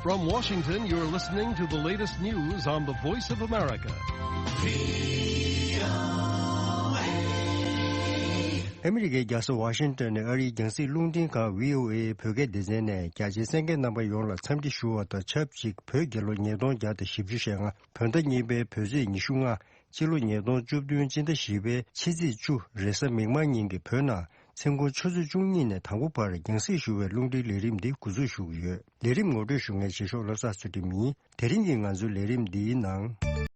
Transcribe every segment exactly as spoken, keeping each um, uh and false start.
From Washington, you're listening to the latest news on the Voice of America. ཨ་མི་རི་ཀའི་རྒྱལ་ས་ཝ་ཤིང་ཏོན་ནས་ཨ་རིའི་རྒྱང་སྲིང་རླུང་འཕྲིན་ཁང་བྷི་ཨོ་ཨེ་བོད་སྐད་སྡེ་ཚན་ནས་རྒྱ་ཆེའི་གསན་མཁན་རྣམ་པ་ཡོངས་ལ་འཚམས་འདྲི་ཞུ་བ་དང་ཆབས་ཅིག་བོད་རྒྱལ་ལོ་ཉིས་སྟོང་བརྒྱ་དང་བཞི་བཅུ་ཞེ་ལྔ། བོད་ཟླ་གཉིས་པའི་བོད་ཚེས་ཉི་ཤུ་ལྔ། སྤྱི་ལོ་ཉིས་སྟོང་བཅུ་བདུན་སྤྱི་ཟླ་བཞི་པའི་ཕྱི་ཚེས་བཅུ་རེས་གཟའ་མིག་དམར་ཉིན་གྱི་བོད་ནང་མཚན་གུང་ཆུ་ཚོད་བཅུ་གཉིས་ནས་དང་པོ་བར་རྒྱང་སྲིང་ཞུ་བའི་རླུང་འཕྲིན་ལས་རིམ་འདི་འགོ་འཛུགས་ཞུ་གི་ཡོད། ལས་རིམ་ངོ་སྤྲོད་ཞུ་མཁན་ཆེ་ཤོག་བློ་བཟང་ཚུལ་ཁྲིམས་ཡིན། དེ་རིང་གི་ང་ཚོའི་ལས་རིམ་འདིའི་ནང་།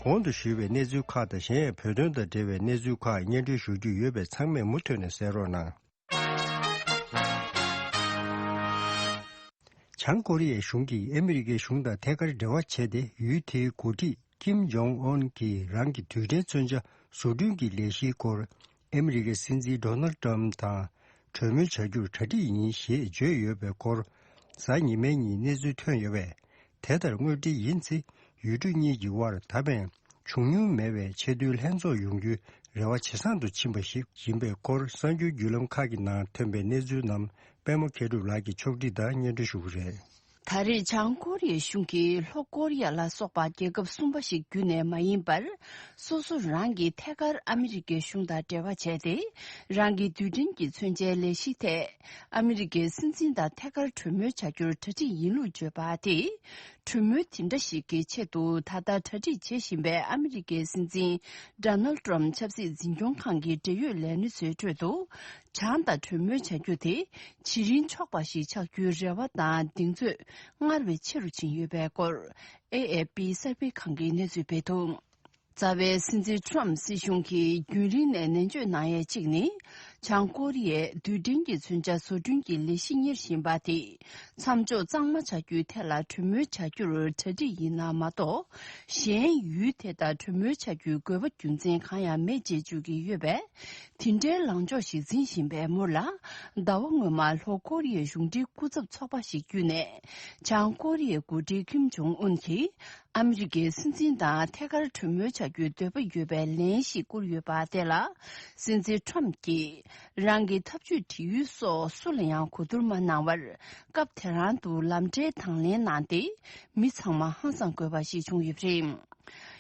གོང་དུ་ཞུས་པའི་གནས་ཚུལ་ཁག་དང་གཞན་ཡང་བོད་དོན་དང་འབྲེལ་བའི་གནས་ཚུལ་ཁག་སྙན་སྒྲོན་ཞུ་རྒྱུ་ཡོད་པས་ཚང་མས་མུ་མཐུད་ནས་གསན་རོགས་གནང་། བྱང་ཀོ་རི་ཡའི་གཞུང་གིས་ཨ་མི་རི་ཀའི་གཞུང་དང་ཐད་ཀར་འབྲེལ་བ་བྱས་ཏེ། ཡུལ་དེའི་འགོ་ཁྲིད་ཀིམ་ཇོང་ཨོན་གྱིས་རང་གི་རྡུལ་ཕྲན་མཚོན་ཆ་བཟོ་སྐྲུན་གྱི་ལས་གཞིའི་སྐོར་ཨ་མི་རི་ཀའི་སྲིད་འཛིན་ཌོ་ནལ་ཏྲམ་དང་གྲོས་མོལ་བྱ་རྒྱུར་གྲ་སྒྲིག་ཡིན་ཞེས་བརྗོད་ཡོད་པའི་སྐོར་གཟའ་ཉི་མའི་ཉིན་གནས་ཚུལ་ཐོན་ཡོད་པས། དེ་ལྟར་དངོས་འབྲེལ་ཡིན་ཚེ། ཡུལ་གྲུ་གཉིས་ཀྱི་དབར་ད་ཕན་བྱུང་མྱོང་མེད་པའི་ཆེས་མཐོའི་ལྷན་ཚོགས་ཡོང་རྒྱུའི་རེ་བ་ཇེ་བཟང་དུ་ཕྱིན་པ་ཞིག་ཡིན་པའི་སྐོར་གསར་འགྱུར་བརྒྱུད་ལམ་ཁག་གི་ནང་ཐོན་པའི་གནས་ཚུལ་རྣམས་པད་མ་མཁས་གྲུབ་ལགས་ཀྱིས་ཕྱོགས་སྒྲིག་དང་སྙན་སྒྲོན་ཞུ་གི་རེད། ད་རེས་བྱང་ཀོ་རི་ཡའི་གཞུང་གིས་ལྷོ་ཀོ་རི་ཡ་ལ་སོགས་པ་རྒྱལ་ཁབ་གསུམ་པ་ཞིག་བརྒྱུད་ནས་མ་ཡིན་པར། སོ་སོ་རང་གིས་ཐད་ཀར་ཨ་མི་རི་ཀའི་གཞུང་དང་འབྲེལ་བ་བྱས་ཏེ། རང་གི་རྡུལ་ཕྲན་གྱི་མཚོན་ཆའི་ལས་གཞིའི་ཐད་ཨ་མི་རི་ཀའི་སྲིད་འཛིན་དང་ཐད་ཀར་གྲོས་མོལ་བྱ་རྒྱུར་གྲ་སྒྲིག་ཡིན་ལུགས་བརྗོད་པ་དེས། གྲོས་མོལ་དེ་འདྲ་ཞིག་གི་ཆེད་དུ་ད་ལྟ་གྲ་སྒྲིག་བྱེད་བཞིན་པའི་ཨ་མི་རི་ཀའི་སྲིད་འཛིན་ཌོ་ནལ་ཏྲམ་ཆབ་སྲིད་འཛིན་སྐྱོང་ཁང་གི་འབྲེལ་ཡོད་ལས་སྣེ་ཚོའི་ཁྲོད་དུ། བྱང་དང་གྲོས་མོལ་བྱ་རྒྱུ་དེ་ཇི་རིང་ཆོག་པ་ཞིག་ཆགས་རྒྱུའི་རེ་བ་དང་གདེང་ཚོད་སྔར་བས་ཆེ་རུ་ཕྱིན་ཡོད་པའི་སྐོར་ཨེ་ཨེ་པི་གསར་སྤེལ་ཁང་གིས་གནས་ཚུལ་སྤེལ་འདུག་རྩ་བའི་སྲིད་འཛིན་ཊམ་སྲིད་གཞུང་གིས་རྒྱུན་རིང་ནས་ནན་བརྗོད་གནང་ཡས་གཅིག་ནི། བྱང་ཀོ་རི་ཡས་རྡུལ་ཕྲན་གྱི་མཚོན་ཆ་བཟོ་སྐྲུན་གྱི་ལས་གཞི་གཉེར་བཞིན་པ་དེ་མཚམས་འཇོག་གཙང་མ་བྱ་རྒྱུའི་ཐད་ལ་གྲོས་མོལ་བྱ་རྒྱུར་གྲ་སྒྲིག་ཡིན་ན་མ་གཏོགས། གཞན་ཡུལ་དེ་དང་གྲོས་མོལ་བྱ་རྒྱུའི་དགོས་པ་རྒྱུ་མཚན་གང་ཡང་མེད་ཅེས་བརྗོད་ཀྱི་ཡོད་པས། དེ་འདྲའི་ལངས་ཕྱོགས་ཤིག་འཛིན་བཞིན་པའི་མུར་ལ། ཟླ་བ་སྔོན་མ་ལྷོ་ཀོ་རི་ཡའི་གཞུང་འབྲེལ་སྐུ་ཚབ་ཚོགས་པ་ཞིག་བརྒྱུད་ནས། བྱང་ཀོ་རི་ཡའི་འགོ་ཁྲིད་ཀིམ་ཇོང་ཨུན་གྱིས། ཨ་མི་རི་ཀའི་སྲིད་འཛིན་དང་ཐད་ཀར་གྲོས་མོལ་བྱ་རྒྱུའི་འདོད་པ་ཡོད་པའི་ལན་ཞིག་བསྐུར་ཡོད་པ་དེ་ལ། སྲིད་འཛིན་ཊམ་གྱིས་རང་གི་ཐབས་ཇུས་བྲིས་ཡུལ་སོགས་སུ་ལ་ཡང་གོ་བསྡུར་མ་གནང་བར། སྐབས་དེ་རང་དུ་ལམ་འབྲས་དང་ལེན་གནང་སྟེ། མི་ཚང་མ་ཧང་སང་དགོས་པ་ཞིག་བྱུང་ཡོད་པ་རེད།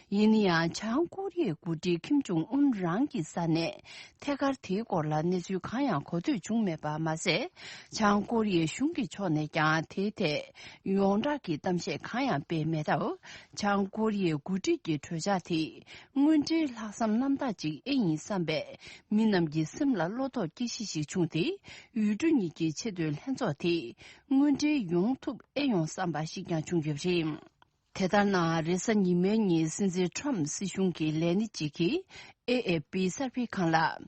ཡིན་ན་ཡང་། བྱང་ཀོ་རི་ཡའི་འགོ་ཁྲིད་ཀིམ་ཇོང་ཨུན་རང་གི་ས་ནས། ཐད་ཀར་དེའི་སྐོར་ལ་གནས་ཚུལ་གང་ཡང་གོ་ཐོས་བྱུང་མེད་པ་མ་ཟད། བྱང་ཀོ་རི་ཡའི་གཞུང་གི་ཕྱོགས་ནས་ཀྱང་དེའི་ཐད་ཡོངས་གྲགས་ཀྱི་གཏམ་བཤད་གང་ཡང་སྤེལ་མེད་སྟབས། བྱང་ཀོ་རི་ཡའི་འགོ་ཁྲིད་ཀྱི་གྲོས་འཆར་དེ་དངོས་འབྲེལ་ལྷག་བསམ་རྣམ་དག་ཅིག་ཨེ་ཡིན་བསམ་པས་མི་རྣམས་ཀྱི་སེམས་ལ་བློ་དོགས་སྐྱེ་གཞི་ཞིག་བྱུང་སྟེ། ཡུལ་གྲུ་གཉིས་ཀྱི་ཆེས་མཐོའི་ལྷན་ཚོགས་དེ་དངོས་འབྲེལ་ཡོང་ཐུབ་ཨེ་ཡོང་བསམ་པ་ཞིག་ཀྱང་བྱུང་ཡོད་པ་རེད། དེ་ལྟར་ན། རེས་གཟའ་ཉི་མའི་ཉིན་སྲིད་འཛིན་ཊམ་སྲིད་གཞུང་གི་ལས་སྣེ་གཅིག་གིས་ཨེ་ཨེ་པི་གསར་སྤེལ་ཁང་ལ།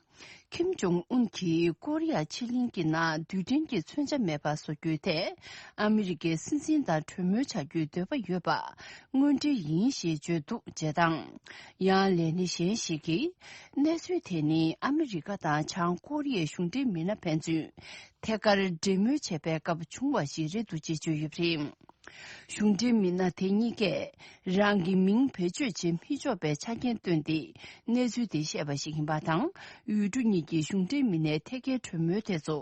ཁིམ་ཇོང་ཨུན་གྱིས་ཀོ་རི་ཡ་ཕྱེད་གླིང་གི་ནང་རྡུལ་ཕྲན་གྱི་མཚོན་ཆ་མེད་པ་བཟོ་རྒྱུའི་ཐད་ཨ་མི་རི་ཀའི་སྲིད་འཛིན་དང་གྲོས་མོལ་བྱ་རྒྱུའི་འདོད་པ་ཡོད་པ་དངོས་འབྲེལ་ཡིན་ཞེས་བརྗོད་འདུག་ཅེས་དང་། ཡང་ལས་སྣེ་གཞན་ཞིག་གིས། གནས་ཚུལ་དེ་ནི་ཨ་མི་རི་ཀ་དང་བྱང་ཀོ་རི་ཡའི་གཞུང་འབྲེལ་མི་སྣ་ཕན་ཚུན་ཐད་ཀར་འབྲེལ་མོལ་བྱས་པའི་སྐབས་བྱུང་བ་ཞིག་རེད་འདུག་ཅེས་བརྗོད་ཡོད་པ་རེད། གཞུང་འབྲེལ་མི་སྣ་དེ་གཉིས་ཀས་རང་གི་མིང་བེད་སྤྱོད་བྱེད་མི་ཆོག་པའི་ཆ་རྐྱེན་བཏོན་ཏེ་གནས་ཚུལ་དེ་བཤད་པ་ཞིག་ཡིན་པ་དང་། ཡུལ་གྲུ་གཉིས་ཀྱི་གཞུང་འབྲེལ་མི་སྣའི་ཐད་ཀའི་གྲོས་མོལ་དེ་ཚོ་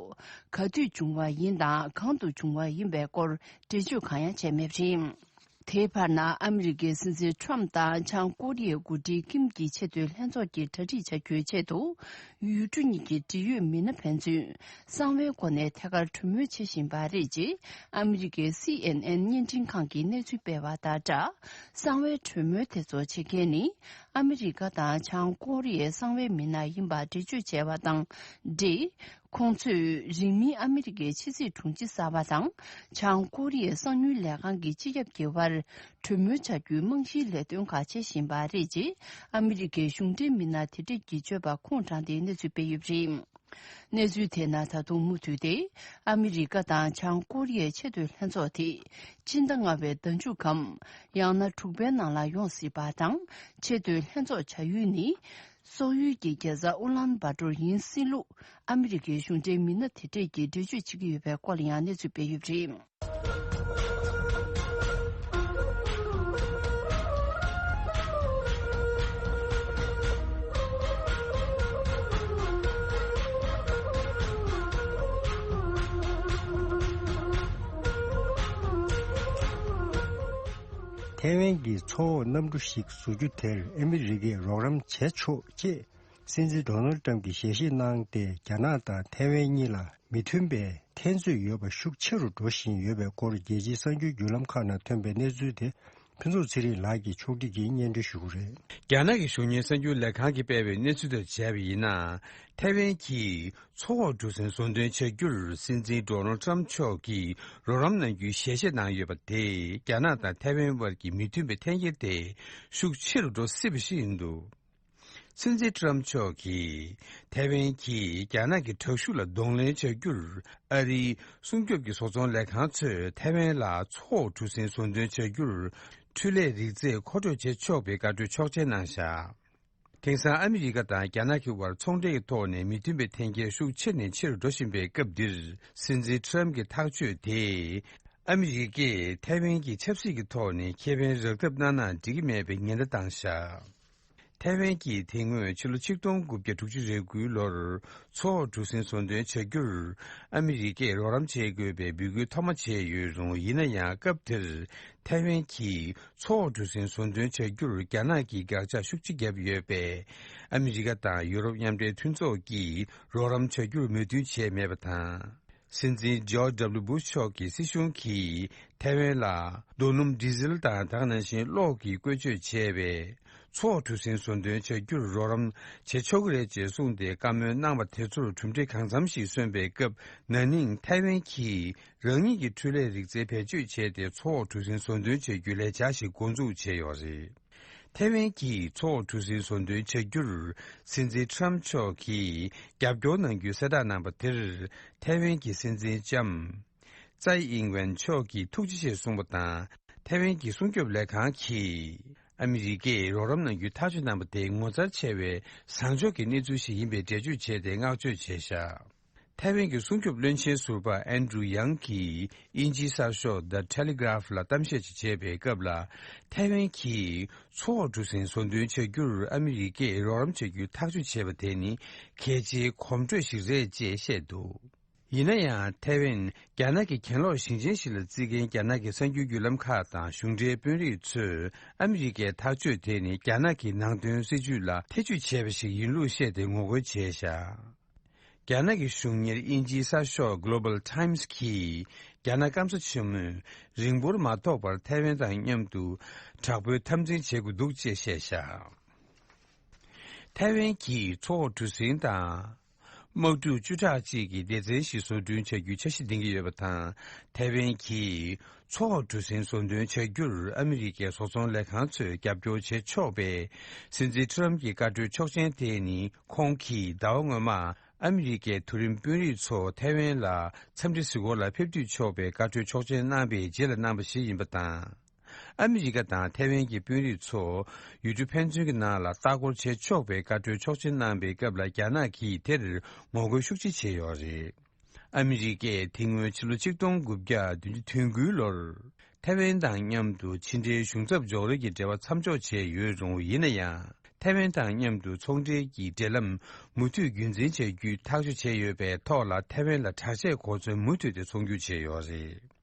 ག་དུས་བྱུང་བ་ཡིན་དང་གང་དུ་བྱུང་བ་ཡིན་པའི་སྐོར་འགྲེལ་བརྗོད་གང་ཡང་བྱས་མེད་པ་རེད། དེའི་བར་ན་ཨ་མི་རི་ཀའི་སྲིད་འཛིན་ཊམ་དང་བྱང་ཀོ་རི་ཡའི་འགོ་ཁྲིད་ཀིམ་གྱི་ཆེས་མཐོའི་ལྷན་ཚོགས་ཀྱི་གྲ་སྒྲིག་བྱ་རྒྱུའི་ཆེད་དུ། ཡུལ་གྲུ་གཉིས་ཀྱི་འབྲེལ་ཡོད་མི་སྣ་ཕན་ཚུན་གསང་བའི་སྒོ་ནས་ཐད་ཀར་གྲོས་མོལ་བྱེད་བཞིན་པ་རེད་ཅེས་ཨ་མི་རི་ཀའི་སི་ཨེན་ཨེན་བརྙན་འཕྲིན་ཁང་གིས་གནས་ཚུལ་སྤེལ་བ་དང་སྦྲགས། གསང་བའི་གྲོས་མོལ་དེ་ཚོ་བྱེད་མཁན་ནི་ཨ་མི་རི་ཀ་དང་བྱང་ཀོ་རི་ཡའི་གསང་བའི་མི་སྣ་ཡིན་པ་འགྲེལ་བརྗོད་བྱས་པ་དང་འབྲེལ། ཁོང་ཚོས་རིང་མིན་ཨ་མི་རི་ཀའི་ཕྱི་སྲིད་དྲུང་ཆེ་གསར་པ་དང་བྱང་ཀོ་རི་ཡའི་གསང་མྱུལ་ལས་ཁང་གི་སྤྱི་ཁྱབ་ཀྱི་དབར་གྲོས་མོལ་བྱ་རྒྱུའི་རྨང་གཞིའི་ལས་དོན་ཁག་བྱེད་བཞིན་པ་རེད་ཅེས་ཨ་མི་རི་ཀའི་གཞུང་འབྲེལ་མི་སྣ་དེ་གྲས་ཀྱིས་བརྗོད་པ་ཁུངས་དྲངས་ཏེ་གནས་ཚུལ་སྤེལ་ཡོད་པ་རེད། གནས་ཚུལ་དེ་ནང་ད་དུང་མུ་མཐུད་དེ་ཨ་མི་རི་ཀ་དང་བྱང་ཀོ་རི་ཡའི་ཆེས་མཐོའི་ལྷན་ཚོགས་དེ་སྤྱི་ཟླ་ལྔ་པའི་ཟླ་མཇུག་གམ་ཡང་ན་དྲུག་པའི་ནང་ལ་ཡོང་སྲིད་པ་དང་། ཆེས་མཐོའི་ལྷན་ཚོགས་བྱ་ཡུལ་ནི་སོག་ཡུལ་གྱི་རྒྱལ་ས་ཨུ་ལན་བྷ་ཏོར་ཡིན་སྲིད་ལུགས་ཨ་མི་རི་ཀའི་གཞུང་འབྲེལ་མི་སྣ་དེ་གྲས་ཀྱིས་འགྲེལ་བརྗོད་བྱེད་ཀྱི་ཡོད་པའི་སྐོར་ལ་ཡང་གནས་ཚུལ་སྤེལ་ཡོད་པ་རེད། ཐའེ་ཝན་གྱི་མཚོ་འོག་གནམ་གྲུ་ཞིག་བཟོ་རྒྱུ་དེར་ཨ་མི་རི་ཀས་རོགས་རམ་བྱས་ཆོག་ཅེས་སྲིད་འཛིན་ཌོ་ནལ་ཏྲམ་གྱིས་ཞལ་བཞེས་གནང་སྟེ། རྒྱ་ནག་དང་ཐའེ་ཝན་གཉིས་ལ་མི་མཐུན་པའི་འཐེན་རྩོད་ཡོད་པ་ཤུགས་ཆེ་རུ་འགྲོ་བཞིན་ཡོད་པའི་སྐོར། རྒྱལ་སྤྱིའི་གསར་འགྱུར་བརྒྱུད་ལམ་ཁག་ནང་ཐོན་པའི་གནས་ཚུལ་དེ་ཕུན་ཚོགས་ཚེ་རིང་ལགས་ཀྱིས་ཕྱོགས་སྒྲིག་གིས་སྙན་སྒྲོན་ཞུ་གི་རེད། རྒྱ་ནག་གི་གཞུང་གཉེར་གསར་འགྱུར་ལས་ཁང་གིས་སྤེལ་བའི་གནས་ཚུལ་དང་འབྱེད་པ་ཡིན་ན། ཐའེ་ཝན་གྱིས་མཚོ་འོག་གྲུ་གཟིངས་བཟོ་འདོན་བྱ་རྒྱུར་སྲིད་འཛིན་ཌོ་ནལ་ཏྲམ་མཆོག་གིས་རོགས་རམ་གནང་རྒྱུའི་ཞལ་བཞེས་གནང་ཡོད་པ་དེས་རྒྱ་ནག་དང་ཐའེ་ཝན་དབར་གྱི་མི་མཐུན་པའི་འཐེན་འཁྱེར་དེ་ཤུགས་ཆེ་རུ་འགྲོ་སྲིད་པ་ཞིག་ཡིན་འདུག་སྲིད་འཛིན་ཏྲམ་མཆོག་གིས་ཐའེ་ཝན་གྱིས་རྒྱ་ནག་གི་དྲག་ཤུགས་ལ་གདོང་ལེན་བྱ་རྒྱུར་ཨ་རིའི་སྲུང་སྐྱོབ་ཀྱི་བཟོ་ཚོང་ལས་ཁང་ཚོས་ཐའེ་ཝན་ལ་མཚོ་འོག་གྲུ་གཟིངས་བཟོ་འདོན་བྱ་རྒྱུར་འཕྲུལ་ལས་རིག་རྩལ་མཁོ་སྤྲོད་བྱེད་ཆོག་པའི་བཀའ་འཁྲོལ་ཆོག་མཆན་གནང་བཞག་དེང་སང་ཨ་མི་རི་ཀ་དང་རྒྱ་ནག་གི་དབར་ཚོང་འབྲེལ་གྱི་ཐོག་ནས་མི་མཐུན་པའི་འཐེན་འཁྱེར་ཤུགས་ཆེ་ནས་ཆེ་རུ་འགྲོ་བཞིན་པའི་སྐབས་འདིར། སྲིད་འཛིན་ཏྲམ་གྱི་ཐག་གཅོད་དེས་ཨ་མི་རི་ཀས་ཐའེ་ཝན་གྱི་ཆབ་སྲིད་ཀྱི་ཐོག་ནས་ཁེ་ཕན་རག་ཐབས་གནང་ན་འགྲིག་གི་མེད་པའི་ཉེན་བརྡ་བཏང་བཞག་ཐའེ་ཝན་གྱིས་དེ་སྔོན་ཕྱི་ལོ་ཆིག་སྟོང་དགུ་བརྒྱ་དྲུག་ཅུ་རེ་དགུའི་ལོར་མཚོ་འོག་གྲུ་གཟིངས་བཟོ་འདོན་བྱ་རྒྱུར་ཨ་མི་རི་ཀས་རོགས་རམ་བྱེད་དགོས་པའི་འབོད་སྐུལ་ཐོག་མ་བྱས་ཡོད་རུང་། ཡིན་ན་ཡང་སྐབས་དེར་ཐའེ་ཝན་གྱིས་མཚོ་འོག་གྲུ་གཟིངས་བཟོ་འདོན་བྱ་རྒྱུར་རྒྱ་ནག་གིས་དགག་བྱ་ཤུགས་ཆེ་བརྒྱབ་ཡོད་པས། ཨ་མི་རི་ཀ་དང་ཡུ་རོབ་མཉམ་འབྲེལ་མཐུན་ཚོགས་ཀྱིས་རོགས་རམ་བྱ་རྒྱུར་མོས་མཐུན་བྱས་མེད་པ་དང་། སྲིད་འཛིན་ཇོརྗ་ཌབ་ལུ་བུ་ཤ་མཆོག་གི་སྲིད་གཞུང་གིས་ཐའེ་ཝན་ལ་རྡོ་སྣུམ། ཌི་ཟེལ་དང་དེ་ནང་བཞིན་གློག་གིས་བཀོལ་སྤྱོད་བྱས་པའི་མཚོ་འོག་གྲུ་གཟིངས་བཟོ་འདོན་བྱ་རྒྱུར་རོགས་རམ་བྱེད་ཆོག་གི་རེད་ཅེས་གསུངས་ཏེ། བཀའ་མོལ་གནང་བ་དེ་ཚོར་གྲུབ་འབྲས་གང་འཚམ་ཞིག་སོན་པའི་སྐབས། ན་ནིང་ཐའེ་ཝན་གྱིས་རང་ཉིད་ཀྱི་འཕྲུལ་ལས་རིག་རྩལ་བེད་སྤྱོད་བྱས་ཏེ། མཚོ་འོག་གྲུ་གཟིངས་བཟོ་འདོན་བྱེད་རྒྱུའི་ལས་འཆར་ཞིག་འགོ་འཛུགས་བྱས་ཡོད་རེད། ཐའེ་ཝན་གྱིས་མཚོ་འོག་གྲུ་གཟིངས་བཟོ་འདོན་བྱ་རྒྱུར་སྲིད་འཛིན་ཏྲམ་མཆོག་གིས་རྒྱབ་སྐྱོར་གནང་རྒྱུའི་གསལ་བསྒྲགས་གནང་བ་དེར། ཐའེ་ཝན་གྱི་སྲིད་འཛིན་ལྕམ་ཙའི་ཨིང་ཝེན་མཆོག་གིས་ཐུགས་རྗེ་ཆེ་གསུངས་པ་དང་། ཐའེ་ཝན་གྱི་སྲུང་སྐྱོབ་ལས་ཁང་གིས་ཨ་མི་རི་ཀས་རོགས་རམ་གནང་རྒྱུའི་ཐག་གཅོད་གནང་བ་དེ་ངོ་མཚར་ཆེ་བའི་བཟང་ཕྱོགས་ཀྱི་གནས་ཚུལ་ཞིག་ཡིན་པའི་འགྲེལ་བརྗོད་བྱས་ཏེ་བསྔགས་བརྗོད་བྱས་བཞག་ཐའེ་ཝན་གྱི་སྲུང་སྐྱོབ་བློན་ཆེན་ཟུར་པ་ཨན་ཌྲུ་ཡང་གིས་དབྱིན་ཇིའི་གསར་ཤོག་The Telegraph ལ་གཏམ་བཤད་ཅིག་བྱས་པའི་སྐབས་ལ། ཐའེ་ཝན་གྱིས་མཚོ་འོག་གྲུ་གཟིངས་བཟོ་འདོན་བྱ་རྒྱུར་ཨ་མི་རི་ཀས་རོགས་རམ་བྱ་རྒྱུའི་ཐག་གཅོད་བྱས་པ་དེ་ནི་གལ་ཆེའི་གོམ་བགྲོད་ཞིག་རེད་ཅེས་བཤད་འདུག་ཡིན་ན་ཡང་། ཐའེ་ཝན་རྒྱ་ནག་གི་གྱེན་ལོག་ཞིང་ཆེན་ཞིག་ལ་བརྩི་མཁན་རྒྱ་ནག་གི་གསར་འགྱུར་བརྒྱུད་ལམ་ཁག་དང་གཞུང་འབྲེལ་དཔོན་རིགས་ཚོས་ཨ་མི་རི་ཀའི་ཐག་གཅོད་དེ་ནི་རྒྱ་ནག་གི་ནང་དོན་སྲིད་ཇུས་ལ་ཐེ་ཇུས་བྱས་པ་ཞིག་ཡིན་ལུགས་བཤད་དེ་ངོ་རྒོལ་བྱས་བཞག་རྒྱ་ནག་གི་གཞུང་གཉེར་དབྱིན་ཇིའི་གསར་ཤོག་Global Times གིས། རྒྱ་ནག་སྐམ་ས་ཆེན་མོས་རིང་པོར་མ་ཐོགས་པར་ཐའེ་ཝན་དང་མཉམ་དུ་དྲག་པོའི་འཐབ་འཛིང་བྱེད་དགོས་འདུག་ཅེས་བཤད་བཞག་ཐའེ་ཝན་གྱིས་མཚོ་འོག་གྲུ་གཟིངས་དང་། དམག་འཁྲུག་བཅུ་ཕྲག་གཅིག་གི་སྡེ་ཚན་ཞིག་བཟོ་སྐྲུན་བྱ་རྒྱུའི་འཆར་གཞི་འདིང་གི་ཡོད་པ་དང་། ཐའེ་ཝན་གྱིས་མཚོ་འོག་གྲུ་གཟིངས་བཟོ་འདོན་བྱ་རྒྱུར་ཨ་མི་རི་ཀའི་བཟོ་ཚོང་ལས་ཁང་ཚོས་རྒྱབ་སྐྱོར་བྱེད་ཆོག་པའི་སྲིད་འཛིན་ཏྲམ་གྱི་བཀའ་འཁྲོལ་ཆོག་མཆན་དེ་ནི། ཁོང་གིས་ཟླ་བ་སྔོན་མ་ཨ་མི་རི་ཀའི་མཐོ་རིམ་དཔོན་རིགས་ཚོ་ཐའེ་ཝན་ལ་འཚམས་འདྲི་གཟིགས་སྐོར་ལ་ཕེབས་འདོད་ཆོག་པའི་བཀའ་འཁྲོལ་ཆོག་མཆན་གནང་པའི་རྗེས་ལ་གནང་པ་ཞིག་ཡིན་པ་དང་། ཨ་མི་རི་ཀ་དང་ཐའེ་ཝན་གྱི་དཔོན་རིགས་ཚོ་ཡུལ་གྲུ་ཕན་ཚུན་གྱི་ནང་ལ་ལྟ་སྐོར་བྱེད་ཆོག་པའི་བཀའ་འཁྲོལ་ཆོག་མཆན་གནང་པའི་སྐབས་ལ། རྒྱ་ནག་གིས་དེར་ངོ་རྒོལ་ཤུགས་ཆེ་བྱས་ཡོད་རེད། ཨ་མི་རི་ཀས་དེ་སྔོན་ཕྱི་ལོ་ཆིག་སྟོང་དགུ་བརྒྱ་བདུན་ཅུ་དོན་དགུའི་ལོར། ཐའེ་ཝན་དང་མཉམ་དུ་ཕྱི་འབྲེལ་གཞུང་ཚབ་འཇོག་རེས་ཀྱི་འབྲེལ་བ་མཚམས་འཇོག་བྱས་ཡོད་རུང་། ཡིན་ན་ཡང་། ཐའེ་ཝན་དང་མཉམ་དུ་ཚོང་འབྲེལ་གྱི་འབྲེལ་ལམ་མུ་མཐུད་རྒྱུན་འཛིན་བྱ་རྒྱུའི་ཐག་གཅོད་བྱས་ཡོད་པའི་ཐོག་ལ། ཐའེ་ཝན་ལ་དྲག་ཆས་གོ་མཚོན་མུ་མཐུད་དེ་ཚོང་སྒྱུར་བྱས་ཡོད་རེད།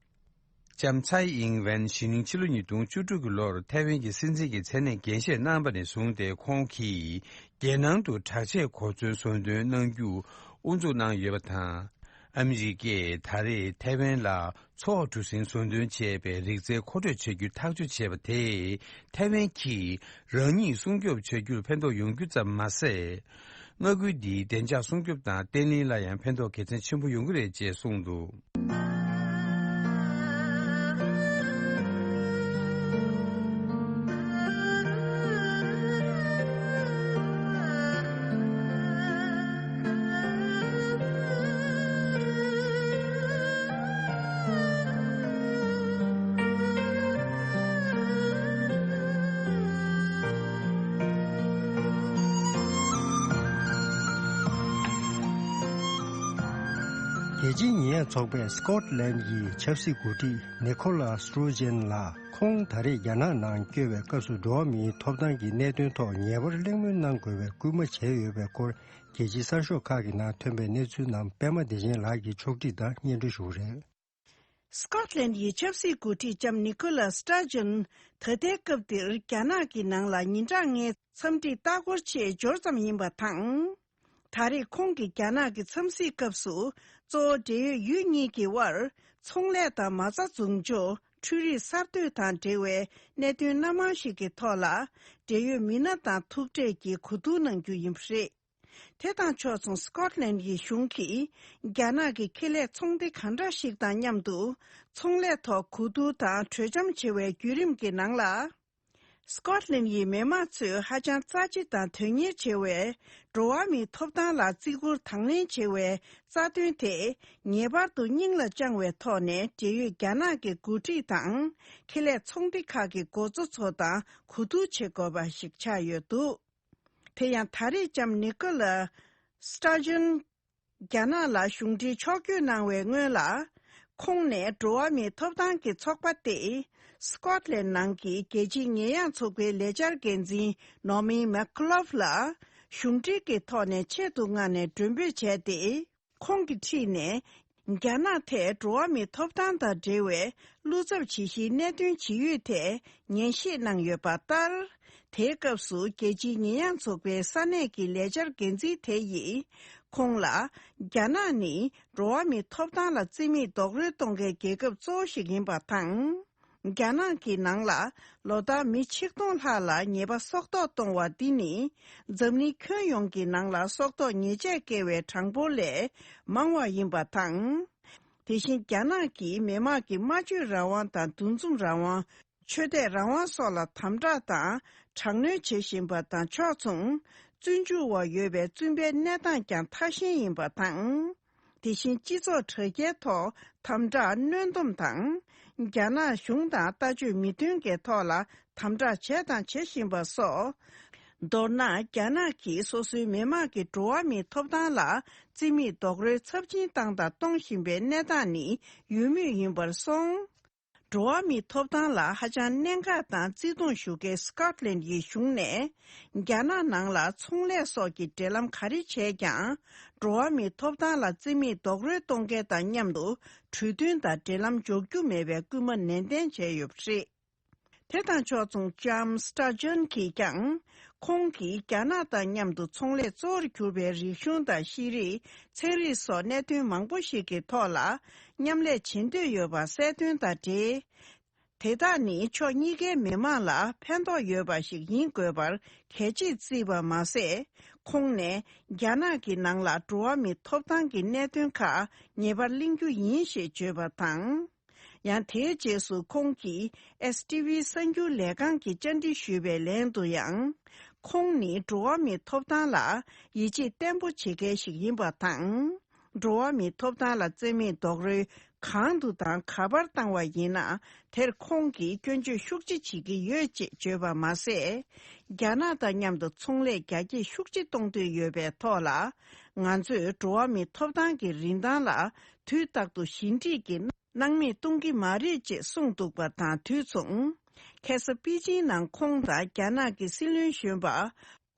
ལྕམ་ཚའེ་ཨིང་ཝེན་གཞེས་ནིང་ཕྱི་ལོ་ཉིས་སྟོང་བཅུ་དྲུག་གི་ལོར་ཐའེ་ཝན་གྱི་སྲིད་འཛིན་གྱི་མཚན་གནས་འགན་བཞེས་གནང་པ་ནས་བཟུང་སྟེ། ཁོང་གིས་རྒྱལ་ནང་དུ་དྲག་ཆས་གོ་མཚོན་བཟོ་འདོན་གནང་རྒྱུ་དབུ་འཛུགས་གནང་ཡོད་པ་དང་། ཨ་མི་རི་ཀས་ད་རེས་ཐའེ་ཝན་ལ་མཚོ་འོག་གྲུ་གཟིངས་བཟོ་འདོན་བྱས་པའི་རིག་རྩལ་མཁོ་སྤྲོད་བྱ་རྒྱུ་ཐག་གཅོད་བྱས་པ་དེས། ཐའེ་ཝན་གྱིས་རང་ཉིད་སྲུང་སྐྱོབ་བྱ་རྒྱུར་ཕན་ཐོགས་ཡོང་རྒྱུ་ཙམ་མ་ཟད། མངའ་ཁུལ་འདིའི་བདེ་འཇགས་སྲུང་སྐྱོབ་དང་བརྟན་ལྷིང་ལ་ཡང་ཕན་ཐོགས་དགེ་མཚན་ཆེན་པོ་ཡོང་གི་རེད་ཅེས་གསུངས་འདུག། རྒྱལ་སྤྱིའི་ཉེས་ཡངས་ཚོགས་པས་སི་ཀོཊ་ལན་གྱི་ཆབ་སྲིད་འགོ་ཁྲིད་ནི་ཁོ་ལ་སི་ཏྲོ་ཇན་ལ་ཁོང་ད་རེས་རྒྱ་ནག་ནང་བསྐྱོད་པའི་སྐབས་སུ་འགྲོ་བ་མིའི་ཐོབ་ཐང་གི་གནད་དོན་ཐོག་ངེས་པར་གླེང་མོལ་གནང་དགོས་པའི་སྐུལ་མ་བྱས་ཡོད་པའི་སྐོར། རྒྱལ་སྤྱིའི་གསར་ཤོག་ཁག་གི་ནང་ཐོན་པའི་གནས་ཚུལ་རྣམས་པད་མ་བདེ་ཆེན་ལགས་ཀྱིས་ཕྱོགས་སྒྲིག་དང་སྙན་སྒྲོན་ཞུ་གི་རེད། སི་ཀོཊ་ལན་ཡི་ཆབ་སྲིད་འགོ་ཁྲིད་ལྕམ་ནི་ཀོ་ལ་སི་ཏྲ་ཇོན། ད་ལྟའི་སྐབས་འདིར་རྒྱ་ནག་གི་ནང་ལ་ཉིན་གྲངས་ལྔའི་འཚམས་འདྲི་ལྟ་སྐོར་ཆེད་འབྱོར་ཙམ་ཡིན་པ་དང་། ད་རེས་ཁོང་གིས་རྒྱ་ནག་གི་འཚམས་གཟིགས་སྐབས་སུ་གཙོ་བོ་འབྲེལ་ཡོད་ཡུལ་གཉིས་ཀྱི་དབར་ཚོང་ལས་དང་མ་རྩ་འཛུགས་འཇོག་འཕྲུལ་རིག་གསར་གཏོད་དང་འབྲེལ་བའི་གནད་དོན་སྣ་མང་ཞིག་གི་ཐོག་ལ་འབྲེལ་ཡོད་མི་སྣ་དང་ཐུག་འཕྲད་ཀྱིས་གོ་བསྡུར་གནང་རྒྱུ་ཡིན་པ་རེད། དེ་དང་ཕྱོགས་མཚུངས་སི་ཀོཊ་ལན་ཡི་གཞུང་གིས་རྒྱ་ནག་གི་ཁེ་ལས་ཚོང་སྡེ་གང་འདྲ་ཞིག་དང་མཉམ་དུ་ཚོང་ལས་ཐོག་གོ་བསྡུར་དང་གྲོས་འཆམ་བྱེད་པའི་བརྒྱུད་རིམ་གྱི་ནང་ལ། སི་ཀོཊ་ལན་ཡི་མི་དམངས་ཚོས་ཧ་ཅང་རྩ་ཆེ་དང་དོན་གཉེར་ཆེ་བའི་འགྲོ་བ་མིའི་ཐོབ་ཐང་ལ་བརྩི་བཀུར་དང་ལེན་བྱེད་པའི་རྩ་དོན་དེ་ངེས་པར་དུ་སྙིང་ལ་བཅངས་པའི་ཐོག་ནས་འབྲེལ་ཡོད་རྒྱ་ནག་གི་འགོ་ཁྲིད་དང་ཁེ་ལས་ཚོང་སྡེ་ཁག་གི་འགོ་གཙོ་ཚོ་དང་གོ་བསྡུར་བྱེད་དགོས་པ་ཞིག་ཆགས་ཡོད་འདུག། དེ་ཡང་ད་རེས་ལྕམ་ནི་ཀོ་ལ་སི་ཏྲ་ཇོན་རྒྱ་ནག་ལ་གཞུང་འབྲེལ་ཕྱོགས་བསྐྱོད་གནང་བའི་སྔོན་ལ། ཁོང་ནས་འགྲོ་བ་མིའི་ཐོབ་ཐང་གི་ཚོགས་པ་སྟེ། སི་ཀོཊ་ལན་ནང་གི་རྒྱལ་སྤྱིའི་ཉེས་ཡངས་ཚོགས་པའི་ལས་འཆར་འགན་འཛིན་ནོ་མི་མེག་ལོབ་ལ་གཞུང་འབྲེལ་གྱི་ཐོག་ནས་ཆེད་དུ་མངགས་ནས་མགྲོན་འབོད་བྱས་ཏེ། ཁོང་གི་འཁྲིས་ནས། རྒྱ་ནག་ཐད་འགྲོ་བ་མིའི་ཐོབ་ཐང་དང་འབྲེལ་བའི་བློ་འཚབ་ཇི་ཞིག་གནད་དོན་ཇི་ཡོད་ཐད་ཉན་ཞིབ་གནང་ཡོད་པ་ལྟར། དེའི་སྐབས་སུ་རྒྱལ་སྤྱིའི་ཉེས་ཡངས་ཚོགས་པའི་ས་གནས་ཀྱི་ལས་འཆར་འགན་འཛིན་དེ་ཡིས། ཁོང་ལ། རྒྱ་ནག་ནི་འགྲོ་བ་མིའི་ཐོབ་ཐང་ལ་བརྩི་མེད་རྡོག་རོལ་གཏོང་མཁན་རྒྱལ་ཁབ་གཙོ་བོ་ཞིག་ཡིན་པ་དང་། རྒྱ་ནག་གི་ནང་ལ་ལོ་ལྟར་མི་ཆིག་སྟོང་ལྷག་ལ་ཉེས་པ་སྲོག་ཐོག་གཏོང་བ་འདི་ནི་འཛམ་གླིང་ཁྱོན་ཡོངས་ཀྱི་ནང་ལ་སྲོག་ཐོག་ཉེས་ཆད་བཀལ་བའི་གྲངས་འབོར་ལས་མང་བ་ཡིན་པ་དང་། དེ་བཞིན་རྒྱ་ནག་གིས་མི་དམངས་ཀྱི་སྨྲ་བརྗོད་རང་དབང་དང་འདུ་འཛོམས་རང་དབང་། ཆོས་དད་རང་དབང་སོགས་ལ་དམ་དྲག་དང་དྲག་གནོན་བྱེད་བཞིན་པ་དང་ཕྱོགས་མཚུངས། བཙོན་འཇུག་འོག་ཡོད་པའི་བཙུན་པའི་གནས་སྟངས་ཀྱང་ཐ་ཞན་ཡིན་པ་དང་། དེ་བཞིན་སྤྱི་ཚོགས་དྲ་རྒྱའི་ཐོག་དམ་དྲག་གནོན་སྡོམ་དང་། རྒྱ་ནག་གཞུང་དང་ལྟ་སྤྱོད་མི་མཐུན་གྱི་ཐོག་ལ་དམ་དྲག་བྱས་དང་བྱེད་བཞིན་པ་སོགས། མདོར་ན་རྒྱ་ནག་གིས་སོ་སོའི་མི་དམངས་ཀྱི་འགྲོ་བ་མིའི་ཐོབ་ཐང་ལ་བརྩི་མེད་རྡོག་རོལ་ཚབས་ཆེན་བཏང་དང་གཏོང་བཞིན་པའི་གནས་སྟངས་ནི་ཡོད་མུས་ཡིན་པར་སོང་། འགྲོ་བ་མིའི་ཐོབ་ཐང་ལ་ཧ་ཅང་གནད་འགག་དང་བརྩི་མཐོང་ཞུ་མཁན་སི་ཀོཊ་ལན་ཡི་གཞུང་ནས། རྒྱ་ནག་ནང་ལ་ཚོང་ལས་སོགས་ཀྱི་འབྲེལ་ལམ་ག་རེ་བྱས་ཀྱང་། འགྲོ་བ་མིའི་ཐོབ་ཐང་ལ་བརྩི་མེད་རྡོག་རོལ་གཏོང་མཁན་དང་མཉམ་དུ་གྲོས་མཐུན་དང་འབྲེལ་ལམ་འཇོག་རྒྱུ་མེད་པའི་སྐུལ་མ་ནན་ཏན་བྱས་ཡོད་པ་རེད། དེ་དང་ཕྱོགས་མཚུངས་ལྕམ་སི་ཏྲ་ཇོན་གྱིས་ཀྱང་། ཁོང་གིས་རྒྱ་ནག་དང་མཉམ་དུ་ཚོང་ལས་གཙོ་བོར་གྱུར་པའི་རིག་གཞུང་དང་ཤེས་རིག་ཚན་རིག་སོགས་གནད་དོན་མང་པོ་ཞིག་གི་ཐོག་ལ་མཉམ་ལས་བྱེད་འདོད་ཡོད་པ་གསལ་སྟོན་དང་འབྲེལ། དེ་དག་ནི་ཕྱོགས་གཉིས་ཀའི་མི་དམངས་ལ་ཕན་ཐོགས་ཡོད་པ་ཞིག་ཡིན་དགོས་པར་གལ་ཆེར་བརྩིས་པ་མ་ཟད། ཁོང་ནས་རྒྱ་ནག་གི་ནང་ལ་འགྲོ་བ་མིའི་ཐོབ་ཐང་གི་གནད་དོན་ཁག་ངེས་པར་གླེང་རྒྱུ་ཡིན་ཞེས་བརྗོད་པ་དང་། ཡང་དེའི་རྗེས་སུ་ཁོང་གིས་ཨེས་ཊི་ཝི་གསར་འགྱུར་ལས་ཁང་གི་བཅར་འདྲི་ཞུས་པའི་ལན་དུ་ཡང་། ཁོང་ནི་འགྲོ་བ་མིའི་ཐོབ་ཐང་ལ་ཡིད་ཆེས་བརྟན་པོ་བྱེད་མཁན་ཞིག་ཡིན་པ་དང་། འགྲོ་བ་མིའི་ཐོབ་ཐང་ལ་བརྩི་མེད་རྡོག་རོལ་གང་དུ་དང་ག་པར་བཏང་བ་ཡིན་ན། དེར་ཁོང་གིས་སྐྱོན་བརྗོད་ཤུགས་ཆེ་བྱེད་ཀྱི་ཡོད་ཅེས་བརྗོད་པ་མ་ཟད། རྒྱ་ནག་དང་མཉམ་དུ་ཚོང་ལས་རྒྱ་སྐྱེད་ཤུགས་ཆེ་གཏོང་འདོད་ཡོད་པའི་ཐོག་ལ། ང་ཚོས་འགྲོ་བ་མིའི་ཐོབ་ཐང་གི་རིན་ཐང་ལ་དུས་རྟག་ཏུ་ཞི་འགྲིག་གི་སྣང་མེད་གཏོང་གི་མ་རེད་ཅེས་གསུངས་འདུག་པ་དང་དུས་མཚུངས། ཁ་སང་པེ་ཅིང་ནང་ཁོང་དང་རྒྱ་ནག་གི་སྲིད་བློན་གཞོན་པ་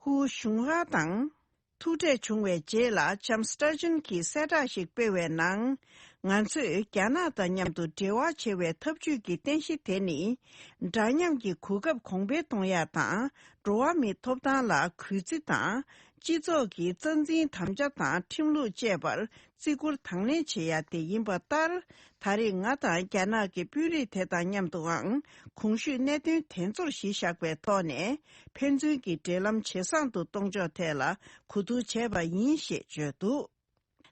ཧུའུ་ཞུང་ཧྭ་དང་ཐུག་འཕྲད་བྱུང་བའི་རྗེས་ལ་ལྕམ་སི་ཏྲ་ཅན་གྱིས་གསལ་བསྒྲགས་ཤིག་སྤེལ་བའི་ནང་། ང་ཚོས་རྒྱ་ནག་དང་མཉམ་དུ་འབྲེལ་བ་བྱེད་པའི་ཐབས་ཇུས་ཀྱི་རྟེན་གཞི་དེ་ནི། འདྲ་མཉམ་གྱི་གོ་སྐབས་གོང་འཕེལ་གཏོང་ཡག་དང་། འགྲོ་བ་མིའི་ཐོབ་ཐང་ལ་གུས་བརྩི་དང་ སྤྱི་ཚོགས་ཀྱི་རྩ་འཛིན་དམ་བཅའ་དང་ཁྲིམས་ལུགས་བཅས་པར་བརྩི་བཀུར་དང་ལེན་བྱེད་ཡ་དེ་ཡིན་པ་ལྟར། ད་རེས་ང་དང་རྒྱ་ནག་གི་དཔོན་རིགས་དེ་དང་མཉམ་དུའང་གོང་ཞུས་གནད་དོན་དེ་ཚོར་གཞི་བཞག་པའི་ཐོག་ནས། ཕན་ཚུན་གྱི་འབྲེལ་ལམ་ཇེ་བཟང་དུ་གཏོང་ཕྱོགས་ཐད་ལ་གོ་བསྡུར་བྱས་པ་ཡིན་ཞེས་བརྗོད་འདུག་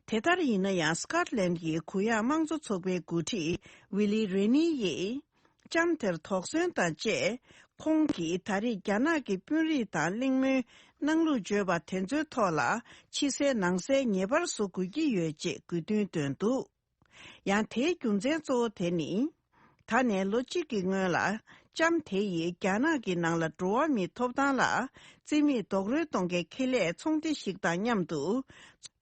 དེ་ལྟར་ཡིན་ན་ཡང་། སི་ཀོཊ་ལན་གྱི་གུ་ཡངས་དམངས་གཙོ་ཚོགས་པའི་འགོ་ཁྲིད་ཝི་ལི་རེ་ནི་ཡིས། ལྕམ་དེར་དོགས་ཟོན་དང་བཅས། ཁོང་གིས་ད་རེས་རྒྱ་ནག་གི་དཔོན་རིགས་དང་གླེང་མོལ་གནང་ལུགས་བརྗོད་པ་དེ་ཚོའི་ཐོག་ལ། ཕྱི་གསལ་ནང་གསལ་ངེས་པར་བཟོ་དགོས་ཀྱི་ཡོད་ཅེས་དགོས་འདུན་བཏོན་འདུག་ཡང་དེའི་རྒྱུ་མཚན་གཙོ་བོ་དེ་ནི། ད་ནས་ལོ་གཅིག་གི་སྔོན་ལ། ལྕམ་དེ་ཡིས་རྒྱ་ནག་གི་ནང་ལ་འགྲོ་བ་མིའི་ཐོབ་ཐང་ལ་རྩིས་མེད་རྡོག་རོལ་གཏོང་མཁན་ཁེ་ལས་ཚོང་སྡེ་ཞིག་དང་མཉམ་དུ།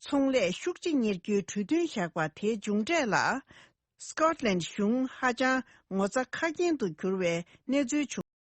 ཚོང་ལས་ཤུགས་ཆེ་གཉེར་རྒྱུའི་གྲོས་མཐུན་བཞག་པ་དེའི་མཇུག་འབྲས་ལ། སི་ཀོཊ་ལན་གཞུང་ཧ་ཅང་ངོ་ཚ་ཁ་སྐྱེངས་དུ་གྱུར་བའི་གནས་ཚུལ་བྱུང་།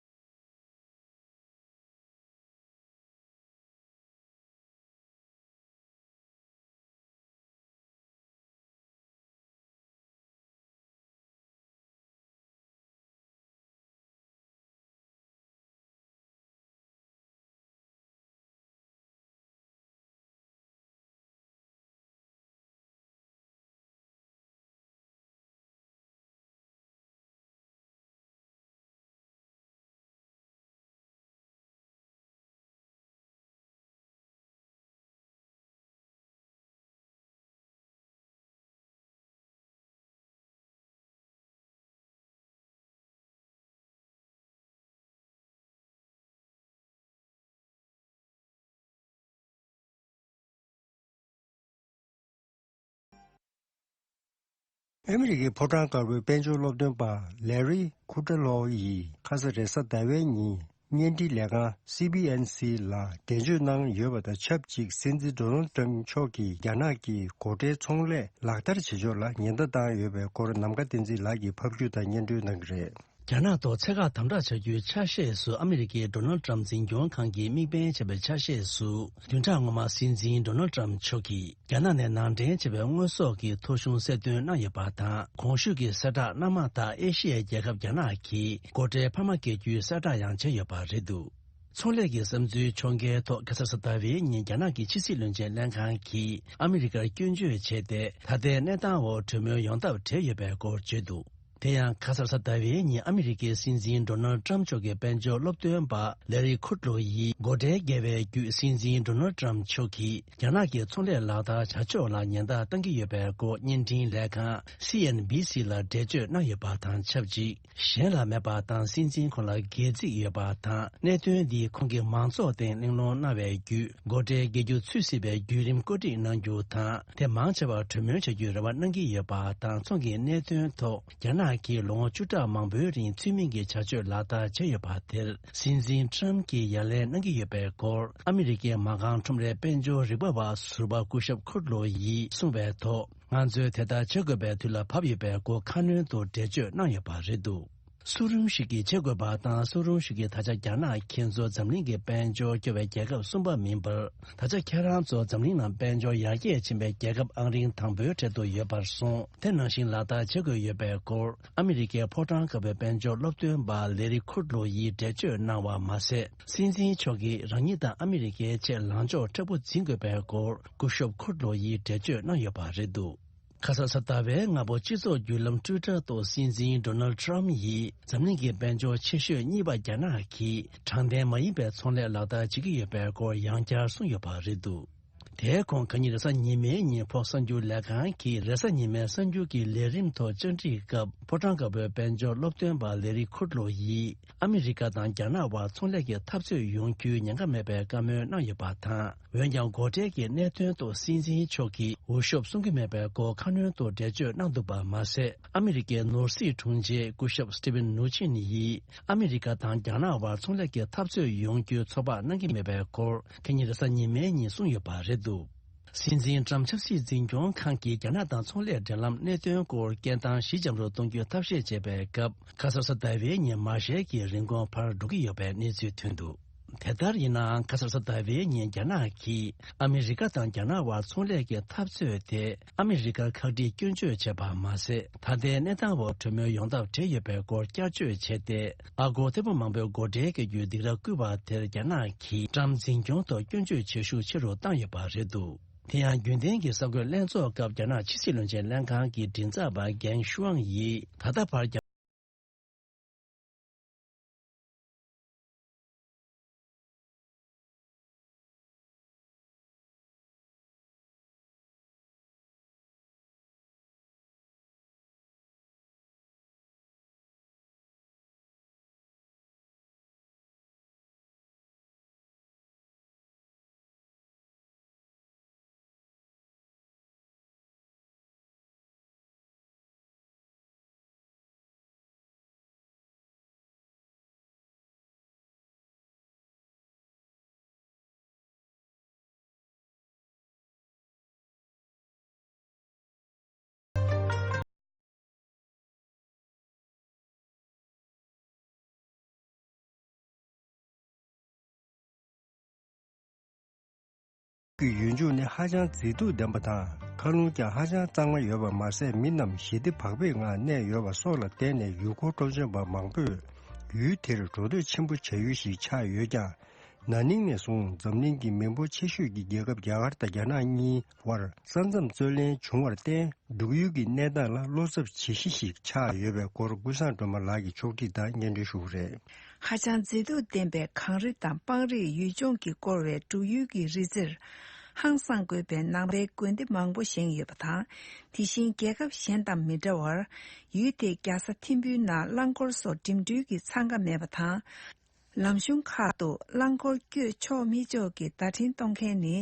ཨ་མི་རི་ཀའི་ཕོ་བྲང་དཀར་པོའི་དཔལ་འབྱོར་སློབ་སྟོན་པ་ལེ་རི་ཁུ་ཏྲ་ལོ་ཡིས་ཁ་ས་རེས་གཟའ་ཟླ་བའི་ཉིན་བརྙན་འཕྲིན་ལས་ཁང་སི་བྷི་ཨེན་སི་ལ་འགྲེལ་བརྗོད་གནང་ཡོད་པ་དང་ཆབས་ཅིག་སྲིད་འཛིན་ཌོ་ནལ་ཏྲམ་མཆོག་གིས་རྒྱ་ནག་གི་སྒོ་ཁྲལ་ཚོང་ལས་ལག་བསྟར་བྱེད་ཕྱོགས་ལ་ཉེན་བརྡ་བཏང་ཡོད་པའི་སྐོར་ནམ་མཁའ་བསྟན་འཛིན་ལགས་ཀྱིས་ཕབ་སྒྱུར་དང་སྙན་སྒྲོན་གནང་གི་རེད། རྒྱ་ནག་ཐོག་ཚད་བཀག་དམ་དྲག་བྱ་རྒྱུའི་ཆ་ཤས་སུ། ཨ་མི་རི་ཀའི་ཌོ་ནལ་ཏྲམ་འཛིན་སྐྱོང་ཁང་གིས་དམིགས་འབེན་བྱས་པའི་ཆ་ཤས་སུ། བདུན་ཕྲག་སྔོན་མ་སྲིད་འཛིན་ཌོ་ནལ་ཏྲམ་མཆོག་གིས་རྒྱ་ནག་ནས་ནང་འདྲེན་བྱས་པའི་དངོས་ཟོག་གི་ཐོ་གཞུང་གསལ་སྟོན་གནང་ཡོད་པ་དང་། གོང་ཞུས་ཀྱི་གསལ་བསྒྲགས་གནང་མ་ཐག་ཨེ་ཤི་ཡའི་རྒྱལ་ཁབ་རྒྱ་ནག་གིས་སྒོ་ཁྲལ་འཕར་མ་བཀལ་རྒྱུའི་གསལ་བསྒྲགས་ཡང་བྱས་ཡོད་པ་རེད་འདུག་ཚོང་ལས་ཀྱི་བསམ་ཚུལ་ཕྱོགས་འགལ་ཐོག་ཁ་སང་གཟའ་ཟླ་བའི་ཉིན་རྒྱ་ནག་གི་ཕྱི་སྲིད་བློན་ཆེན་ལྷན་ཁང་གིས་ཨ་མི་རི་ཀར་སྐྱོན་བརྗོད་བྱས་ཏེ། ད་ལྟའི་གནས་སྟངས་འོག་གྲོས་མོལ་ཡོང་ཐབས་བྲལ་ཡོད་པའི་སྐོར་བརྗོད་འདུག་དེ་ཡང་ཁ་སང་གཟའ་ཟླ་བའི་ཉིན་ཨ་མི་རི་ཀའི་སྲིད་འཛིན་ཌོ་ནལ་ཏྲམ་མཆོག་གི་དཔལ་འབྱོར་སློབ་སྟོན་པ་ལེ་རི་ཁུད་ལོ་ཡིས་སྒོ་ཁྲལ་འགེལ་བའི་བརྒྱུད་སྲིད་འཛིན་ཌོ་ནལ་ཏྲམ་མཆོག་གིས་རྒྱ་ནག་གི་ཚོང་ལས་ལག་བསྟར་བྱ་ཕྱོགས་ལ་ཉེན་བརྡ་བཏང་གི་ཡོད་པའི་སྐོར་བརྙན་འཕྲིན་ལས་ཁང་སི་ཨེན་བྷི་སི་ལ་འགྲེལ་བརྗོད་གནང་ཡོད་པ་དང་ཆབས་ཅིག་གཞན་ལ་མེད་པ་དང་སྲིད་འཛིན་ཁོང་ལ་སྒལ་ཚིགས་ཡོད་པ་དང་། གནད་དོན་འདིས་ཁོང་གི་མང་ཚོགས་སྟེང་གླེང་སློང་གནང་བའི་བརྒྱུད་སྒོ་ཁྲལ་འགེལ་རྒྱུ་ཚུད་སྲིད་པའི་བརྒྱུད་རིམ་བཀོད་སྒྲིག་གནང་རྒྱུ་དང་། དེ་མང་ཆེ་བར་གྲོས་མོལ་བྱ་རྒྱུའི་རེ་བ་གནང་གི་ཡོད་པ་དང་། ཚོང་གི་གནད་དོན་ཐོག་རྒྱ་ནག་གིས་ལོ་ངོ་བཅུ་ཕྲག་མང་པོའི་རིང་ཚུལ་མིན་གྱི་བྱ་སྤྱོད་ལག་བསྟར་བྱས་ཡོད་པ་དེར་སྲིད་འཛིན་ཏྲམ་གྱིས་ཡ་ལན་གནང་གི་ཡོད་པའི་སྐོར་ཨ་མི་རི་ཀའི་མ་རྐང་ཁྲོམ་རའི་དཔལ་འབྱོར་རིག་པ་བ་ཟུར་པ་སྐུ་ཞབས་ཁུར་ལོ་ཡིས་གསུངས་པའི་ཐོག་ང་ཚོས་དེ་ལྟར་བྱེད་དགོས་པའི་དུས་ལ་བབ་ཡོད་པའི་སྐོར་ཁ་སྣོན་དུ་འགྲེལ་བརྗོད་གནང་ཡོད་པ་རེད་འདུག་སུ་རུང་ཞིག་གིས་བྱེད་དགོས་པ་དང་། སུ་རུང་ཞིག་གིས་ད་ཆ་རྒྱ་ནག་ཁྱེད་ཚོ་འཛམ་གླིང་གི་དཔལ་འབྱོར་སྐྱོ་བའི་རྒྱལ་ཁབ་གསུམ་པ་མིན་པར། ད་ཆ་ཁྱེད་རང་ཚོ་འཛམ་གླིང་ནང་དཔལ་འབྱོར་ཡར་རྒྱས་ཕྱིན་པའི་རྒྱལ་ཁབ་ཨང་རིང་དང་པོའི་གྲས་སུ་ཡོད་པར་སོང་། དེ་ནང་བཞིན་ལག་བསྟར་བྱེད་དགོས་ཡོད་པའི་སྐོར་ཨ་མི་རི་ཀའི་ཕོ་བྲང་དཀར་པོའི་དཔལ་འབྱོར་སློབ་སྟོན་པ་ལེ་རི་ཁུར་ལོ་ཡིས་འགྲེལ་བརྗོད་གནང་བ་མ་ཟད། སྲིད་འཛིན་མཆོག་གིས་རང་ཉིད་དང་ཨ་མི་རི་ཀའི་ཆེད་ལངས་ཕྱོགས་མཁྲེགས་པོ་འཛིན་དགོས་པའི་སྐོར་སྐུ་ཞབས་ཁུར་ལོ་ཡིས་འགྲེལ་བརྗོད་གནང་ཡོད་པ་རེད་འདུག་ཁ་སང་གཟའ་ཟླ་བའི་སྔ་པོ་སྤྱི་ཚོགས་བརྒྱུད་ལམ་ཊུའི་ཊར་ཐོག་སྲིད་འཛིན་ཌོ་ནལ་ཊྲམ་ཡིས་འཛམ་གླིང་གི་དཔལ་འབྱོར་ཆེ་ཤོས་གཉིས་པ་རྒྱ་ནག་གིས་དྲང་བདེན་མ་ཡིན་པའི་ཚོང་ལས་ལག་བསྟར་བྱེད་ཀྱི་ཡོད་པའི་སྐོར་ཡང་བསྐྱར་གསུངས་ཡོད་པ་རེད་འདུག་དེའི་གོང་ཁ་ཉིན་རེས་གཟའ་ཉི་མའི་ཉིན་Fox་གསར་འགྱུར་ལས་ཁང་གིས་རེས་གཟའ་ཉི་མའི་གསར་འགྱུར་གྱི་ལས་རིམ་ཐོག་བཅར་འདྲི་སྐབས་ཕོ་བྲང་དཀར་པོའི་དཔལ་འབྱོར་སློབ་སྟོན་པ་ལེ་རི་ཁུར་ལོ་ཡིས་ཨ་མི་རི་ཀ་དང་རྒྱ་ནག་དབར་ཚོང་ལས་ཀྱི་འཐབ་རྩོད་ཡོང་རྒྱུའི་ཉེན་ཁ་མེད་པའི་བཀའ་མོལ་གནང་ཡོད་པ་དང་། འོན་ཀྱང་སྒོ་ཁྲལ་གྱི་གནད་དོན་ཐོག་སྲིད་འཛིན་མཆོག་གིས་འུ་ཤོབ་གསུང་གི་མེད་པའི་སྐོར་ཁ་སྣོན་དུ་འགྲེལ་བརྗོད་གནང་འདུག་པ་མ་ཟད། ཨ་མི་རི་ཀའི་ནོར་སྲིད་དྲུང་ཆེ་སྐུ་ཞབས་སི་ཊི་ཝན་ནུ་ཆིན་ཡིས་ཨ་མི་རི་ཀ་དང་རྒྱ་ནག་དབར་ཚོང་ལས་ཀྱི་འཐབ་རྩོད་ཡོང་རྒྱུའི་ཚོད་དཔག་གནང་གི་མེད་པའི་སྐོར་ཁ་ཉིན་རེས་གཟའ་ཉི་མའི་ཉིན་གསུངས་ཡོད་པ་རེད་འདུག་སྲིད་འཛིན་ཊྲམ་ཆབ་སྲིད་འཛིན་སྐྱོང་ཁང་གིས་རྒྱ་ནག་དང་ཚོང་ལས་འབྲེལ་ལམ་གནད་དོན་སྐོར་སྐད་གདངས་ཞི་འཇམ་རུ་གཏོང་རྒྱུའི་ཐབས་ཤེས་བྱས་པའི་སྐབས། ཁ་སང་གཟའ་ཟླ་བའི་ཉིན་མ་ཤེལ་གྱི་རིན་གོང་འཕར་འགྲོ་གི་ཡོད་པའི་གནས་ཚུལ་ཐོན་འདུག་དེ་ལྟར་ཡིན་ནའང་ཁ་སང་གཟའ་ཟླ་བའི་ཉིན་རྒྱ་ནག་གིས་ཨ་མི་རི་ཀ་དང་རྒྱ་ནག་དབར་ཚོང་ལས་ཀྱི་འཐབ་རྩོད་དེ་ཨ་མི་རི་ཀར་ཁག་དཀྲིས་སྐྱོན་བརྗོད་བྱས་པ་མ་ཟད། ད་ལྟའི་གནས་སྟངས་འོག་གྲོས་མོལ་ཡོང་ཐབས་བྲལ་ཡོད་པའི་སྐོར་བསྐྱར་བརྗོད་བྱས་ཏེ། ཨ་སྒོར་ཐེར་འབུམ་མང་པོའི་སྒོ་ཁྲལ་གྱི་བརྒྱུད་སྡིགས་ར་བསྐུལ་བ་དེར་རྒྱ་ནག་གིས་ཀྲམ་འཛིན་སྐྱོང་ཐོག་སྐྱོན་བརྗོད་བྱེད་ཤུགས་ཆེ་རུ་བཏང་ཡོད་པ་རེད་འདུག་དེ་ཡང་རྒྱུན་ལྡན་གྱི་གསར་འགོད་ལྷན་ཚོགས་སྐབས་རྒྱ་ནག་ཕྱི་སྲིད་བློན་ཆེན་ལྷན་ཁང་གི་མགྲིན་ཚབ་པ་རྒན་ཤུའང་ཡིས་ད་ལྟ་བར་རྒྱ། གི་ཡུལ་ལྗོངས་ནི་ཧ་ཅང་མཛེས་སྡུག་ལྡན་པ་དང་མཁའ་རླུང་ཀྱང་ཧ་ཅང་གཙང་མ་ཡོད་པ་མ་ཟད། མི་རྣམས་ཞི་བདེ་བག་ཕེབས་ངང་གནས་ཡོད་པ་སོགས་ལ་བརྟེན་ནས་ཡུལ་སྐོར་སྤྲོ་འཆམ་པ་མང་པོས་ཡུལ་དེར་འགྲོ་སྡོད་ཆེན་པོ་བྱ་ཡུལ་ཞིག་ཆགས་ཡོད་ཀྱང་། ན་ནིང་ནས་བཟུང་འཛམ་གླིང་གི་མི་འབོར་ཆེ་ཤོས་ཀྱི་རྒྱལ་ཁབ་རྒྱ་གར་དང་རྒྱ་ནག་གཉིས་བར་ས་མཚམས་རྩོད་གླེང་བྱུང་བར་བརྟེན། འབྲུག་ཡུལ་གྱི་གནས་སྟངས་ལ་བློ་འཚབ་བྱེད་གཞི་ཞིག་ཆགས་ཡོད་པའི་སྐོར་ཀུན་བཟང་སྒྲོལ་མ་ལགས་ཀྱིས་ཕྱོགས་སྒྲིག་དང་སྙན་སྒྲོན་ཞུ་གི་རེད། ཧ་ཅང་མཛེས་སྡུག་ལྡན་པའི་གངས་རི་དང་སྤང་རིས་ཡུལ་ལྗོངས་ཀྱིས་བསྐོར་བའི་འབྲུག་ཡུལ་གྱི་རི་རྩེར། ཧང་སངས་དགོས་པའི་ནང་པའི་དགོན་སྡེ་མང་པོ་བཞེངས་ཡོད་པ་དང་། དེ་བཞིན་རྒྱལ་ཁབ་གཞན་དང་མི་འདྲ་བར། ཡུལ་དེའི་རྒྱལ་ས་ཐིམ་ཕུའི་ནང་རླངས་འཁོར་སོགས་འགྲིམ་འགྲུལ་གྱི་འཚང་ཁ་མེད་པ་དང་། ལམ་གཞུང་ཁག་ཏུ་རླངས་འཁོར་བསྐྱོད་ཆོག་མི་ཆོག་གི་བརྡ་འཕྲིན་གཏོང་མཁན་ནི་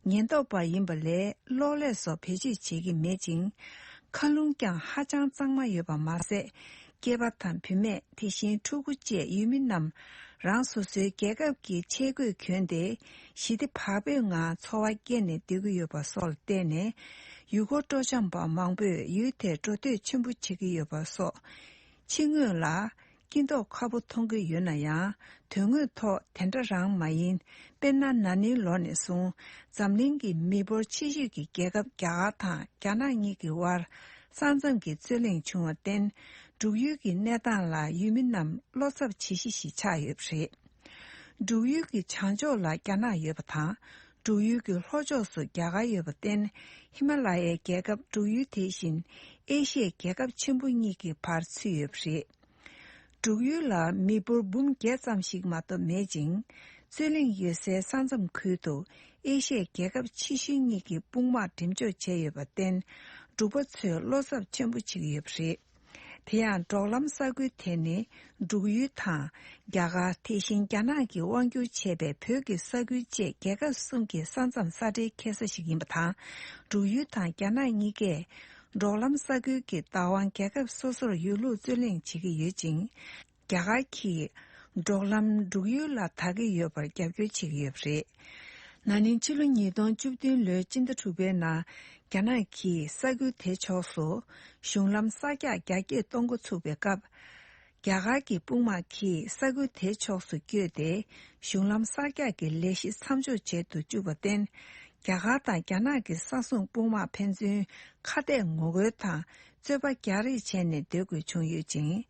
ཉེན་རྟོག་པ་ཡིན་པ་ལས་གློག་ཀླད་སོགས་བེད་སྤྱོད་བྱེད་ཀྱི་མེད་ཅིང་། མཁའ་རླུང་ཀྱང་ཧ་ཅང་གཙང་མ་ཡོད་པ་མ་ཟད། སྐྱེས་པ་དང་བུད་མེད། དེ་བཞིན་ཕྲུ་གུ་བཅས་ཡུལ་མི་རྣམས་རང་སོ་སོའི་རྒྱལ་ཁབ་ཀྱི་ཆས་གོས་གྱོན་ཏེ་ཞི་བདེ་བག་ཕེབས་ངང་འཚོ་བ་སྐྱེལ་ནས་སྡོད་ཀྱི་ཡོད་པ་སོགས་ལ་བརྟེན་ནས་ཡུལ་སྐོར་སྤྲོ་འཆམ་པ་མང་པོས་ཡུལ་དེར་འགྲོ་སྡོད་ཆེན་པོ་བྱེད་ཀྱི་ཡོད་པ་སོགས། ཕྱི་ངོས་ལ་སྐྱིད་མདོག་ཁ་པོ་མཐོང་གི་ཡོད་ན་ཡང་། དོན་དངོས་ཐོག་དེ་འདྲ་རང་མ་ཡིན། དཔེར་ན། ན་ནིང་ལོ་ནས་བཟུང་འཛམ་གླིང་གི་མི་འབོར་ཆེ་ཤོས་ཀྱི་རྒྱལ་ཁབ་རྒྱ་གར་དང་རྒྱ་ནག་གཉིས་ཀྱི་དབར་ས་མཚམས་ཀྱི་རྩོད་གླེང་བྱུང་བར་བརྟེན། འབྲུག་ཡུལ་གྱི་གནས་སྟངས་ལ་ཡུལ་མི་རྣམས་བློ་འཚབ་བྱེད་གཞི་ཞིག་ཆགས་ཡོད་པ་རེད། འབྲུག་ཡུལ་གྱི་བྱང་ཕྱོགས་ལ་རྒྱ་ནག་ཡོད་པ་དང་། འབྲུག་ཡུལ་གྱི་ལྷོ་ཕྱོགས་སུ་རྒྱ་གར་ཡོད་པར་བརྟེན། ཧི་མ་ལ་ཡའི་རྒྱལ་ཁབ་འབྲུག་ཡུལ་དེ་བཞིན་ཨེ་ཤི་ཡའི་རྒྱལ་ཁབ་ཆེན་པོ་གཉིས་ཀྱི་བར་ཚུད་ཡོད་པ་རེད། འབྲུག་ཡུལ་ལ་མི་འབོར་འབུམ་བརྒྱད་ཙམ་ཞིག་མ་གཏོགས་མེད་ཅིང་། རྩོད་གླེང་ཡོད་སའི་ས་མཚམས་ཁུལ་དུ་ཨེ་ཤི་ཡའི་རྒྱལ་ཁབ་ཆེ་ཤོས་གཉིས་ཀྱི་དཔུང་དམག་འགྲེམས་འཇོག་བྱས་ཡོད་པར་བརྟེན། འབྲུག་པ་ཚོས་བློ་འཚབ་ཆེན་པོ་བྱེད་ཀྱི་ཡོད་པ་རེད། དེ་ཡང་འབྲོག་ལམ་ས་ཁུལ་དེ་ནི་འབྲུག་ཡུལ་དང་། རྒྱ་གར། དེ་བཞིན་རྒྱ་ནག་གིས་དབང་བསྒྱུར་བྱས་པའི་བོད་ཀྱི་ས་ཁུལ་བཅས་རྒྱལ་ཁབ་གསུམ་གྱི་ས་མཚམས་ས་ཁྲའི་འཁེལ་ས་ཞིག་ཡིན་པ་དང་། འབྲུག་ཡུལ་དང་རྒྱ་ནག་གཉིས་ཀས་འབྲོག་ལམ་ས་ཁུལ་གྱི་བདག་དབང་རྒྱལ་ཁབ་སོ་སོར་ཡོད་ལུགས་རྩོད་གླེང་བྱེད་ཀྱི་ཡོད་ཅིང་། རྒྱ་གར་གྱིས་འབྲོག་ལམ་འབྲུག་ཡུལ་ལ་དག་གི་ཡོད་པར་རྒྱབ་སྐྱོར་བྱེད་ཀྱི་ཡོད་པ་རེད། ན་ནིང་ཕྱི་ལོ་ཉིས་སྟོང་བཅུ་བདུན་ལོའི་སྤྱི་ཟླ་དྲུག་པའི་ནང་རྒྱ་ནག་གིས་ས་ཁུལ་དེ་ཕྱོགས་སུ་གཞུང་ལམ་གསར་རྒྱག་རྒྱ་སྐྱེད་གཏོང་འགོ་ཚུགས་པའི་སྐབས། རྒྱ་གར་གྱི་དཔུང་དམག་གིས་ས་ཁུལ་དེའི་ཕྱོགས་སུ་བསྐྱོད་དེ་གཞུང་ལམ་གསར་རྒྱག་གི་ལས་གཞི་མཚམས་འཇོག་བྱེད་དུ་བཅུག་པར་བརྟེན། རྒྱ་གར་དང་རྒྱ་ནག་གི་ས་སྲུང་དཔུང་དམག་ཕན་ཚུན་ཁ་གཏད་ངོ་རྒོལ་དང་རྩོད་པ་རྒྱག་རེས་བྱས་ནས་སྡོད་དགོས་བྱུང་ཡོད་ཅིང་།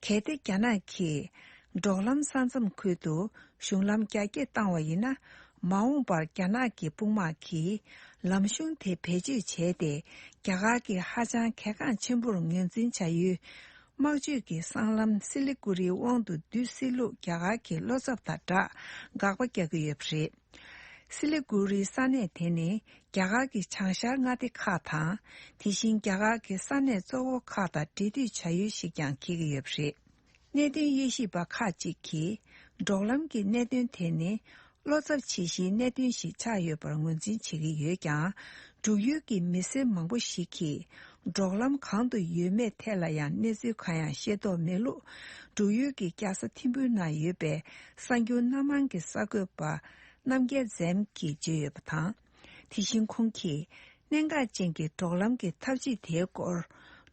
གལ་ཏེ་རྒྱ་ནག་གིས་འབྲོག་ལམ་ས་མཚམས་ཁུལ་དུ་གཞུང་ལམ་རྒྱ་སྐྱེད་བཏང་བ་ཡིན་ན། མ་འོངས་པར་རྒྱ་ནག་གི་དཔུང་དམག་གིས་ལམ་གཞུང་དེ་བེད་སྤྱོད་བྱས་ཏེ། རྒྱ་གར་གྱི་ཧ་ཅང་གལ་འགངས་ཆེན་པོར་ངོས་འཛིན་བྱ་ཡུལ། དམག་ཇུས་ཀྱི་སྲང་ལམ་སི་ལི་གུ་རིའི་དབང་དུ་བསྡུ་སྲིད་ལུགས་རྒྱ་གར་གྱི་བློ་འཚབ་དང་སྦྲགས་དགག་པ་རྒྱག་གི་ཡོད་པ་རེད། སི་ལི་གུ་རིའི་ས་གནས་དེ་ནི་རྒྱ་གར་གྱི་བྱང་ཤར་མངའ་སྡེ་ཁག་དང་། དེ་བཞིན་རྒྱ་གར་གྱི་ས་གནས་གཙོ་བོ་ཁག་དང་འབྲེལ་མཐུད་བྱ་ཡུལ་ཞིག་ཀྱང་འཁེལ་གྱི་ཡོད་པ་རེད། གནད་དོན་དབྱེ་ཞིབ་པ་ཁག་ཅིག་གིས། འབྲོག་ལམ་གྱི་གནད་དོན་དེ་ནི། བློ་འཚབ་བྱེད་གཞིའི་གནད་དོན་ཞིག་ཆགས་ཡོད་པར་ངོས་འཛིན་བྱེད་ཀྱི་ཡོད་ཀྱང་། འབྲུག་ཡུལ་གྱི་མི་སེར་མང་པོ་ཞིག་གིས། འབྲོག་ལམ་གང་དུ་ཡོད་མེད་ཐད་ལ་ཡང་གནས་ཚུལ་གང་ཡང་ཤེས་རྟོགས་མེད་ལུགས། འབྲུག་ཡུལ་གྱི་རྒྱལ་ས་ཐིམ་ཕུའི་ནང་ཡོད་པའི་གསར་འགྱུར་སྣ་མང་གི་གསར་འགོད་པ་རྣམ་རྒྱལ་འཛོམས་ཀྱིས་བརྗོད་ཡོད་པ་དང་། དེ་བཞིན་ཁོང་གིས། གནད་འགག་ཅན་གྱི་འབྲོག་ལམ་གྱི་ཐབས་ཇུས་དེའི་སྐོར།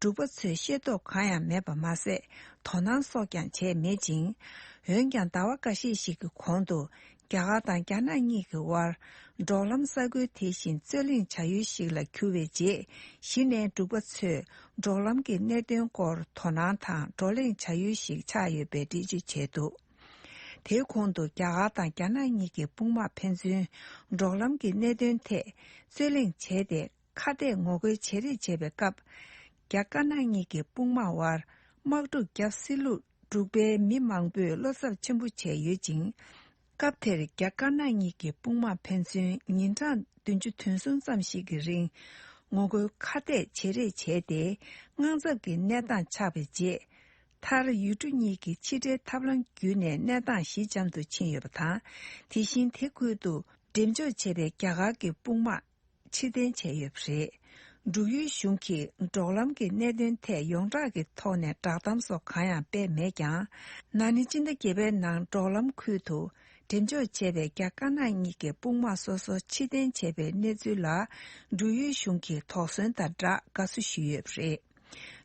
འབྲུག་པ་ཚོས་ཤེས་རྟོགས་གང་ཡང་མེད་པ་མ་ཟད། དོ་སྣང་སོགས་ཀྱང་བྱས་མེད་ཅིང་། འོན་ཀྱང་ཟླ་བ་འགའ་ཤས་ཤིག་གི་གོང་དུ། རྒྱ་གར་དང་རྒྱ་ནག་གཉིས་ཀྱི་དབར། འབྲོག་ལམ་ས་ཁུལ་དེ་བཞིན་རྩོད་གླེང་བྱ་ཡུལ་ཞིག་ལ་གྱུར་བའི་རྗེས། གཞི་ནས་འབྲུག་པ་ཚོས་འབྲོག་ལམ་གྱི་གནད་དོན་སྐོར་དོ་སྣང་དང་བགྲོ་གླེང་བྱ་ཡུལ་ཞིག་ཆགས་ཡོད་པའི་འགྲེལ་བརྗོད་བྱས་འདུག་དེའི་གོང་དུ། རྒྱ་གར་དང་རྒྱ་ནག་གཉིས་ཀྱི་དཔུང་དམག་ཕན་ཚུན་འབྲོག་ལམ་གྱི་གནད་དོན་ཐད་རྩོད་གླེང་བྱས་ཏེ། ཁ་གཏད་ངོ་རྒོལ་བྱེད་རེས་བྱེད་པའི་སྐབས། རྒྱ་དཀར་ནག་གཉིས་ཀྱི་དཔུང་དམག་དབར་དམག་འཁྲུག་བརྒྱབ་སྲིད་ལུགས་འབྲུག་པའི་མི་མང་པོས་བློ་འཚབ་ཆེན་པོ་བྱས་ཡོད་ཅིང་། སྐབས་དེར་རྒྱ་དཀར་ནག་གཉིས་ཀྱི་དཔུང་དམག་ཕན་ཚུན་ཉིན་གྲངས་བདུན་ཅུ་དོན་གསུམ་ཙམ་ཞིག་གི་རིང་ངོ་རྒོལ་ཁ་གཏད་བྱེད་རེས་བྱས་ཏེ། དངངས་འཚབ་ཀྱི་གནས་སྟངས་ཆགས་པའི་རྗེས། མཐར་ཡུལ་གྲུ་གཉིས་ཀྱི་ཕྱི་འབྲེལ་ཐབས་ལམ་བརྒྱུད་ནས་གནས་སྟངས་ཞི་འཇམ་དུ་ཕྱིན་ཡོད་པ་དང་། དེ་བཞིན་དེ་ཁུལ་དུ་འགྲེམས་འཇོག་བྱས་པའི་རྒྱ་གར་གྱི་དཔུང་དམག་ཕྱིར་འཐེན་བྱས་ཡོད་པ་རེད། འབྲུག་ཡུལ་གཞུང་གིས་འབྲོག་ལམ་གྱི་གནད་དོན་ཐད་ཡོངས་གྲགས་ཀྱི་ཐོག་ནས་བསྒྲགས་གཏམ་སོགས་གང་ཡང་སྤེལ་མེད་ཀྱང་། ན་ནིང་སྤྱི་ཟླ་བརྒྱད་པའི་ནང་འབྲོག་ལམ་ཁུལ་དུ་འགྲེམས་འཇོག་བྱས་པའི་རྒྱ་དཀར་ནག་གཉིས་ཀྱི་དཔུང་དམག་སོ་སོ་ཕྱིར་འཐེན་བྱས་པའི་གནས་ཚུལ་ལ། འབྲུག་ཡུལ་གཞུང་གིས་དོགས་ཟོན་དང་སྦྲགས་དགའ་བསུ་ཞུས་ཡོད་པ་རེད།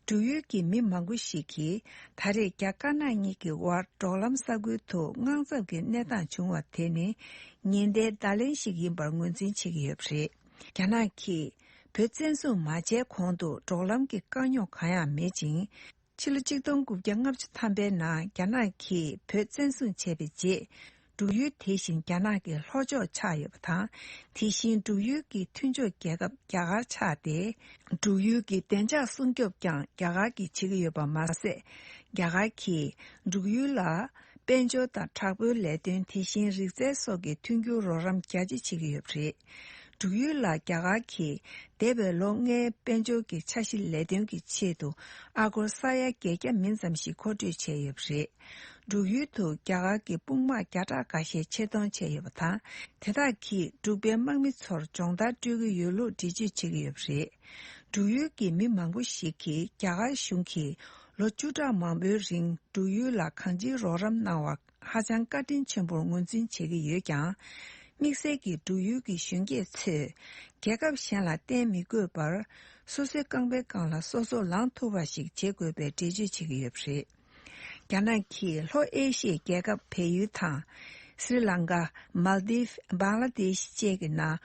འབྲུག་ཡུལ་གྱི་མི་མང་པོ་ཞིག་གིས་ད་རེས་རྒྱ་དཀར་ནག་གཉིས་ཀྱི་དབར་འབྲོག་ལམ་ས་ཁུལ་དུ་དངངས་འཚབ་ཀྱི་གནས་སྟངས་བྱུང་བ་དེ་ནི་ཉེན་བརྡའི་བརྡ་ལན་ཞིག་ཡིན་པར་ངོས་འཛིན་བྱེད་ཀྱི་ཡོད་པ་རེད། རྒྱ་ནག་གིས་བོད་བཙན་བཟུང་མ་བྱས་གོང་དུ་འབྲོག་ལམ་གྱི་དཀའ་རྙོག་གང་ཡང་མེད་ཅིང་། ཕྱི་ལོ་གཅིག་སྟོང་དགུ་བརྒྱ་ལྔ་བཅུ་ཐམ་པའི་ནང་རྒྱ་ནག་གིས་བོད་བཙན་བཟུང་བྱས་པའི་རྗེས། འབྲུག་ཡུལ་དེ་བཞིན་རྒྱ་ནག་གི་ལྷོ་ཕྱོགས་ཆགས་ཡོད་པ་དང་། དེ་བཞིན་འབྲུག་ཡུལ་གྱི་མཐུན་ཕྱོགས་རྒྱལ་ཁབ་རྒྱ་གར་ཆགས་ཏེ། འབྲུག་ཡུལ་གྱི་བདེ་འཇགས་སྲུང་སྐྱོབ་ཀྱང་རྒྱ་གར་གྱིས་བྱེད་ཀྱི་ཡོད་པ་མ་ཟད། རྒྱ་གར་གྱིས་འབྲུག་ཡུལ་ལ་དཔལ་འབྱོར་དང་དྲག་པོའི་ལས་དོན། དེ་བཞིན་རིག་རྩལ་སོགས་ཀྱི་མཐུན་འགྱུར་རོགས་རམ་རྒྱ་ཆེ་བྱེད་ཀྱི་ཡོད་པ་རེད། འབྲུག་ཡུལ་ལ་རྒྱ་གར་གྱིས་འདས་པའི་ལོ་ལྔའི་དཔལ་འབྱོར་གྱི་འཆར་གཞི་ལས་དོན་གྱི་ཆེད་དུ་ཨ་སྒོར་ས་ཡ་བརྒྱད་བརྒྱ་མིན་ཙམ་ཞིག་མཁོ་སྤྲོད་བྱས་ཡོད་པ་རེད། འབྲུག་ཡུལ་དུ་རྒྱ་གར་གྱི་དཔུང་དམག་བརྒྱ་ཕྲག་འགའ་ཤས་ཆེད་གཏོང་བྱས་ཡོད་པ་དང་། དེ་དག་གིས་འབྲུག་པའི་དམག་མི་ཚོར་སྦྱོང་བརྡར་སྤྲོད་ཀྱི་ཡོད་ལུགས་འགྲེལ་བརྗོད་བྱེད་ཀྱི་ཡོད་པ་རེད། འབྲུག་ཡུལ་གྱི་མི་མང་པོ་ཞིག་གིས་རྒྱ་གར་གཞུང་གིས་ལོ་བཅུ་ཕྲག་མང་པོའི་རིང་འབྲུག་ཡུལ་ལ་གང་ཅིའི་རོགས་རམ་གནང་བར་ཧ་ཅང་བཀའ་དྲིན་ཆེན་པོར་ངོས་འཛིན་བྱེད་ཀྱི་ཡོད་ཀྱང་། དམིགས་བསལ་གྱིས་འབྲུག་ཡུལ་གྱི་གཞོན་སྐྱེས་ཚོས་རྒྱལ་ཁབ་གཞན་ལ་བརྟེན་མི་དགོས་པར། སོ་སོའི་རྐང་པའི་སྒང་ལ་སོ་སོ་ལངས་ཐུབ་པ་ཞིག་བྱེད་དགོས་པའི་འགྲེལ་བརྗོད་བྱེད་ཀྱི་ཡོད་པ་རེད། རྒྱ་ནག་གིས་ལྷོ་ཨེ་ཤི་ཡའི་རྒྱལ་ཁབ་བལ་ཡུལ་དང་། སྲི་ལང་ཀ། མལ་དིབ། བང་ལ་དེཤ་བཅས་ཀྱི་ནང་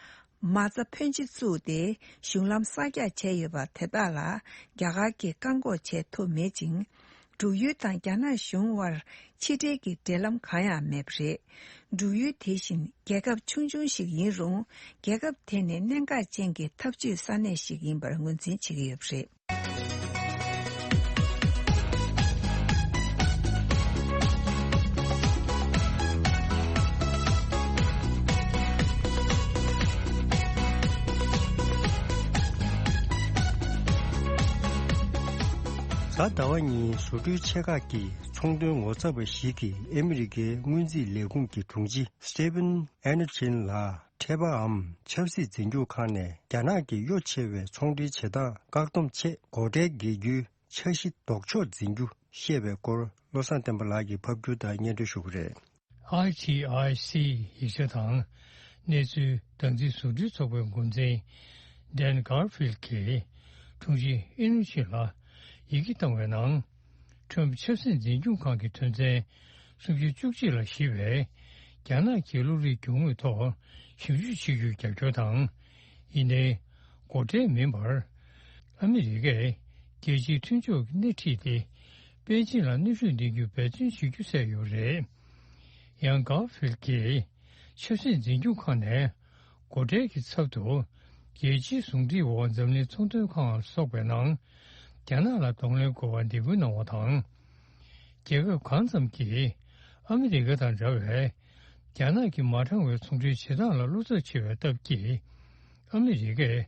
མ་རྩ་ཕོན་ཆེ་བཙུགས་ཏེ་གཞུང་ལམ་གསར་རྒྱག་བྱས་ཡོད་པ་དེ་དག་ལ་རྒྱ་གར་གྱིས་བཀག་འགོག་བྱས་ཐུབ་མེད་ཅིང་། འབྲུག་ཡུལ་དང་རྒྱ་ནག་གཞུང་དབར་ཕྱི་འབྲེལ་གྱི་འབྲེལ་ལམ་གང་ཡང་མེད་པ་རེད། འབྲུག་ཡུལ་དེ་བཞིན་རྒྱལ་ཁབ་ཆུང་ཆུང་ཞིག་ཡིན་རུང་། རྒྱལ་ཁབ་དེ་ནི་གནད་འགག་ཅན་གྱི་འཐབ་ཇུས་ས་གནས་ཤིག་ཡིན་པར་ངོས་འཛིན་བྱེད་ཀྱི་ཡོད་པ་རེད། གཟའ་ཟླ་བ་ཉིན་བཟོ་སྐྲུན་ཆེ་ཁག་གི་ཚོང་དོན་ངོ་ཚབ་པ་ཞིག་གིས་ཨ་མི་རི་ཀའི་སྔོན་རྩིས་ལས་ཁུངས་ཀྱི་དྲུང་ཆེ་Stephen Mnuchin ལ་འཕྲད་པའམ་ཆབ་སྲིད་འཛིན་སྐྱོང་ཁང་ནས་རྒྱ་ནག་གི་གཡོ་ཆེ་བའི་ཚོང་འབྲེལ་བྱེད་སྟངས་བཀག་སྡོམ་ཆེད་སྒོ་ཁྲལ་འགེལ་རྒྱུའི་འཆར་གཞི་ལྡོག་ཕྱོགས་འཛིན་རྒྱུ་བཤད་པའི་སྐོར། བློ་བཟང་བསྟན་པ་ལགས་ཀྱིས་ཕབ་སྒྱུར་དང་སྙན་སྒྲོན་ཞུ་གི་རེད། ཨའི་ཊི་ཨའི་སི་ཡིག་ཆ་དང་གནས་ཚུལ་བདག་འཛིན་བཟོ་སྐྲུན་ཚོགས་པའི་འགོ་འཛིན་Dan Garfield གྱིས་དྲུང་ཆེ་ཨེ་ནུ་ཆི་ལ་ཡི་གེ་བཏང་བའི་ནང་། ཁྲོམ་ཆབ་སྲིད་འཛིན་སྐྱོང་ཁང་གི་དོན་ཚན་སུམ་ཅུ་བཅུ་གཅིག་ལ་བཞི་པའི་རྒྱ་ནག་གི་གློག་རིག་རྒྱུ་དངོས་ཐོག་ཞིབ་འཇུག་བྱེད་རྒྱུའི་རྒྱབ་སྐྱོར་དང་། ཡིན་ནའི་སྒོ་ཁྲལ་མིན་པར་ཨ་མི་རི་ཀས་རྒྱལ་སྤྱིའི་མཐུན་ཕྱོགས་ཀྱི་སྣེ་ཁྲིད་དེ་པེ་ཅིན་ལ་གནོན་ཤུགས་འདིང་རྒྱུ་འབད་བརྩོན་བྱེད་རྒྱུ་གསལ་ཡོད་པ་རེད། ཡང་Garfield གྱིས་ཆབ་སྲིད་འཛིན་སྐྱོང་ཁང་ནས་སྒོ་ཁྲལ་གྱི་ཚབ་ཏུ་རྒྱལ་སྤྱིའི་ཟུང་འབྲེལ་འོག་འཛམ་གླིང་ཚོང་དོན་ཁང་ལ་སོགས་པའི་ནང་རྒྱ་ནག་ལ་གདོང་ལེན་དགོས་པར་འདེད་སྐུལ་གནང་བ་དང་། རྒྱལ་ཁབ་གང་ཙམ་གྱིས་ཨ་མི་རི་ཀ་དང་འདྲ་བའི་རྒྱ་ནག་གི་མ་དྲང་བའི་ཚོང་འབྲེལ་བྱེད་སྟངས་ལ་བློ་འཚབ་ཆེ་བའི་སྟབས་ཀྱིས། ཨ་མི་རི་ཀས་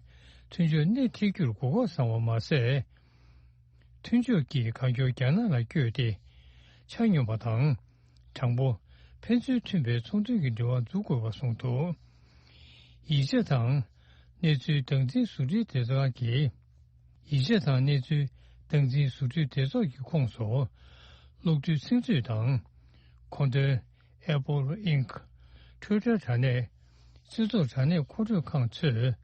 མཐུན་ཕྱོགས་སྣེ་ཁྲིད་རྒྱུར་གོ་སྐབས་བཟང་བ་མ་ཟད། མཐུན་ཕྱོགས་ཀྱིས་གང་མགྱོགས་རྒྱ་ནག་ལ་བསྐྱོད་དེ། ཆ་སྙོམས་པ་དང་། དྲང་པོ། ཕན་ཚུན་མཐུན་པའི་ཚོང་དོན་གྱི་འབྲེལ་བ་འཛུགས་དགོས་པ་གསུངས་འདུག་ཡིག་ཆ་དང་། གནས་ཚུལ་བདག་འཛིན་བཟོ་སྐྲུན་སྡེ་ཚོགས་ཀྱི། ཡིག་ཆ་དང་གནས་ཚུལ་བདག་འཛིན་བཟོ་སྐྲུན་སྡེ་ཚོགས་ཀྱི་ཁོངས་སུ། གློག་རྡུལ་ཚིག་མཛོད་དང་། མཁོ་འདོན། Apple Inc། Twitter དྲ་གནས། སྤྱི་ཚོགས་དྲ་གནས་མཁོ་སྤྲོད་ཁང་ཚོས།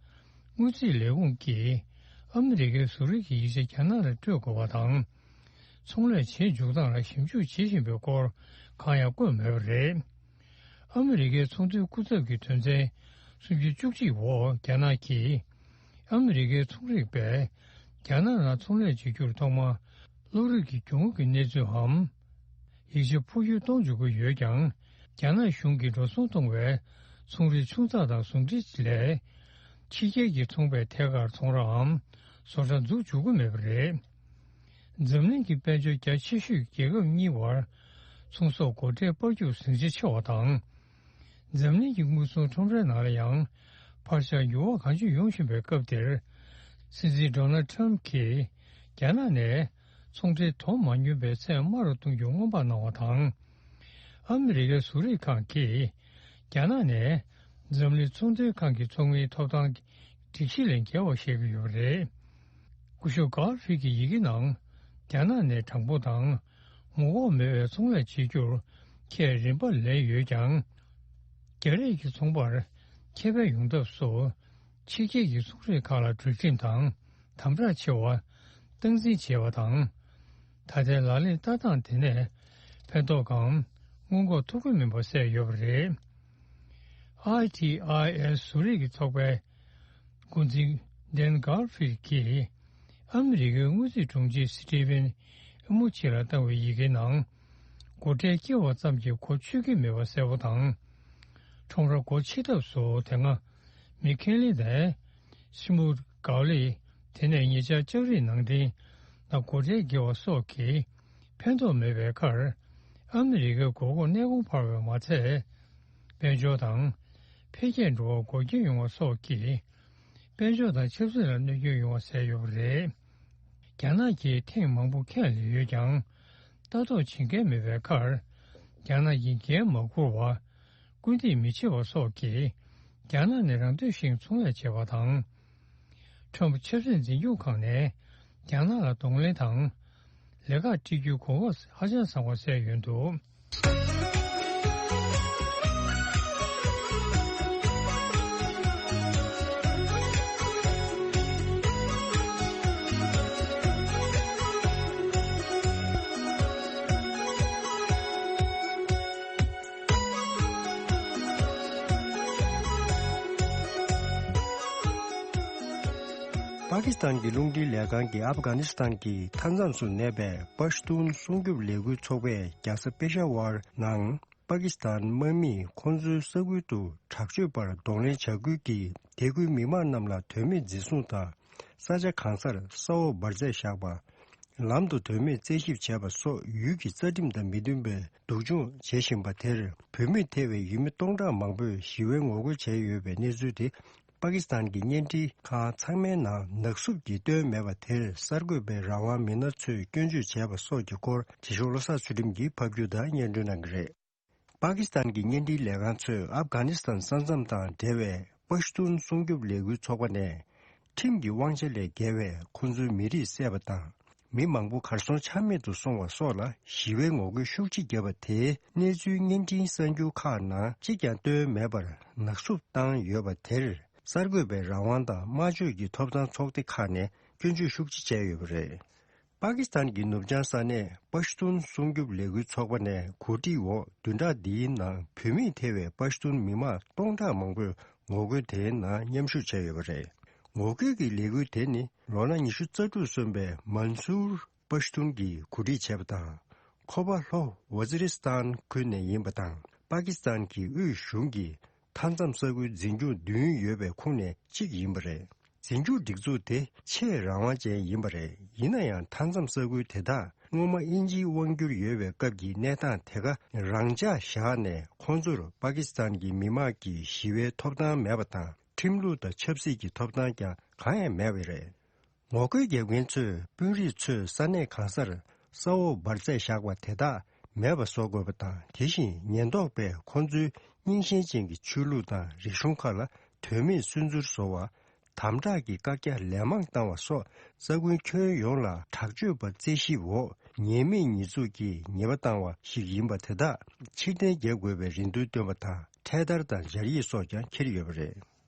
དངུལ་རྩིས་ལས་ཁུངས་ཀྱི་ ཨ་མི་རི་ཀའི་ཟུ་རིག་གི་ཡིག་ཆ་རྒྱ་ནག་ལ་སྤྲོད་དགོས་པ་དང་། ཚོང་ལས་བྱེད་འཇུག་སྟངས་ལ་ཞིབ་འཇུག་བྱེད་བཞིན་པའི་སྐོར་གང་ཡང་བཀོད་མེད་པ་རེད། ཨ་མི་རི་ཀའི་ཚོང་དོན་སྐུ་ཚབ་ཀྱི་དོན་ཚན་སུམ་ཅུ་བཅུ་གཅིག་འོག་རྒྱ་ནག་གིས། ཨ་མི་རི་ཀའི་ཚོང་རིག་པས་རྒྱ་ནག་ནང་ཚོང་ལས་བྱེད་རྒྱུར་ཐོག་མར་གློག་རིག་གི་གྱོང་གུན་གྱི་གནས་ཚུལའམ། ཡིག་ཆ་འཕོ་འགྱུར་གཏོང་འཇུག་གི་ཡོད་ཀྱང་། རྒྱ་ནག་གཞུང་གིས་འགྲོ་སོང་གཏོང་བའི་ཚོང་རའི་ཆུང་ཚགས་དང་ཟུང་འབྲེལ་ལས། ཕྱི་རྒྱལ་གྱི་ཚོང་པས་ཐད་ཀར་ཚོང་རའམ་བཟོ་གྲྭ་འཛུགས་འཇུག་གི་མེད་པ་རེད། འཛམ་གླིང་གི་དཔལ་འབྱོར་རྒྱ་ཆེ་ཤོས་ཀྱི་རྒྱལ་ཁབ་གཉིས་བར་ཚོང་ཟོག་སྒོ་ཁྲལ་སྤར་རྒྱུར་ཟིང་ཆ་ཆེ་བ་དང་། འཛམ་གླིང་གི་དངུལ་སྲུང་ཁྲོམ་རའི་ནང་ལ་ཡང་འཕར་ཆག་འགྱུར་བ་གང་ཅི་ཡོང་བཞིན་པའི་སྐབས་འདིར། སྲིད་འཛིན་ཌོ་ནལ་ཊམ་གྱིས་རྒྱ་ནག་ནས་ཚོང་ཁྲལ་དོ་མ་ཉམས་པའི་ཚད་དམའ་རུ་གཏོང་རྒྱུ་སྔོན་དཔག་གནང་བ་དང་། ཨ་མི་རི་ཀའི་ཟུ་རིག་ཁང་གིས་རྒྱ་ནག་ནས་འཛམ་གླིང་ཚོང་དོན་ཁང་གི་ཚོང་དངུལ་ཐོབ་ཐང་སྒྲིག་གཞི་ལས་འགལ་བ་བཤད་ཀྱི་ཡོད་པ་རེད། སྐུ་ཞབས་གྷར་ཧྥིལ་གྱི་ཡི་གེ་ནང་། རྒྱ་ནག་ནས་དྲང་པོ་དང་ངོ་ལྐོག་མེད་པའི་ཚོང་ལས་བྱེད་རྒྱུར་ཁས་རིམ་པ་ལེན་ཡོད་ཀྱང་། རྒྱ་རིགས་ཀྱི་ཚོང་པར་ཁེ་ཕན་ཡོང་ཐབས་སུ། ཕྱི་རྒྱལ་གྱི་ཚོང་རིགས་ཁག་ལ་གྲོས་ཁྲིམས་དང་དམ་དྲག་ཆེ་བ་སྟངས་འཛིན་བྱས་པ་དང་། ད་ལྟའི་ལག་ལེན་ལྟ་སྟངས་དེ་ནས་ཕན་ཐོགས་གང་སྔོན་འགོག་ཐུབ་ཀྱི་མིན་པ་གསལ་ཡོད་པ་རེད། ཨའི་ཊི་ཨའི་ཨེས་ཟུ་རིག་གི་ཚོགས་པའི་འགོ་འཛིན་ཌན་གྷར་ཧྥིལ་གྱིས་ཨ་མི་རི་ཀའི་དངུལ་རྩིས་དྲུང་ཆེ་སི་ཊི་ཝན་ཨི་མོ་ཆི་ལ་བཏང་བའི་ཡི་གེའི་ནང་། སྒོ་ཁྲལ་བསྐྱེད་པ་ཙམ་གྱིས་གོ་ཆོད་ཀྱི་མེད་པ་གསལ་པོ་དང་། ཁྲོམ་ར་སྒོ་ཕྱེ་ཐབས་སུ་དེ་སྔ་མི་ཁེན་ལི་དང་སི་མུ་གའོ་ལི། དེ་ནས་ཉེ་ཆར་ལྕགས་རིགས་ནང་འདྲེན་ལ་སྒོ་ཁྲལ་བསྐྱེད་པ་སོགས་ཀྱིས་ཕན་ཐོགས་མེད་པའི་ཁར། ཨ་མི་རི་ཀའི་དགོས་མཁོ་གནས་གོང་འཕར་བས་མ་ཚད། དཔལ་འབྱོར་དང་འཕེལ་རྒྱས་འགྲོ་བར་འགོག་རྐྱེན་ཡོང་བ་སོགས་ཀྱིས། དཔལ་འབྱོར་དང་ཆབ་སྲིད་ལ་གནོད་སྐྱོན་ཡོང་བ་གསལ་ཡོད་པ་རེད། རྒྱ་ནག་གིས་ཐེངས་མང་པོ་ཁས་ལེན་ཡོད་ཀྱང་། ལྟ་རྟོག་བྱེད་མཁན་མེད་པའི་ཁར། རྒྱ་ནག་གིས་འགན་མ་འཁུར་བར། སྐུལ་འདེད་མི་བྱེད་པ་སོགས་ཀྱིས། རྒྱ་ནག་ནས་རང་འདོད་བཞིན་ཚོང་ལས་བྱེད་པ་དང་། ཁྲོམ་ཆབ་སྲིད་འཛིན་སྐྱོང་ཁང་ནས་རྒྱ་ནག་ལ་གདོང་ལེན་དང་། ལས་ཀར་སྤྲད་རྒྱུའི་གོ་སྐབས་ཧ་ཅང་བཟང་བ་གསལ་ཡོད་འདུག། པ་ཀི་སི་ཐན་གྱི་རླུང་འཕྲིན་ལས་ཁང་གིས་ཨབ་གྷ་ནི་སི་ཐན་གྱི་མཐའ་མཚམས་སུ་གནས་པའི་པ་ཤ་ཏུན་སྲུང་སྐྱོབ་ལས་འགུལ་ཚོགས་པས་རྒྱལ་ས་པེ་ཤ་ཝར་ནང་། པ་ཀི་སི་ཐན་དམག་མིས་ཁོང་ཚོའི་ས་ཁུལ་དུ་དྲག་སྤྱོད་པར་གདོང་ལེན་བྱ་ཁུལ་གྱིས། དེ་ཁུལ་མི་མང་རྣམས་ལ་དོན་མེད་འཛིན་བཟུང་དང་། ས་ཆ་གང་སར་ས་འོག་འབར་རྫས་བཞག་པ། ལམ་དུ་དོན་མེད་རྩད་ཞིབ་བྱས་པ་སོགས་ཡུལ་གྱི་རྩ་ཁྲིམས་དང་མི་མཐུན་པའི་སྡུག་སྦྱོང་བྱེད་བཞིན་པ་དེར། བོད་མིས་ཐེ་བའི་ཡུལ་མི་སྟོང་ཕྲག་མང་པོས་ཞི་བའི་ངོ་རྒོལ་བྱས་ཡོད་པའི་གནས་ཚུལ་དེ། པ་ཀི་སི་ཐན་གྱི་བརྙན་འཕྲིན་ཁང་ཚང་མའི་ནང་ནག་སུབ་ཀྱིས་བཏོན་མེད་པ་དེར། གསར་འགོད་པའི་རང་དབང་མི་སྣ་ཚོས་སྐྱོན་བརྗོད་བྱས་པ་སོགས་ཀྱི་སྐོར། དྲི་ཤོག་བློ་བཟང་ཚུལ་ཁྲིམས་ཀྱིས་ཕབ་སྒྱུར་དང་སྙན་སྒྲོན་གནང་གི་རེད། པ་ཀི་སི་ཐན་གྱི་བརྙན་འཕྲིན་ལས་ཁང་ཚོས་ཨབ་གྷ་ནི་སི་ཐན་ས་མཚམས་དང་འབྲེལ་བའི་པ་ཤ་ཏུན་སྲུང་སྐྱོབ་ལས་འགུལ་ཚོགས་པ་ནས། ཁྲིམས་ཀྱི་དབང་ཆ་ལས་བརྒལ་བའི་ཁོང་ཚོའི་མི་རིགས་བསད་པ་དང་། མི་མང་པོ་གར་སོང་ཆ་མེད་དུ་སོང་བ་སོགས་ལ་ཞི་བའི་ངོ་རྒོལ་ཤུགས་ཆེ་བརྒྱབ་པ་དེའི་གནས་ཚུལ་བརྙན་འཕྲིན་གསར་འགྱུར་ཁག་ནང་གཅིག་ཀྱང་བཏོན་མེད་པར་ནག་སུབ་བཏང་ཡོད་པ་དེར། གསར་འགོད་པའི་རང་དབང་དང་སྨྲ་བརྗོད་ཀྱི་ཐོབ་ཐང་ཚོགས་སྡེ་ཁག་ནས་སྐྱོན་བརྗོད་ཤུགས་ཆེ་བྱས་ཡོད་པ་རེད། པ་ཀི་སི་ཐན་གྱི་ནུབ་བྱང་ས་གནས་པ་ཤ་ཏུན་སྲུང་སྐྱོབ་ལས་འགུལ་ཚོགས་པ་ནས་གོ་སྒྲིག་འོག་བདུན་ཕྲག་འདིའི་ནང་བོད་མིས་ཐེ་བའི་པ་ཤ་ཏུན་མི་མང་སྟོང་ཕྲག་མང་པོས་ངོ་རྒོལ་དེའི་ནང་མཉམ་ཞུགས་བྱས་ཡོད་པ་རེད། ངོ་རྒོལ་གྱི་ལས་འགུལ་དེ་ནི་ལོ་ན་ཉི་ཤུ་རྩ་དྲུག་སོན་པའི་མན་སུར་པ་ཤ་ཏུན་གྱིས་གོ་སྒྲིག་བྱས་པ་དང་། ཁོ་པ་ལྷོ་ཝ་ཛི་རི་སི་ཐན་ཁུལ་ནས་ཡིན་པ་དང་། པ་ཀི་སི་ཐན་གྱི་དབུས་གཞུང་གིས་མཐའ་མཚམས་ས་ཁུལ་འཛིན་སྐྱོང་བདུན་ཡོད་པའི་ཁོངས་ནས་གཅིག་ཡིན་པ་རེད། འཛིན་སྐྱོང་སྒྲིག་འཛུགས་དེ་ཆེས་རང་དབང་ཅན་ཡིན་པ་རེད། ཡིན་ན་ཡང་མཐའ་མཚམས་ས་ཁུལ་དེ་དག་སྔོན་མ་དབྱིན་ཇིའི་དབང་སྒྱུར་ཡོད་པའི་སྐབས་ཀྱི་གནས་སྟངས་དེ་ག་རང་འཇགས་བཞག་ནས། ཁོང་ཚོར་པ་ཀི་སི་ཐན་གྱི་མི་དམངས་ཀྱི་ཞི་བའི་ཐོབ་ཐང་མེད་པ་དང་། ཁྲིམས་ལུགས་དང་ཆབ་སྲིད་ཀྱི་ཐོབ་ཐང་ཀྱང་གང་ཡང་མེད་པ་རེད། ངོ་རྒོལ་རྒྱབ་མཁན་ཚོས་དཔོན་རིགས་ཚོས་ས་གནས་གང་སར་ས་འོག་འབར་རྫས་བཞག་པ་དེ་དག་མེད་པ་བཟོ་དགོས་པ་དང་། དེ་བཞིན་ཉེན་རྟོག་པས་ཁོང་ཚོའི་རྙིང་ཞེན་ཅན་གྱི་ཆོས་ལུགས་དང་རིག་གཞུང་ཁག་ལ་དོན་མེད་སུན་གཙེར་བཟོ་བ། དམ་དྲག་གི་བཀག་རྒྱ་ལན་མང་བཏང་བ་སོགས། ས་ཁུལ་ཁྱོན་ཡོངས་ལ་དྲག་སྤྱོད་པ་རྩད་ཞིབ་འོག་ཉེས་མེད་ཉེས་འཛུགས་ཀྱི་ཉེས་པ་བཏང་བ་ཞིག་ཡིན་པ་དེ་དག་ཕྱིར་འཐེན་རྒྱག་དགོས་པའི་རེ་འདུན་བཏོན་པ་དང་། འཕྲེད་དར་དང་སྦྱར་ཡིག་སོགས་ཀྱང་འཁྱེར་ཡོད་པ་རེད།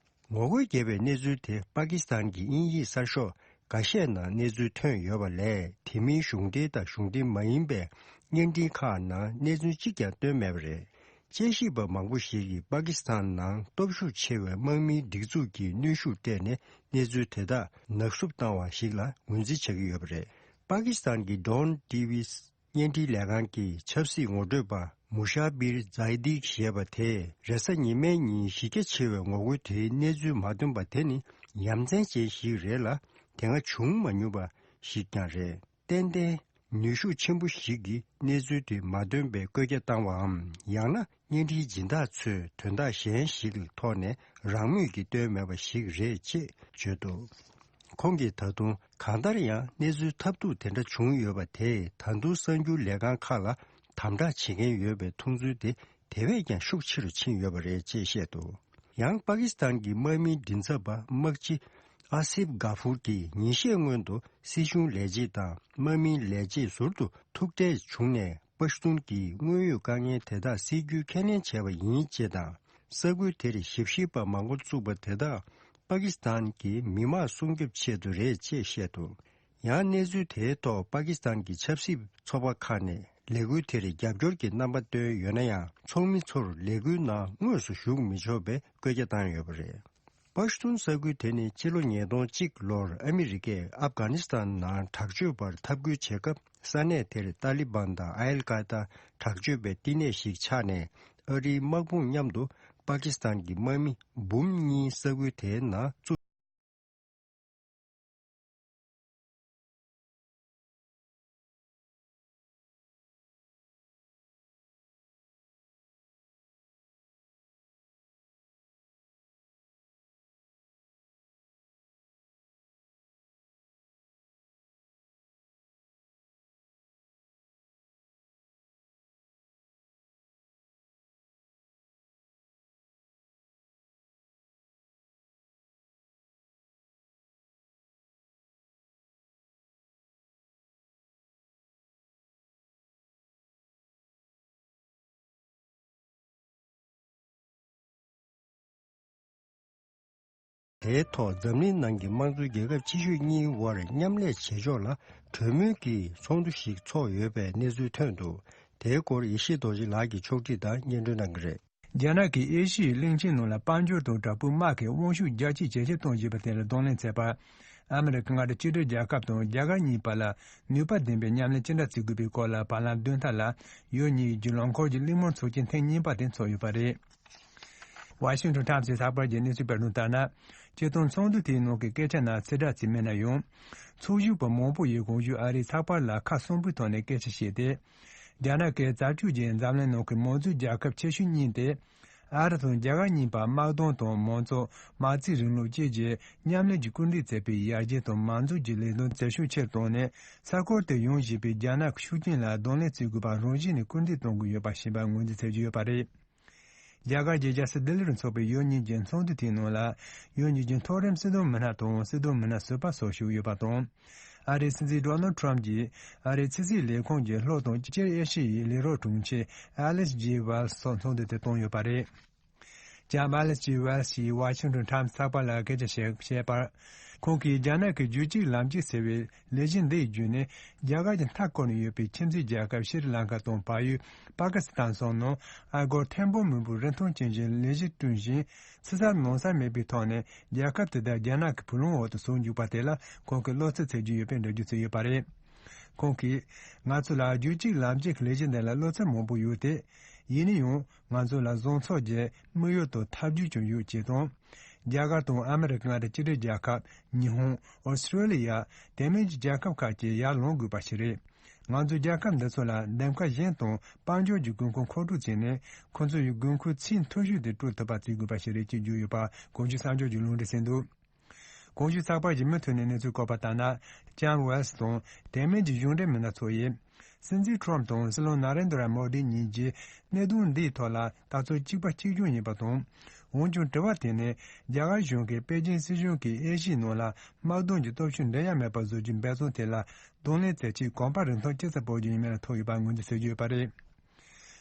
ངོ་རྒོལ་བརྒྱབ་པའི་གནས་ཚུལ་དེ་པ་ཀི་སི་ཐན་གྱི་དབྱིན་ཡིག་གསར་ཤོག་ འགའ་ཤས་ནང་གནས་ཚུལ་ཐོན་ཡོད་པ་ལས། དེ་མིན་གཞུང་འབྲེལ་དང་གཞུང་འབྲེལ་མ་ཡིན་པའི་བརྙན་འཕྲིན་ཁག་ནང་གནས་ཚུལ་གཅིག་ཀྱང་བཏོན་མེད་པ་རེད། དཔྱད་ཞིབ་པ་མང་པོ་ཞིག་གིས་པ་ཀི་སི་ཐན་ནང་སྟོབས་ཤུགས་ཆེ་བའི་དམག་མིའི་སྒྲིག་འཛུགས་ཀྱིས་གནོན་ཤུགས་སྤྲད་ནས་གནས་ཚུལ་དེ་དག་ནག་བསུབ་བཏང་བ་ཞིག་ལ་ངོས་འཛིན་བྱ་གི་ཡོད་པ་རེད། པ་ཀི་སི་ཐན་གྱི་Dawn T V བརྙན་འཕྲིན་ལས་ཁང་གི་ཆབ་སྲིད་ངོ་སྤྲོད་པ་མུ་ཤ་བིར་ཛའི་དིག་ཞེས་པ་དེས། རེས་གཟའ་ཉི་མའི་ཉིན་གཞི་རྒྱ་ཆེ་བའི་ངོ་རྒོལ་དེའི་གནས་ཚུལ་མ་ཐོན་པ་དེ་ནི་ཡ་མཚན་ཅན་ཞིག་རེད་ལ། དེ་སྔ་བྱུང་མ་མྱོང་པ་ཞིག་ཀྱང་རེད། ཏན་ཏན་ནུས་ཤུགས་ཆེན་པོ་ཞིག་གིས་གནས་ཚུལ་དེ་མ་ཐོན་པའི་བཀོད་རྒྱ་བཏང་བའམ། ཡང་ན་བརྙན་འཕྲིན་སྦྱིན་བདག་ཚོས་དོན་དག་གཞན་ཞིག་གི་ཐོག་ནས་རང་མོས་ཀྱིས་བཏོན་མེད་པ་ཞིག་རེད་ཅེས་བརྗོད་འདུག་ཁོང་གིས་ད་དུང་གང་ལྟར་ཡང་གནས་ཚུལ་ཐབས་སྡུག་དེ་འདྲ་བྱུང་ཡོད་པ་དེས། ད་དུང་གསར་འགྱུར་ལས་ཁང་ཁག་ལ་དམ་དྲག་བྱེད་མཁན་ཡོད་པའི་མཐོང་ཚུལ་དེ་དེ་བས་ཀྱང་ཤུགས་ཆེ་རུ་ཕྱིན་ཡོད་པ་རེད་ཅེས་བཤད་འདུག་ཡང་པ་ཀི་སི་ཐན་གྱི་དམག་མིའི་མགྲིན་ཚབ་པ་དམག་སྤྱི་ཨ་སིབ་གྷ་ཧྥུར་གྱིས་ཉིན་ཤས་སྔོན་དུ་སྲིད་གཞུང་ལས་བྱེད་དང་དམག་མིའི་ལས་བྱེད་ཟུར་དུ་ཐུག་འཕྲད་བྱུང་ནས། པ་ཤུ་ཏུན་གྱིས་དངོས་ཡོད་དཀའ་ངལ་དེ་དག་སེལ་རྒྱུའི་ཁས་ལེན་བྱས་པ་ཡིན་ཅེས་དང་། ས་ཁུལ་དེར་ཞབས་ཞུ་བ་མང་པོ་བཙུགས་པ་དེ་དག་པ་ཀི་སི་ཐན་གྱི་མི་དམངས་སྲུང་སྐྱོབ་ཆེད་དུ་རེད་ཅེས་བཤད་འདུག་ཡང་གནས་ཚུལ་དེའི་ཐོག་པ་ཀི་སི་ཐན་གྱི་ཆབ་སྲིད་ཚོགས་པ་ཁག་ནས་ལས་འགུལ་དེར་རྒྱབ་སྐྱོར་གྱི་རྣམ་པ་བཏོན་ཡོད་ན་ཡང་། ཚོགས་མི་ཚོར་ལས་འགུལ་ནང་དངོས་སུ་ཞུགས་མི་ཆོག་པའི་བཀོད་རྒྱ་བཏང་ཡོད་པ་རེད། པ་ཤུ་ཏུན་ས་ཁུལ་དེ་ནི་ཕྱི་ལོ་ཉིས་སྟོང་གཅིག་ལོར་ཨ་མི་རི་ཀས་ཨབ་གྷ་ནི་སི་ཐན་ནང་དྲག་སྤྱོད་པར་འཐབ་རྒོལ་བྱེད་སྐབས། ས་གནས་དེར་ཏཱ་ལི་བན་དང་ཨལ་ཀ་ད་དྲག་སྤྱོད་པའི་བསྟི་གནས་ཤིག་ཆགས་ནས། ཨ་རིའི་དམག་དཔུང་མཉམ་དུ་པ་ཀི་སི་ཐན་གྱི་དམག་མི་འབུམ་གཉིས་ས་ཁུལ་དེའི་ནང་བཙུགས། དེའི་ཐོག་འཛམ་གླིང་ནང་གི་དམངས་གཙོའི་རྒྱལ་ཁབ་ཆེ་ཤོས་གཉིས་དབར་མཉམ་ལས་བྱེད་ཕྱོགས་ལ་གྲོས་མོལ་གྱི་ཚོགས་འདུ་ཞིག་ཚོགས་ཡོད་པའི་གནས་ཚུལ་ཐོན་འདུག་དེའི་སྐོར་ཡེ་ཤེས་རྡོ་རྗེ་ལགས་ཀྱིས་ཕྱོགས་སྒྲིག་དང་སྙན་སྒྲོན་གནང་གི་རེད། རྒྱ་ནག་གིས་ཨེ་ཤི་ཡའི་གླིང་ཆེན་ནང་ལ་དཔལ་འབྱོར་དང་དྲག་པོའི་དམག་གི་དབང་ཤུགས་རྒྱ་སྐྱེད་ཇེ་ཆེར་གཏོང་བཞིན་པ་དེ་ལ་གདོང་ལེན་བྱས་པ། ཨ་མི་རི་ཀ་མངའ་སྡེ་གཅིག་སྒྲིལ་རྒྱལ་ཁབ་དང་རྒྱ་གར་གཉིས་བར་ལ་ནུས་པ་ལྡན་པའི་མཉམ་ལས་ཅི་འདྲ་བྱེད་དགོས་པའི་སྐོར་ལ་བར་ལམ་བདུན་ཐ་ལ་ཡུལ་གཉིས་ཀྱི་རྒྱུན་ལམ་འཁོར་གྱི་གླེང་མོལ་ཚོགས་ཆེན་ཐེངས་གཉིས་པ་དེ་འཚོགས་ཡོད་པ་རེད། ཝ་ཤིང་ཊོན་ཊའིམ་སི་ཚགས་པར་གྱི་གནས་ཚུལ་སྤེལ་དོན་ལྟར་ན། སྤྱིར་བཏང་ཚོགས་འདུ་དེའི་ནང་གི་སྐད་ཆ་ནང་ཚིག་གྲགས་ཅིག་མེད་ན་ཡང་། ཚོགས་ཞུགས་པ་མང་པོ་ཡིས་གོང་ཞུས་ཨ་རིའི་ཚགས་པར་ལ་ཁ་གསོན་པོའི་ཐོག་ནས་སྐད་ཆ་བཤད་དེ། རྒྱ་ནག་གིས་རྩ་བཅོས་ཀྱིས་འཛམ་གླིང་ནང་གི་མང་གཙོའི་རྒྱལ་ཁབ་ཆེ་ཤོས་གཉིས་ཏེ། ཨ་རི་དང་རྒྱ་གར་གཉིས་བར་དམག་དོན་དང་མང་གཙོ། དམག་རྩིས་རིང་ལུགས་བཅས་ཀྱི་མཉམ་ལས་ཀྱིས་སྐུལ་འདེད་བྱས་པའི་ཡར་རྒྱས་དང་མང་གཙོ་གྱི་ལས་དོན་འཛད་ཤུགས་ཆེ་རུ་བཏང་ནས། ས་ཁུལ་དེར་ཡོང་བཞིན་པའི་རྒྱ་ནག་གི་ཤུགས་རྐྱེན་ལ་གདོང་ལེན་བྱེད་དགོས་པ་རང་བཞིན་ནས་སྐུལ་འདེད་གཏོང་དགོས་ཡོད་པ་ཞེས་པ་ངོས་འཛིན་བྱེད་ཀྱི་ཡོད་པ་རེད། རྒྱ་གར་གྱི་རྒྱལ་ས་ལྡི་ལིར་འཚོགས་པའི་ཡུལ་གཉིས་ཀྱི་ཚོགས་འདུ་དེའི་ནང་ལ། ཡུལ་གཉིས་ཀྱི་མཐོ་རིམ་སྲིད་དོན་མི་སྣ་དང་སྲིད་དོན་མི་སྣ་ཟུར་པ་སོགས་ཞུགས་ཡོད་པ་དང་། ཨ་རིའི་སྲིད་འཛིན་ཌོ་ནལ་ཊམ་གྱིས་ཨ་རིའི་ཕྱི་སྲིད་ལས་ཁུངས་ཀྱི་ལྷོ་དང་སྤྱིར་ཨེ་ཤི་ཡའི་ལས་རོགས་དྲུང་ཆེ་ཨ་ལིས་ཇེ་ཝེལ་སོགས་ཚོགས་འདུ་དེ་བསྐོངས་ཡོད་པ་རེད། ལྕམ་ཨ་ལིས་ཇེ་ཝེལ་ཡིས་ཝ་ཤིང་ཊོན་ཊའིམ་སི་ཚགས་པར་ལ་སྐད་ཆ་བཤད་བཤད་པར། ཁོང་གིས་རྒྱ་ནག་གི་རྒྱུད་གཅིག་ལམ་གཅིག་ཟེར་བའི་ལས་གཞི་འདི་བརྒྱུད་ནས། རྒྱ་གར་གྱི་མཐའ་བསྐོར་ནས་ཡོད་པའི་ཁྱིམ་མཚེས་རྒྱལ་ཁབ་ཤྲི་ལང་ཀ་དང་བལ་ཡུལ་པ་ཀི་སི་ཐན་སོགས་ནང་ཨ་སྒོར་ཐེར་འབུམ་མང་པོའི་རིན་ཐང་ཅན་གྱི་ལས་གཞི་བསྐྲུན་ཞིང་། ཕྱི་གསལ་ནང་གསལ་མེད་པའི་ཐོག་ནས་རྒྱལ་ཁབ་དེ་དག་རྒྱ་ནག་གི་བུ་ལོན་འོག་ཏུ་བཟུང་འཇུག་པ་དེ་ལ་ཁོང་གིས་བློ་འཚབ་བྱེད་ཀྱི་ཡོད་པའི་འགྲེལ་བརྗོད་བྱས་ཡོད་པ་རེད། ཁོང་གིས། ང་ཚོ་ལ་རྒྱུད་གཅིག་ལམ་གཅིག་གི་ལས་གཞི་འདི་ལ་བློ་འཚབ་མང་པོ་ཡོད་དེ། ཡིན་ན་ཡང་། ང་ཚོ་ལ་བཟང་ཕྱོགས་ཀྱི་དམིགས་ཡུལ་དང་ཐབས་ཇུས་ཀྱང་ཡོད་ཅེས་དང་། རྒྱ་གར་དང་ཨ་མི་རི་ཀ་མངའ་སྡེ་གཅིག་སྒྲིལ་རྒྱལ་ཁབ། ཉི་ཧོང་། ཨོ་སི་ཀྲོ་ལི་ཡ། དེ་མིན་གྱི་རྒྱལ་ཁབ་ཁག་ཅིག་ཡར་ལངས་དགོས་པ་ཞིག་རེད། ང་ཚོའི་རྒྱལ་ཁབ་འདི་ཚོ་ལ་འདེམས་ཀ་གཞན་དང་དཔལ་འབྱོར་གྱི་དགོས་མཁོ་མཁོ་སྤྲོད་བྱས་ནས། ཁོ་ཚོ་ཡི་དགོས་མཁོའི་ཚད་མཐོ་ཤོས་དེ་སྤྲོད་ཐུབ་པ་བྱེད་དགོས་པ་ཞིག་རེད་ཅེས་བརྗོད་ཡོད་པ་གོང་ཞུས་གསར་འགྱུར་གྱི་ལུང་འདྲེན་བྱས་འདུག་གོང་ཞུས་ཚགས་པར་གྱི་མུ་མཐུད་ནས་གནས་ཚུལ་བཀོད་པ་ལྟར་ན། ལྕམ་ཝེལ་དང་དེ་མིན་གྱི་གཞུང་འབྲེལ་མི་སྣ་ཚོ་ཡིས། སྲིད་འཛིན་ཊམ་དང་སྲིད་བློན་ན་རེན་དྲ་མོ་དི་གཉིས་ཀྱིས་གནད་དོན་འདིའི་ཐོག་ལ་ལྟ་ཚུལ་གཅིག་པ་གཅིག་རྐྱང་ཡིན་པ་དང་། འོན་ཀྱང་དྲི་བ་དེ་ནི་རྒྱ་གར་གཞུང་གིས་པེ་ཅིན་སྲིད་གཞུང་གིས་ཨེ་ཤི་ཡའི་ནང་ལ་དམག་དོན་གྱི་སྟོབས་ཤུགས་འགྲན་ཡ་མེད་པ་བཟོ་རྒྱུའི་འབད་བརྩོན་དེ་ལ་གདོང་ལེན་མཛད་ཆེད་གོམ་པ་རིམ་ཐོག་ཅི་ཙམ་སྤོ་རྒྱུ་ཡིན་མིན་ལ་ཐུག་ཡོད་པ་ངོས་འཛིན་བྱེད་ཀྱི་ཡོད་པ་རེད།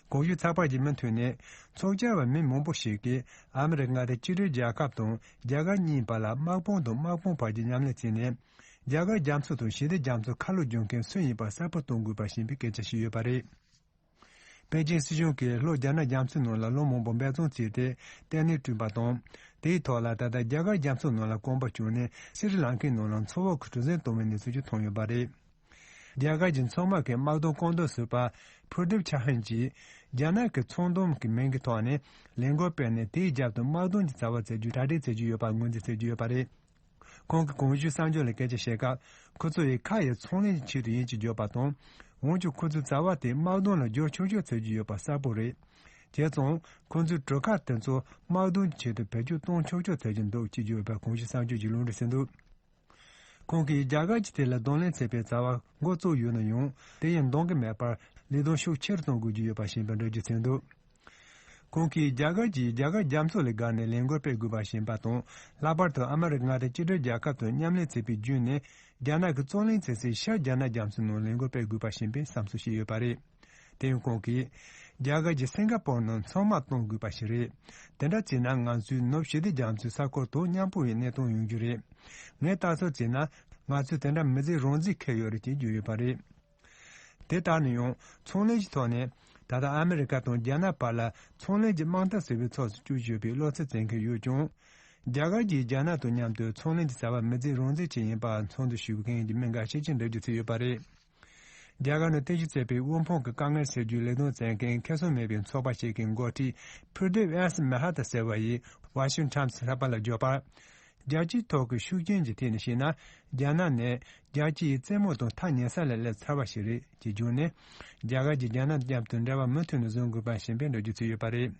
གོང་ཞུས་ཚགས་པར་གྱི་མུ་མཐུད་ནས་ཚོགས་བཅར་བ་མི་མང་པོ་ཞིག་གིས་ཨ་མི་རི་ཀ་མངའ་སྡེ་གཅིག་སྒྲིལ་རྒྱལ་ཁབ་དང་རྒྱ་གར་གཉིས་བར་ལ་དམག་དཔུང་དང་དམག་དཔུང་བར་གྱི་མཉམ་ལས་བྱས་ནས། རྒྱ་གར་རྒྱ་མཚོ་དང་ཞི་བདེ་རྒྱ་མཚོ་ཁ་ལོ་སྒྱུར་མཁན་སུ་ཡིན་པ་གསལ་པོ་གཏོང་དགོས་པ་ཞེས་པའི་སྐད་ཆ་ཞིག་ཡོད་པ་རེད། པེ་ཅིན་སྲིད་གཞུང་གིས་ལྷོ་རྒྱ་ནག་རྒྱ་མཚོའི་ནང་ལ་ལོ་མང་པོ་འབད་བརྩོན་བྱས་ཏེ་ལྟེ་གནས་བསྐྲུན་པ་དང་། དེའི་ཐོག་ལ་ད་ལྟ་རྒྱ་གར་རྒྱ་མཚོའི་ནང་ལ་རྐང་པ་བསྐྱོན་ནས་སི་རི་ལང་ཀའི་ནང་ལ་མཚོ་འོག་གི་གྲུ་གཟིངས་གཏོང་བའི་གནས་ཚུལ་ཞིག་ཐོན་ཡོད་པ་རེད། རྒྱ་གར་གྱི་མཚོ་དམག་གི་དམག་དོན་བཀོད་འདོམས་ཟུར་པ་ཕུར་དེབ་ཆ་ཧན་གྱིས་རྒྱ་ནག་གི་ཚོང་དོན་གྱི་མིང་གི་ཐོག་ནས་ལས་འགུལ་སྤེལ་ནས་དེའི་རྒྱབ་ཏུ་དམག་དོན་གྱི་རྩ་བ་བཙལ་རྒྱུའི་གྲ་སྒྲིག་བྱེད་ཀྱི་ཡོད་པ་ངོས་འཛིན་བྱེད་ཀྱི་ཡོད་པ་རེད། ཁོང་གིས་གོང་ཞུས་གསར་འགྱུར་ལ་སྐད་ཆ་བཤད་སྐབས། ཁོ་ཚོ་ཡིས་ཁ་ཡི་ཚོང་ལས་ཀྱི་ཆེད་དུ་ཡིན་ཅེས་བརྗོད་པ་དང་། འོན་ཀྱང་ཁོ་ཚོའི་རྩ་བ་དེ་དམག་དོན་ལ་བསྒྱུར་ཆོག་ཆོག་བྱེད་ཀྱི་ཡོད་པ་གསལ་པོ་རེད། བྱས་ཙང་ཁོ་ཚོའི་གྲུ་ཁ་དེ་ཚོ་དམག་དོན་གྱི་ཆེད་དུ་བེད་སྤྱོད་གཏོང་ཆོག་ཆོག་བྱེད་ཀྱི་འདུག་ཅེས་བརྗོད་པའི་གོང་ཞུས་གསར་འགྱུར་གྱིས་ལུང་འདྲེན་བྱས་འདུག་ཁོང་གིས་རྒྱ་གར་གྱིས་དེ་ལ་གདོང་ལེན་བྱེད་པའི་རྩ་བ་འགོ་བཙུགས་ཡོད་ན་ཡང་དེ་ཡང་འདང་གི་མེད་པར་ལས་དོན་ཤུགས་ཆེ་རུ་གཏོང་དགོས་ཀྱི་ཡོད་པ་ཞེས་པའི་འགྲེལ་བརྗོད་བྱས་འདུག་ཁོང་གིས་རྒྱ་གར་གྱིས་རྒྱ་གར་རྒྱ་མཚོ་ལས་བརྒལ་ནས་ལས་འགུལ་སྤེལ་དགོས་པ་ཞེས་པ་དང་། ལྷག་པར་དུ་ཨ་མེ་རི་ཀ་མངའ་སྡེ་གཅིག་སྒྲིལ་རྒྱལ་ཁབ་དང་མཉམ་ལས་བྱེད་པའི་བརྒྱུད་ནས་རྒྱ་ནག་གི་རྩོད་གླེང་བྱེད་སའི་ཤར་རྒྱ་ནག་རྒྱ་མཚོའི་ནང་ལས་འགུལ་སྤེལ་དགོས་པ་ཞེས་པའི་བསམ་ཚུལ་ཞིག་ཡོད་པ་རེད། དེ་ཡང་ཁོང་གིས། རྒྱ་གར་གྱིས་སིང་ག་པོར་ནང་མཚོ་དམག་གཏོང་དགོས་པ་ཞིག་རེད། དེ་འདྲ་བྱས་ན་ང་ཚོའི་ནུབ་ཞི་བདེ་རྒྱ་མཚོའི་ས་ཁུལ་དང་མཉམ་པོ་ཡི་གནས་སྟངས་ཡོང་རྒྱུ་རེད། ངས་ལྟ་ཚུལ་བྱས་ན་ང་ཚོས་དེ་འདྲ་མི་བྱེད་རང་བྱེད་ཁེལ་ཡོད་རེད་ཅེས་བརྗོད་ཡོད་པ་རེད། དེ་ལྟར་ན་ཡང་ཚོང་ལས་ཀྱི་ཐོག་ནས་ད་ལྟ་ཨ་མེ་རི་ཀ་དང་རྒྱ་ནག་བར་ལ་ཚོང་ལས་ཀྱི་དམག་འཐབ་ཟེར་བའི་ཕྱོགས་སུ་བསྐྱོད་ཡོད་པའི་བློ་འཚབ་བྱེད་མཁན་ཡོད་ཀྱང་། རྒྱ་གར་གྱིས་རྒྱ་ནག་དང་མཉམ་དུ་ཚོང་ལས་ཀྱི་བྱ་བ་མི་བྱེད་རང་བྱེད་བྱས་ཡིན་པ་ཚོགས་འདུ་ཞུ་མཁན་གྱི་མི་འགའ་ཤས་ཀྱིས་འགྲེལ་བརྗོད་བྱས་ཡོད་པ་རེད། རྒྱ་གར་ནང་རྟེན་གཞི་བྱས་པའི་དབུལ་ཕོངས་ཀྱི་དཀའ་ངལ་སེལ་རྒྱུའི་ལས་དོན་བྱེད་མཁན་ཁེ་བཟང་མེད་པའི་ཚོགས་པ་ཞིག་གི་འགོ་ཁྲིད་ཕུར་དེབ་ཨེས་མ་ཧ་ཏཱ་ཟེར་བ་ཡིས་ཝ་ཤིང་ཊོན་ཚགས་པར་ལ་བརྗོད་པར། རྒྱལ་སྤྱིའི་ཐོག་གི་ཤུགས་རྐྱེན་གྱི་ཐད་ནས་བཤད་ན། རྒྱ་ནག་ནི་རྒྱལ་སྤྱིའི་རྩེད་མོ་དང་ཐག་ཉེ་ས་ལ་སླེབས་ཚར་བ་ཞིག་རེད་ཅེས་བརྗོད་ནས། རྒྱ་གར་གྱིས་རྒྱ་ནག་མཉམ་དུ་འབྲེལ་བ་མུ་མཐུད་ནས་བཟུང་དགོས་པ་ཞེས་པའི་འགྲེལ་བརྗོད་བྱས་ཡོད་པ་རེད།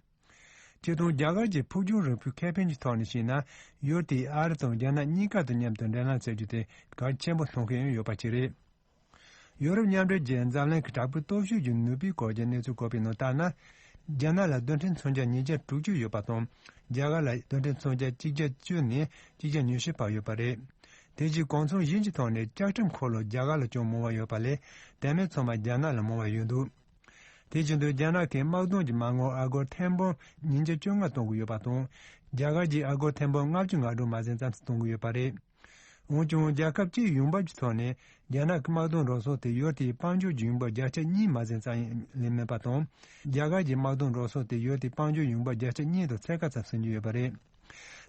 སྤྱིར་བཏང་རྒྱ་གར་གྱི་ཕུགས་རྒྱང་རིང་པོའི་ཁེ་ཕན་གྱི་ཐོག་ནས་བཤད་ན། ཡུལ་དེས་ཨ་རི་དང་རྒྱ་ནག་གཉིས་ཀ་དང་མཉམ་དུ་འབྲེལ་ལམ་བྱེད་རྒྱུ་དེ་གལ་ཆེན་པོ་མཐོང་མཁན་ཡང་ཡོད་པ་ཅིག་རེད། ཡོ་རོབ་མཉམ་འབྲེལ་གྱི་འཛམ་གླིང་གི་དྲག་པོའི་སྟོབས་ཤུགས་ཀྱི་ནུས་པའི་སྐོར་གྱི་གནས་ཚུལ་བཀོད་པའི་ནང་ལྟར་ན། རྒྱ་ནག་ལ་རྡུལ་ཕྲན་མཚོན་ཆ་ཉིས་བརྒྱ་དྲུག་ཅུ་ཡོད་པ་དང་། རྒྱ་གར་ལ་རྡུལ་ཕྲན་མཚོན་ཆ་གཅིག་བརྒྱ་བཅུ་ནས་གཅིག་བརྒྱ་ཉི་ཤུ་བར་ཡོད་པ་རེད། དེ་བཞིན་གོ་མཚོན་གཞན་གྱི་ཐོག་ནས་ལྕགས་ཁྲིམས་འཁོར་ལོ་རྒྱ་གར་ལ་ཅུང་མང་བ་ཡོད་པ་ལས། དེ་མིན་ཚང་མ་རྒྱ་ནག་ལ་མང་བ་ཡོད་འདུག་དེ་བཞིན་དུ་རྒྱ་ནག་གིས་དམག་དོན་གྱི་མ་དངུལ་ཨ་སྒོར་ཐེར་འབུམ་ཉིས་བརྒྱ་བཅོ་ལྔ་གཏོང་གི་ཡོད་པ་དང་། རྒྱ་གར་གྱིས་ཨ་སྒོར་ཐེར་འབུམ་ལྔ་བཅུ་ང་དྲུག་མ་ཟིན་ཙམ་ཞིག་གཏོང་གི་ཡོད་པ་རེད། འོན་ཀྱང་རྒྱལ་ཁབ་སྤྱིའི་ཡོང་འབབ་ཀྱི་ཐོག་ནས་རྒྱ་ནག་གི་དམག་དོན་རོགས་ཚོགས་དེ་ཡུལ་དེའི་དཔལ་འབྱོར་གྱི་ཡོང་འབབ་བརྒྱ་ཆ་གཉིས་མ་ཟིན་ཙམ་ལས་མེད་པ་དང་། རྒྱ་གར་གྱི་དམག་དོན་རོགས་ཚོགས་དེ་ཡུལ་དེའི་དཔལ་འབྱོར་ཡོང་འབབ་བརྒྱ་ཆ་གཉིས་དང་ཕྱེད་ཀ་ཙམ་ཟིན་གྱི་ཡོད་པ་རེད།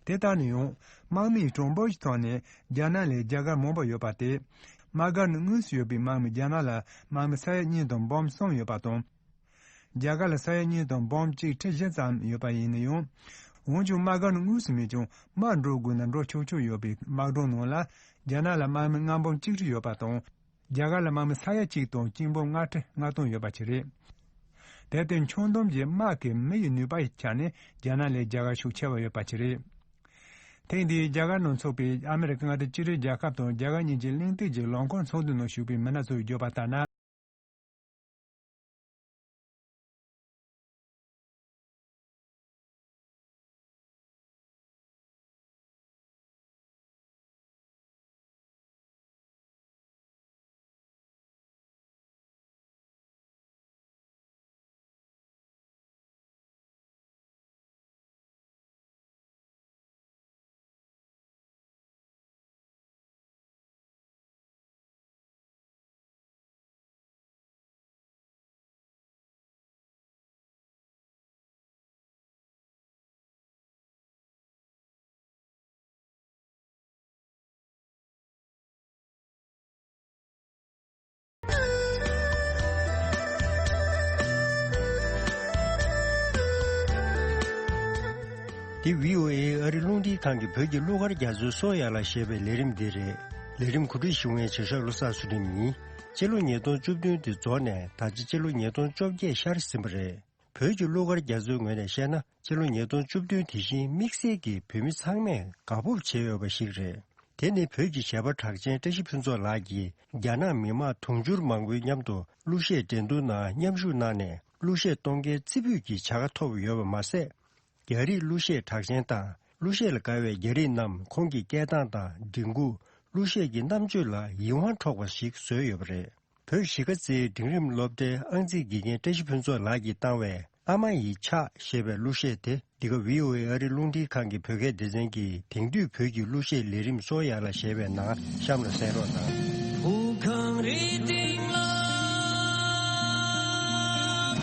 དེ་ལྟར་ན་ཡང་། དམག་མིའི་གྲངས་འབོར་གྱི་ཐོག་ནས་རྒྱ་ནག་ལས་རྒྱ་གར་མང་བ་ཡོད་པ་སྟེ། དམག་སྒར་ནང་དངོས་སུ་ཡོད་པའི་དམག་མི་རྒྱ་ནག་ལ་དམག་མི་ས་ཡ་གཉིས་དང་འབུམ་གསུམ་ཡོད་པ་དང་། རྒྱ་གར་ལ་ས་ཡ་གཉིས་དང་འབུམ་གཅིག་ཁྲི་བཞི་ཙམ་ཡོད་པ་ཡིན་ན་ཡང་། འོན་ཀྱང་དམག་སྒར་ནང་དངོས་སུ་མེད་ཀྱང་དམག་འགྲོ་དགོས་ན་འགྲོ་ཆོག་ཆོག་ཡོད་པའི་དམག་གྲོང་ནང་ལ་རྒྱ་ནག་ལ་དམག་མི་ལྔ་འབུམ་གཅིག་ཁྲི་ཡོད་པ་དང་། རྒྱ་གར་ལ་དམག་མི་ས་ཡ་གཅིག་དང་གཅིག་འབུམ་ལྔ་ཁྲི་ལྔ་སྟོང་ཡོད་པ་ཅིག་རེད། དེར་བརྟེན་ཁྱོན་བསྡོམས་ཀྱི་དམག་གི་མི་ཡི་ནུས་པ་ཡི་ཆ་ནས་རྒྱ་ནག་ལས་རྒྱ་གར་ཤུགས་ཆེ་བ་ཡོད་པ་ཅིག་རེད། ཐེངས་འདིའི་རྒྱ་གར་ནང་འཚོགས་པའི་ཨ་མེ་རི་ཀ་མངའ་སྡེ་གཅིག་སྒྲིལ་རྒྱལ་ཁབ་དང་རྒྱ་གར་གཉིས་ཀྱི་གླེང་སྟེགས་ཀྱི་ལམ་ཁོག་ཚོགས་འདུ་ནང་ཞུགས་པའི་མི་སྣ་ཚོས་བརྗོད་པ་ལྟར་ན། འདི་བྷི་ཨོ་ཨེ་ཨ་རི་རླུང་འཕྲིན་ཁང་གི་བོད་ཀྱི་གླུ་གར་རྒྱ་མཚོའི་སོ་ཡ་ལ་ཞེས་པའི་ལས་རིམ་འདི་རེད། ལས་རིམ་གོ་སྒྲིག་ཞུ་མཁན་བྱེད་ཤག་བློ་བཟང་ཚུལ་ཁྲིམས་ཡིན། སྤྱི་ལོ་ཉིས་སྟོང་བཅུ་བདུན་དེ་རྫོགས་ནས་ད་ཆ་སྤྱི་ལོ་ཉིས་སྟོང་བཅོ་བརྒྱད་ཤར་ཟིན་པ་རེད། བོད་ཀྱི་གླུ་གར་རྒྱ་མཚོའི་ངོས་ནས་བཤད་ན། སྤྱི་ལོ་ཉིས་སྟོང་བཅུ་བདུན་དེ་བཞིན་དམིགས་བསལ་གྱིས་བོད་མི་ཚང་མས་དགའ་སྤོབས་བྱེད་འོས་པ་ཞིག་རེད། དེ་ནི་བོད་ཀྱི་གཞས་པ་གྲགས་ཅན་བཀྲ་ཤིས་ཕུན་ཚོགས་ལགས་ཀྱིས་རྒྱ་ནག་མི་མང་དུང་ཕྱུར་མང་པོའི་མཉམ་དུ་གླུ་གཞས་འགྲན་བསྡུར་ནང་མཉམ་ཞུགས་གནང་ནས་གླུ་གཞས་གཏོང་མཁན་རྩེ་ཕུད་ཀྱི་བྱ་དགའ་ཐོབ་ཡོད་པ་མ་ཟད། རྒྱ་རིགས་གླུ་གཞས་གྲགས་ཅན་དང་གླུ་གཞས་ལ་དགའ་བའི་རྒྱ་རིགས་རྣམས་ཁོང་གི་སྐད་གདངས་དང་མགྲིན་ཁུག་གླུ་གཞས་ཀྱི་རྣམ་དཔྱོད་ལ་ཡིད་དབང་འཕྲོག་པ་ཞིག་བཟོས་ཡོད་པ་རེད། བོད་གཞིས་ཀ་རྩེའི་འབྲིང་རིམ་སློབ་གྲྭའི་ཨང་རྩིས་དགེ་རྒན་བཀྲ་ཤིས་ཕུན་ཚོགས་ལགས་ཀྱིས་བཏང་བའི་ ཨ་མ་ཡི་ཕྱག་ཞེས་པའི་གླུ་གཞས་དེ། འདི་ག་བྷི་ཨོ་ཨེ་ཨ་རིའི་རླུང་འཕྲིན་ཁང་གི་བོད་སྐད་སྡེ་ཚན་གྱི་དེང་དུས་བོད་ཀྱི་གླུ་གཞས་ལས་རིམ་གཙོ་བོ་ཡར་ལ་ཞེས་པའི་ནང་གཤམ་ལ་གསན་རོགས་གནང་། བུ་གངས་རིའི་སྟེང་ལ།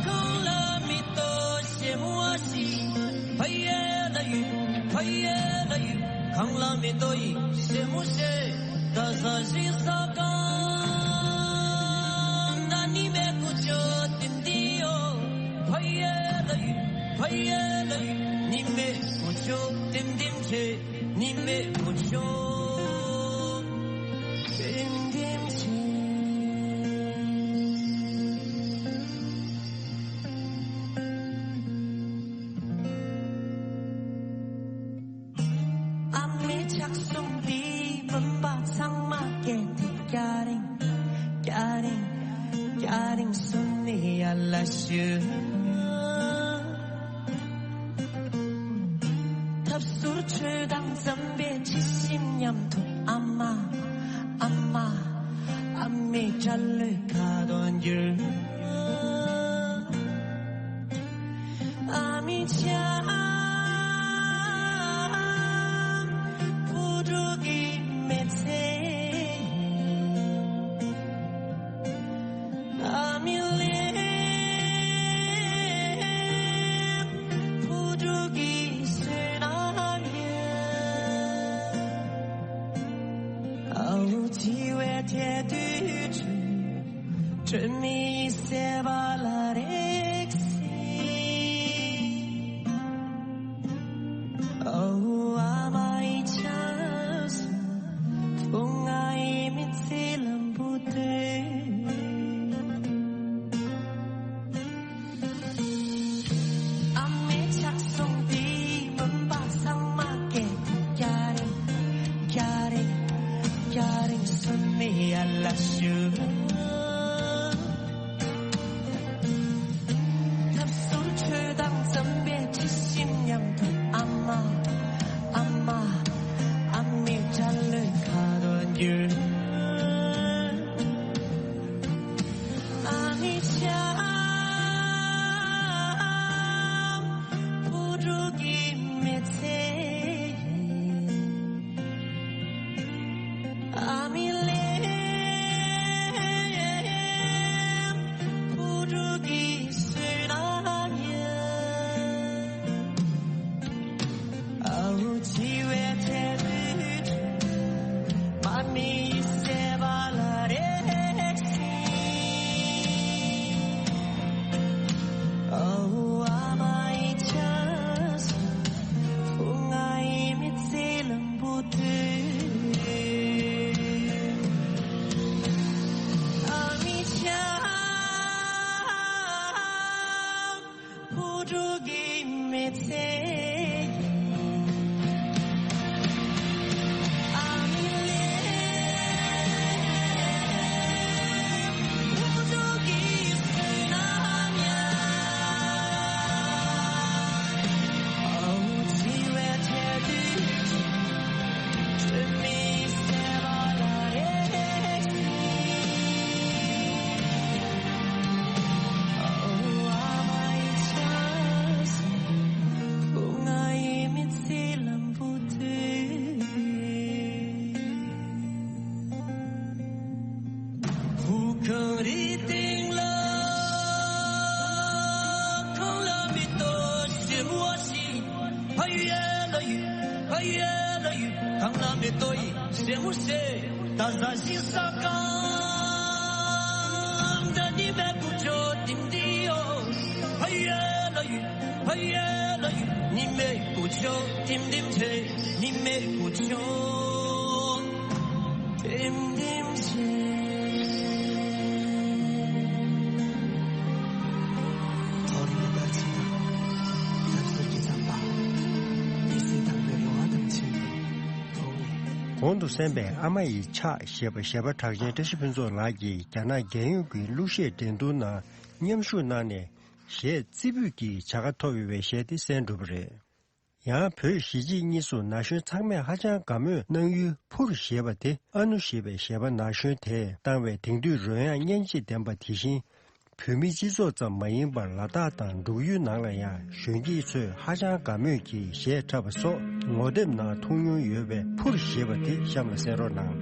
གངས་ལ་མེ་ཏོག་སེར་མོ་ཞིག་ཕ་ཡ་ལ་ཡུ། ཕ་ཡ་ལ་ཡུ། གངས་ལ་མེ་ཏོག་ཡི་སེར་མོ་ཞིག་ད་ས་ཞིག་ས་གང་ད་ནི་མེ་ཀུ་ཅོ་ཏིམ་ཏི་ཡོ། ཕ་ཡ་ལ་ཡུ། ཕ་ཡ་ལ་ཡུ། ནི་མེ་ཀུ་ཅོ་ཏིམ་ཏིམ་ཆེ། ནི་མེ་ཀུ་ཅོ་ཏིམ་ཏིམ་ཆེ། ཨ་མའི་ཕྱག་ཟུང་འདི་བུམ་པ་ཚང་མ་སྐད་དེ་སྐྱ་རེངས། སྐྱ་རེངས། སྐྱ་རེངས་སུ་ནི་ཡར་ལ་ཞུ། ཐབ་ཟུར་ཆོས་དང་འཛོམས་པའི་དྲི་ཞིམ་མཉམ་དུ་ཨ་མ། ཨ་མ། ཨ་མའི་སྐྲ་ལོའི་ཁ་དོག་འགྱུར། ཨ་མའི་ཕྱག་བུ་ཕྲུག་གི་མི་ཚེ། ཨ་མའི་ལན་བུ་ཕྲུག་གི་བསོད་ནམས་ཡིན། ཨ་འུ་འཆི་བའི་ཐད་དུ་ཁྲོས་མིའི་སེམས་པ་ལ་རེག་སྲིད། ཨ་འུ་ཨ་མ་ཡི་ཕྱག་ཟུང་བུ་ང་ཡི་མི་ཚེ་ལམ་བུ་སྟོན། ཨ་མའི་ཕྱག་ཟུང་འདི་བུམ་པ་ཚང་མ་སྐད་སྐྱ་རེངས། སྐྱ་རེངས། སྐྱ་རེངས་སུ་ནི་ཡར་ལ་ཞུ། ཐབ་ཟུར་ཆོས་དང་འཛོམས་པའི་དྲི་ཞིམ་མཉམ་དུ་ཨ་མ། ཨ་མ། ཨ་མའི་སྐྲ་ལོའི་ཁ་དོག་འགྱུར། ཨ་མའི་ཕྱག་བུ་ཕྲུག་གི་མི་ཚེ་ཡིན། ཨ་མའི་ལན་བུ་ཕྲུག་གི་བསོད་ནམས་ཡིན། ཨ་འུ་འཆི་བའི་ཐད་དུ་ཁྲོས་མ་མིའི་སེམས་པ་ལ་རེག་སྲིད། ཨ་འུ་ཨ་མ་ཡི་ཕྱག་ཟུང་བུ་ང་ཡི་མི་ཚེ་ལམ་བུ་སྟོན། ཨ་མའི་ཕྱག་བུ་ཕྲུག་གི་མི་ཚེ་ཡིན། ཨ་མའི་ལན་བུ་ཕྲུག་གི་བསོད་ནམས་ཡིན། ཨ་འུ་འཆི་བའི་ཐད་དུ་ཁྲོས་མིའི་སེམས་པ་ལ་རེག་སྲིད། ཨ་འུ་ཨ་མ་ཡི་ཕྱག་ཟུང་བུ་ང་ཡི་མི་ཚེ་ལམ་བུ་སྟོན། བུ་གངས་རིའི་སྟེང་ལ། གངས་ལ་མེ་ཏོག་སེར་མོ་ཞིག་ཕ་ཡུལ་ལ་ཡུལ། ཕ་ཡུལ་ལ་ཡུལ། གངས་ལ་མེ་ཏོག་ཡི་སེར་མོ་ཞིག་ད་ཟ་ཞིག་ས་གང་ད་ནི་མེ་ཀུ་ཅོ་ཏིམ་ཏི་ཡོ། ཕ་ཡུལ་ལ་ཡུལ། ཕ་ཡུལ་ལ་ཡུལ། ནི་མེ་ཀུ་ཅོ་ཏིམ་ཏིམ་ཆེ། ནི་མེ་ཀུ་ཅོ་ཏིམ་ཏིམ་ཆེ། ཐོ་རེ་ད་ཅི་ན་ད་ཚོད་ཀྱི་ཙམ་པ། མི་སེར་དང་པོའི་རོ་བ་དང་ཆེན་པོ་ཐོག་ནས། གོང་དུ་གསན་པའི་ཨ་མ་ཡི་ཕྱག་ཞེས་པ་གཞས་པ་གྲགས་ཅན་བཀྲ་ཤིས་ཕུན་ཚོགས་ལགས་ཀྱིས་རྒྱ་ནག་རྒྱལ་ཡོངས་ཀྱི་གླུ་གཞས་འགྲན་བསྡུར་ནང་མཉམ་ཞུགས་གནང་ནས། གཞས་རྩེ་ཕུད་ཀྱི་བྱ་དགའ་ཐོབ་ཡོད་པའི་གཞས་དེ་གསན་གྲུབ་པ་རེད། ཡང་བོད་གཞིས་བྱེས་གཉིས་སུ་ན་གཞོན་ཚང་མས་ཧ་ཅང་དགའ་མོས་གནང་ཡུལ་ཕུར་ཞེས་པ་དེ། ཨ་ནུ་ཞེས་པའི་གཞས་པ་ན་གཞོན་དེས་བཏང་བའི་དེང་དུས་རོལ་དབྱངས་སྙན་འཇེབས་ལྡན་པ་དེ་བཞིན། བོད་མིའི་སྤྱི་ཚོགས་ཙམ་མ་ཡིན་པར་ལ་དྭགས་དང་འབྲུག་ཡུལ་ནང་ལ་ཡང་གཞོན་སྐྱེས་ཚོས་ཧ་ཅང་དགའ་མོས་ཀྱིས་གཞས་འཁྲབ་པ་སོགས་ངོ་དེབ་ནང་མཐོང་མྱོང་ཡོད་པས་ཕུར་ཞེས་པ་དེ་གཤམ་ལ་གསན་རོགས་གནང་།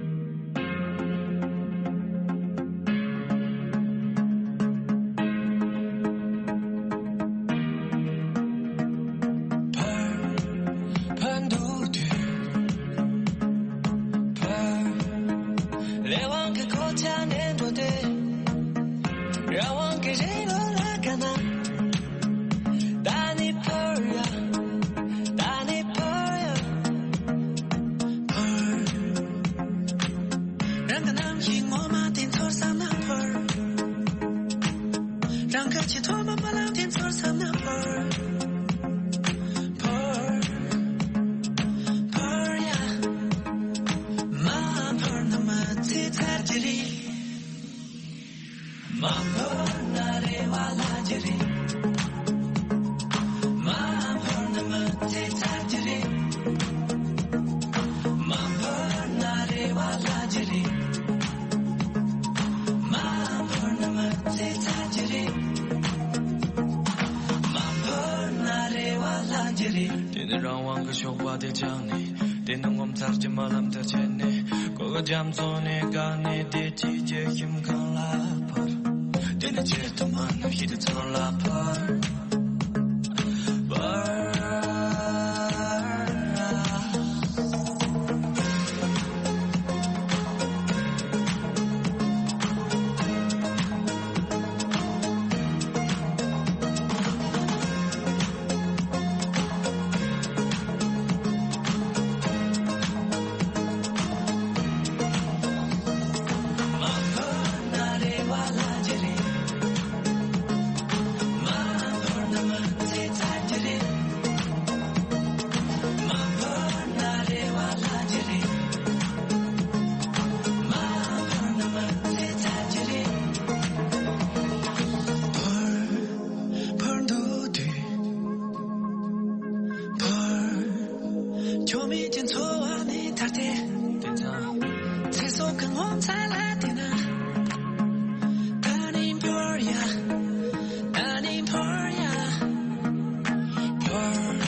ཕར་འདུག་དུས། ཕར། ལས་དབང་གི་གོ་ཆ་ནས་འགྲོ་དུས། རང་དབང་གི་རིང་ལུགས་ལ་དགའ་ན། ད་ནི་ཕར་ཡ། ད་ནི་ཕར་ཡ། ཕར། རང་གི་རྣམ་ཤེས་ངོ་མ་དེ་ཚོར་བསམ་ན་ཕར། རང་གི་ཆེས་ཐོག་མ་མ་ལངས་དེ་ཚོར་བསམ་ན་ཕར། ཕར། ཕར་ཡ། མ་ཕར་ན་མ་ཚེ་ཚར་གྱི་རེད། མ་ཕར་ན་རེ་བ་ལྷག་གི་རེད། མ་ཕར་ན་མ་ཚེ་ཚར་གྱི་རེད། མ་ཕར་ན་རེ་བ་ལྷག་གི་རེད། མ་ཕར་ན་མ་ཚེ་ཚར་གྱི་རེད། མ་ཕར་ན་རེ་བ་ལྷག་གི་རེད། དེ་ནི་རང་དབང་གི་ཞོགས་པ་དེ་བཅངས་ནས། དེ་ནི་ངོ་མཚར་གྱི་རྨི་ལམ་དེ་བྱས་ནས། གོ་གི་རྒྱ་མཚོ་ནས་བཀག་ནས། བདེ་སྐྱིད་ཀྱི་ཁྱིམ་གང་ལ་ཕར། དེ་ནི་ཆེད་དུ་མ་ནམ་ཤི་དེ་ཚོར་ལ་ཕར། ཕར། ཕར་འདུག་དུས། ཕར། ཆོ་མེད་ཀྱི་འཚོ་བ་ནས་ཐར་ཏེ། དེ་ཙང་། ཚེ་སྲོག་གི་ངོ་མཚར་ལ་བལྟས་ན། ད་ནི་ཕར་ཡ། ད་ནི་ཕར་ཡ། ཕར།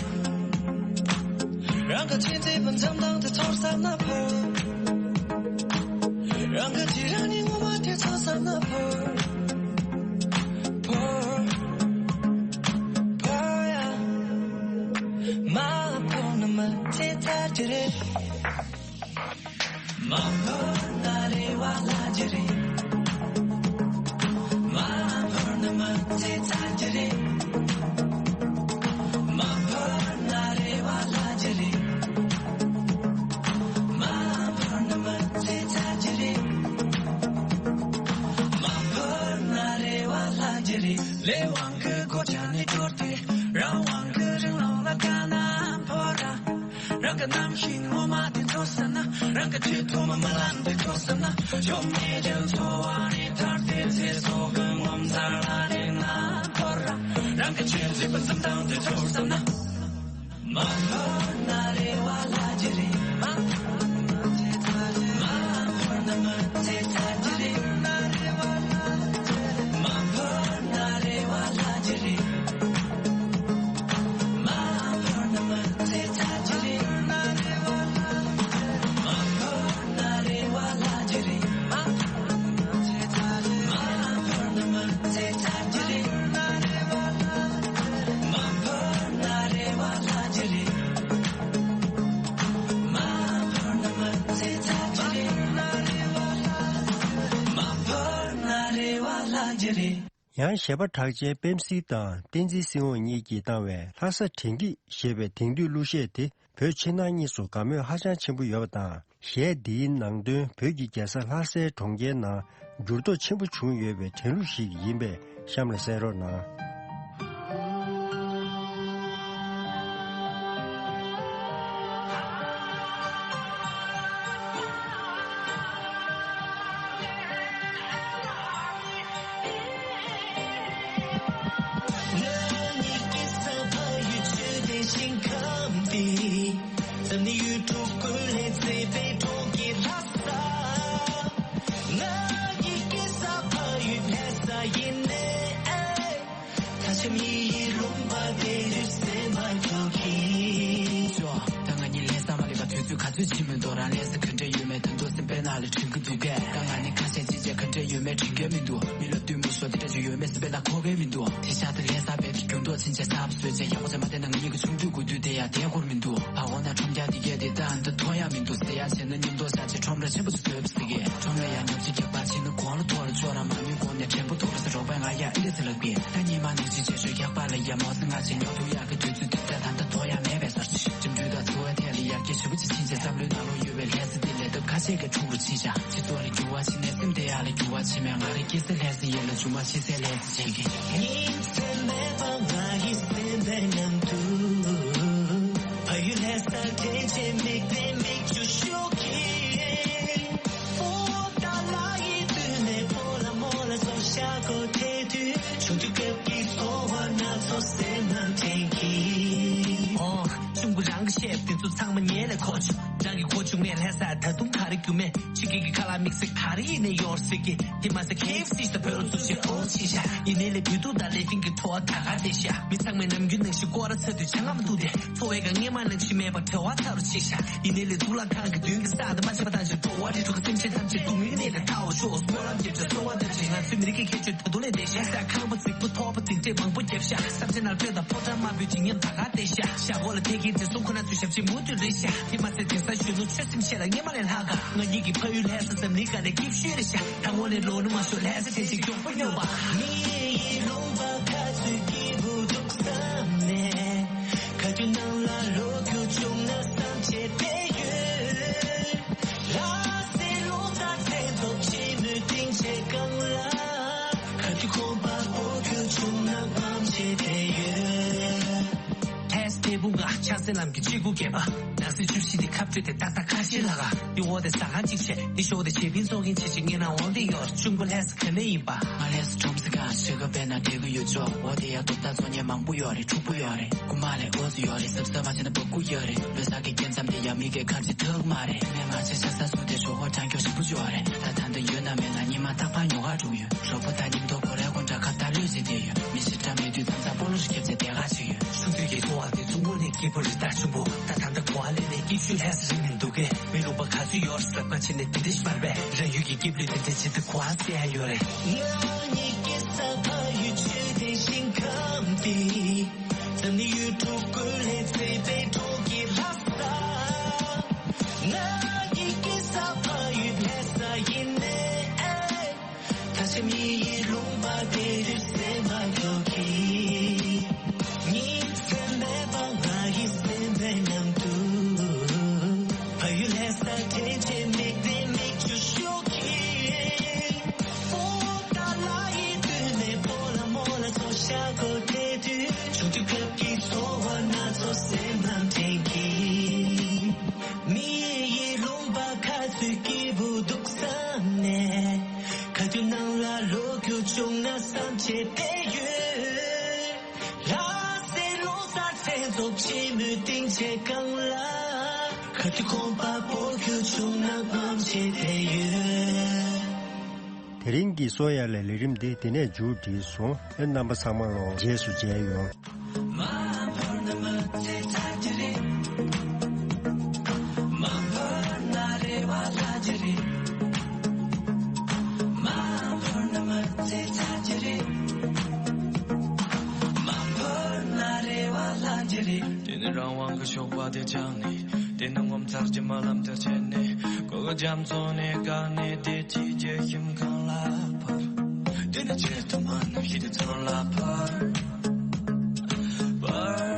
རང་གི་ཆེས་མཛེས་པའི་འཛུམ་མདངས་དེ་ཚོར་བསམ་ན་ཕར། རང་གི་ཆེས་རང་ཉིད་ངོ་མ་དེ་ཚོར་བསམ་ན་ཕར། ཕར། ཕར་ཡ། མ་ཕར་ན་མ་ཚེ་ཚར་གྱི་རེད། མ་ཕར་ན་རེ་བ་ལྷག་གི་རེད། མ་ཕར་ན་མ་ཚེ་ཚར་གྱི་རེད། མ་ཕར་ན་རེ་བ་ལྷག་གི་རེད། མ་ཕར་ན་མ་ཚེ་ཚར་གྱི་རེད། མ་ཕར་ན་རེ་བ་ལྷག་གི་རེད། ལས་དབང་གི་གོ་ཆ་ནས་གྲོལ་ཏེ། རང་དབང་གི་རིང་ལུགས་ལ་དགའ་ན་ཕར་ར། རང་གི་རྣམ་ཤེས་ངོ་མ་དེ་ཚོར་བསམ་ན། རང་གི་ཆེས་ཐོག་མ་རྨི་ལམ་དེ་ཚོར་བསམ་ན། ཆོ་མེད་ཀྱི་འཚོ་བ་ནས་ཐར་ཏེ། ཚེ་སྲོག་གི་ངོ་མཚར་ལ་དེ་ན་ཕར་ར། རང་གི་ཆེས་མཛེས་པའི་འཛུམ་མདངས་དེ་ཚོར་བསམ་ན། མ་ཕར་ན་རེ་བ་ལྷག་གི་རེད། མ་ཕར་ན་ཚེ་ཚར་གྱི་རེད། མ་ཕར་ན་མ་ཚེ་ཚར་གྱི་རེད། མ་ཕར་ན་རེ་བ་ལྷག་གི་རེད། མ་ཕར་ན་མ་ཚེ་ཚར་གྱི་རེད། མ་ཕར་ན་རེ་བ་ལྷག་གི་རེད། མ་ཕར་ན་མ་ཚེ་ཚར་གྱི་རེད། མ་ཕར་ན་མ་ཚེ་ཚར་གྱི་རེད། མ་ཕར་ན་རེ་བ་ལྷག་གི་རེད། མ་ཕར་ན་མ་ཚེ་ཚར་གྱི་རེད། མ་ཕར་ན་རེ་བ་ལྷག་གི་རེད། ཡང་གཞས་པ་གྲགས་ཅན་པེམ་སི་དང་བསྟན་འཛིན་སྲིད་དབང་གཉིས་ཀྱིས་བཏང་བའི་ལྷ་ས་དྲན་སྐྱིད་ཞེས་པའི་དེང་དུས་གླུ་གཞས་དེ་བོད་ཕྱི་ནང་གཉིས་སུ་དགའ་མོས་ཧ་ཅང་ཆེན་པོ་ཡོད་པ་དང་། གཞས་འདིའི་ནང་དོན་བོད་ཀྱི་རྒྱལ་ས་ལྷ་སའི་གྲོང་ཁྱེར་ནང་འགྱུར་ལྡོག་ཆེན་པོ་བྱུང་ཡོད་པའི་དྲན་གླུ་ཞིག་ཡིན་པས་གཤམ་ལ་གསན་རོགས་གནང་། ང་གཉིས་ཀྱི་ས་ཕ་ཡུལ་ཆོས་ལྡན་ཞིང་ཁམས་འདི། འཛམ་གླིང་ཡུལ་གྲུ་ཀུན་ལས་མཛེས་པའི་གྲོང་ཁྱེར་ལྷ་ས། ང་གཉིས་ཀྱི་ས་ཕ་ཡུལ་ལྷ་ས་ཡིན་ནས། དྲན་གྱི་མི་འདུག་མི་ལ་ལྟོས་མི་ཤོར་དེ་འདྲ་ཅིག་ཡོད་མེད་སྲིད་པའི་ལ་གོ་གི་མི་འདུག་དེ་ཤ་དེ་ལྷ་ས་བས་དེ་རྒྱུན་ཐོག་ཕྱིན་ཆད་གསར་པ་བཟོས་བྱས་ཡག་པོ་བྱས་མ་བསྡད་ན་ང་གཉིས་ཀྱི་ཆུང་དུས་དགུ་དུས་དེ་ཡང་བསྡད་དགོས་མི་འདུག་ཕ་འོ་ན་ཁྲོམ་རྒྱག་དེ་གས་དེ་ད་འདི་ཐོ་ཡ་མི་འདུག་ཟེར་ཡ་བྱས་ན་མཉམ་དུ་ཤ་ཆེ་ཁྲོམ་ར་ཆེན་པོ་ཅིག་བཟོས་པ་ཟེར་གི་ཁྲོམ་ར་ཡ་ཉོབ་ཅིག་རྒྱག་པ་ཕྱིན་ན་གོང་ལ་ཐོ་ར་ཅོ་ར་མ་མི་གོང་ནས་དྲན་པོ་ཐོ་ར་ཟེར་རོགས་པའི་ང་ཡ་ཨི་འདྲ་ཟེར་ལབ་གི་ད་ཉི་མ་ནང་ཅིག་བྱས་ཤོད་རྒྱག་པ་ལ་ཡ་མོ་ཟེར་ང་ཆེ་ཉོ་ཐུ་ཡ་གི་དུས་ཚོད་དེ་ད་ད་འདི་ཐོ་ཡ་མེད་པའི་སར་ཅིག་འགྲིམ་འགྲུལ་དང་འཚོ་བའི་ཐད་ལ་ཡར་རྒྱས་ཞེ་པོ་ཅིག་ཕྱིན་ཆད་བསམ་བློའི་ནང་ལོགས་ཡོད་པའི་ལྷ་ས་འདི་ལས་སྟབས་ཁ་ཤས་ཀྱི་ཁྲོམ་རུ་ཕྱིན་ཤག་སྤྱི་ཚོགས་ལ་འགྱུར་བ་ཕྱིན་ནས་སེམས་བདེ་ཡག་ལ་འགྱུར་བ་ཕྱིན་མེད་ང་རའི་སྐྱེ་ས་ལྷ་ས་ཡིན་ལ་རྒྱུ་མ་ཤི་ས་ལྷ་ས་བྱེད་ཀྱི། ཉིན་མཚན་མེད་པར་ང་ཡི་སེམས་པའི་ནང་དུ་ཕ་ཡུལ་ལྷ་ས་དྲན་བྱེད་མིག་ལྡན་མིག་ཆུ་ཤོར་གྱིན། ཕོ་ཏ་ལ་ཡི་དུས་ནས་ཕོ་ལ་མོ་ལ་སོགས་ཤ་གོ་དེ་དུས་ཆུང་དུས་སྐབས་ཀྱི་ཚོར་བ་སྣ་ཚོགས་སེམས་ནང་དྲན་གྱིན། ཨོ། གཅུང་པོ་རང་གི་བཤད་དེ་ཚོ་ཚང་མ་ཉན་ལས་གོ་ཆོག་རང་གི་གོ་བྱུང་མེད་ལྷ་ས་ད་དུང་ག་རེ་རྒྱུ་མེད། ཕྱི་རྒྱལ་གྱི་ཁ་ལག་དམིགས་བསལ་ག་རེ་ཡིན་ནས་ཡོར་སྲིད་ཀྱི། དེ་མ་ཟད་ཁེ་ཨེཕ་སི་ཞིག་དང་བོད་ལ་སུ་ཞིག་ཨོ་ཞིག་ཤ། ཡིན་ནའི་ལས་བོད་དུ་དང་ལས་ཕིང་གི་ཐོ་བ་ད་ག་དེ་ཤ། མི་ཚང་མས་ནམ་རྒྱུན་ནང་བཞིན་སྐོར་ར་ཚ་དུས་ཆ་ངམ་འདུག་སྟེ། འཚོ་བའི་སྒང་སྔས་མ་ནང་བཞིན་མེད་པར་བྲེལ་བ་ཚ་རུ་ཕྱིན་ཤ། ཡིན་ནའི་ལས་དུག་ལ་ཁང་གི་མདུན་གྱི་ས་དང་མ་ཆད་པ་དང་ཞིག་འགྲོ་བ་རི་ཁྲོད་ཀྱི་སེམས་ཅན་ཐམས་ཅད་སྡུག་བསྔལ་གནས་ལས་ཐར་བར་ཤོག་སྨོན་ལམ་རྒྱབ་བྱ་གསོལ་བ་འདེབས་བྱ་ང་ཚོའི་མི་རིགས་ཀྱི་ཁྱད་ཆོས་ད་དུང་ལས་འདས་ཤ། ས་ཁང་པ་རྫིག་པོ་ཐོག་པ་རྫིག་འདྲེས་མང་པོ་བརྒྱབ་ཤག་ས་ཆ་ནར་སྤྲོད་དང་ཕོ་བྲང་དམར་པོའི་བརྗིད་ཉམས་ད་ག་བལྟས་ཤག་ཤ་འོག་ལ་ཐད་ཀའི་དྲི་བསུང་ཁོ་ན་ཚོའི་ཞབས་ཕྱི་མུ་མཐུད་རེད་ཤག་དེ་མ་ཟད་དེང་སང་གཞོན་ནུ་ཆོས་སེམས་བཤད་ལ་སྔས་མ་ལས་ལྷག་ག་ང་གཉིས་ཀྱི་ཕ་ཡུལ་ལྷ་ས་འཛམ་གླིང་སྒང་ནས་སྐྱིད་ཤོས་རེད་ཤག་ད་དངོས་གནས་ལོ་ན་མ་ཤོར་ལྷ་ས་ཁྲེལ་ཞིག་མགྱོགས་པོ་སྙོབ་པ། མི་ཡི་ལུང་པ་ཁ་ཚུད་སྐྱིད་པོ་འདུག་བསམ་ནས། ག་དུས་ནང་ལ་ལོ་རྒྱུས་བྱུང་ན་བསམ་བྱས་བསྡད་ཡོད། ལྷ་སའི་ལོ་གསར་མཚན་ཚོགས་ཕྱི་མོས་སྟེང་ཆེ་གང་ལ། ག་དུས་ཁོམ་པ་སྤོ་རྒྱུ་བྱུང་ན་བསམ་བྱས་བསྡད་ཡོད། ལྷ་ས་དེ་བུ་ང་ཆགས་སེ་ལམ་གྱི་གཅིག་གུ་བརྒྱབ་པ། ནགས་གསེབ་བཅུ་བཞི་དེ་ཁ་བྲོས་ཏེ་ཏག་ཏག་ཁ་ཤས་ལ་ག་འདི་འོག་དེ་ཟ་ཁང་གཅིག་བྱས་འདི་ཞོག་དེ་བྱེད་པིན་ཚོགས་མཁན་བྱེད་ཅིག་ངེད་ནང་འོང་དེ་ཡོད་ཆུང་པོ་ལྷ་ས་ག་ནས་ཡིན་པ། ང་ལས་སུ་ཁྲོམ་ས་གང་ཤེས་ག་པས་ན་དེ་གི་ཡོད་ཆོག་འོ་དེ་ཡ་ཐོབ་ཐང་ཚོ་ཉེ་མང་པོ་ཡོད་རེད་འཁྲུག་པོ་ཡོད་རེད་རྐུ་མ་ལས་འོ་ཚོ་ཡོད་རེད་གཟབ་གཟབ་མ་བྱས་ན་འབབ་སྐུ་ཡོད་རེད་ལོ་གསར་གི་རྐྱེན་མཚམས་དེ་ཡ་མི་གའི་ཁ་ཅིག་ཐག་མ་རེད་མེད་མ་ཆེ་ཤ་ས་སུ་དེ་ཞོག་ཧོ་གྲང་སྐྱོ་ཞིག་པུ་ཅོ་རེད་ད་ད་འདི་ཡོད་ན་མེད་ན་ཉི་མ་རྟག་པར་ཉོ་ག་འགྲོ་ཡོད་རོགས་པ་ད་ཉིན་ཐོ་གོ་རེ་གོ་འདྲ་ཁ་ད་ལོས་ཟེར་དེ་ཡོད་མི་ཤི་འདྲ་མེད་དུས་མཚམས་མཚམས་སྤོ་ལོ་ཞིག་བརྒྱབ་ཚེ་དེ་ག་ཅིག་ཡོད་ཆུང་དུས་ཀྱི་ཚོར་བ་དེ་ཚོ་དངོས་གནས་སྐྱིད་པོ་རེད་ད་ཆུང་པོ་ད་ད་ད་གོ་བ་ལེན་ནས་སྐྱིད་ཤོས་ལྷ་ས་རིང་ནས་འདུག་གས། མི་ལུང་པ་ག་ཚོད་ཡོད་རེད་ཟབ་ཁ་ཕྱིན་ནས་དེ་འདྲ་ཞིག་མ་རེད་པས། རང་ཡུལ་གྱི་སྐྱིད་ལུས་དེ་འདྲ་ཇི་ལྟར་གོ་བ་སད་ཡ་ཡོད་རེད། ང་གཉིས་ཀྱི་ས་ཕ་ཡུལ་ཆོས་ལྡན་ཞིང་ཁམས་འདི། འཛམ་གླིང་ཡུལ་གྲུ་ཀུན་ལས་གཙོས་པའི་གྲོང་ཁྱེར་ལྷ་ས། ང་གཉིས་ཀྱི་ས་ཕ་ཡུལ་ལྷ་ས་ཡིན་ནའི། ད་ཆ་མི་ཡི་ལུང་པ་དེ་རུ་སེམས་པ་འགྱོ་གི། ཉིན་མཚན་མེད་པར་ང་ཡི་སེམས་པའི་ནང་དུ། ཕ་ཡུལ་ལྷ་ས་དྲན་བྱེད་མིག་ལྡན་མིག་ཆུ་ཤོར་གྱིན། ཕོ་ཏ་ལ་ཡི་དུས་ནས་ཕོ་ལ་མོ་ལ་སོགས་ཤ་གོ་དེ་དུས་ཆུང་དུས་སྐབས་ཀྱི་ཚོར་བ་སྣ་ཚོགས་སེམས་ནང་དྲན་གྱིན། མི་ཡི་ལུང་པ་ཁ་ཚུད་སྐྱིད་པོ་འདུག་བསམ་ནས། ག་དུས་ནང་ལ་ལོ་རྒྱུས་བྱུང་ན་བསམ་བྱས་བསྡད་ཡོད། ལྷ་སའི་ལོ་གསར་མཚན་ཚོགས་ཕྱི་མོས་སྟེང་ཆེ་གང་ལ། ག་དུས་ཁོམ་པ་སྤོ་རྒྱུ་བྱུང་ན་བསམ་བྱས་བསྡད་ཡོད། དེ་རིང་གི་གསོ་ཡ་ལས་ལས་རིམ་འདི་འདི་ནས་མཇུག་བསྒྲིལ་སོང་། ཨེ་རྣམ་པ་ཚང་མ་ལོ་རྗེས་སུ་མཇལ་ཡོང་། དེ་ནི་རང་དབང་གི་ཞོགས་པ་དེ་བཅངས་ནས། དེ་ནི་ངོ་མཚར་གྱི་རྨི་ལམ་དེར་ཆས་ནས། གོ་གི་རྒྱ་མཚོ་ནས་བཀག་ནས། དེ་ཅིའི་རྒྱུ་ཞིམ་གང་ལ་བབས། དེ་ནི་ཆེད་དུ་མ་ནུབ་ཤི་དེ་ཚང་ལ་བབས། བབས།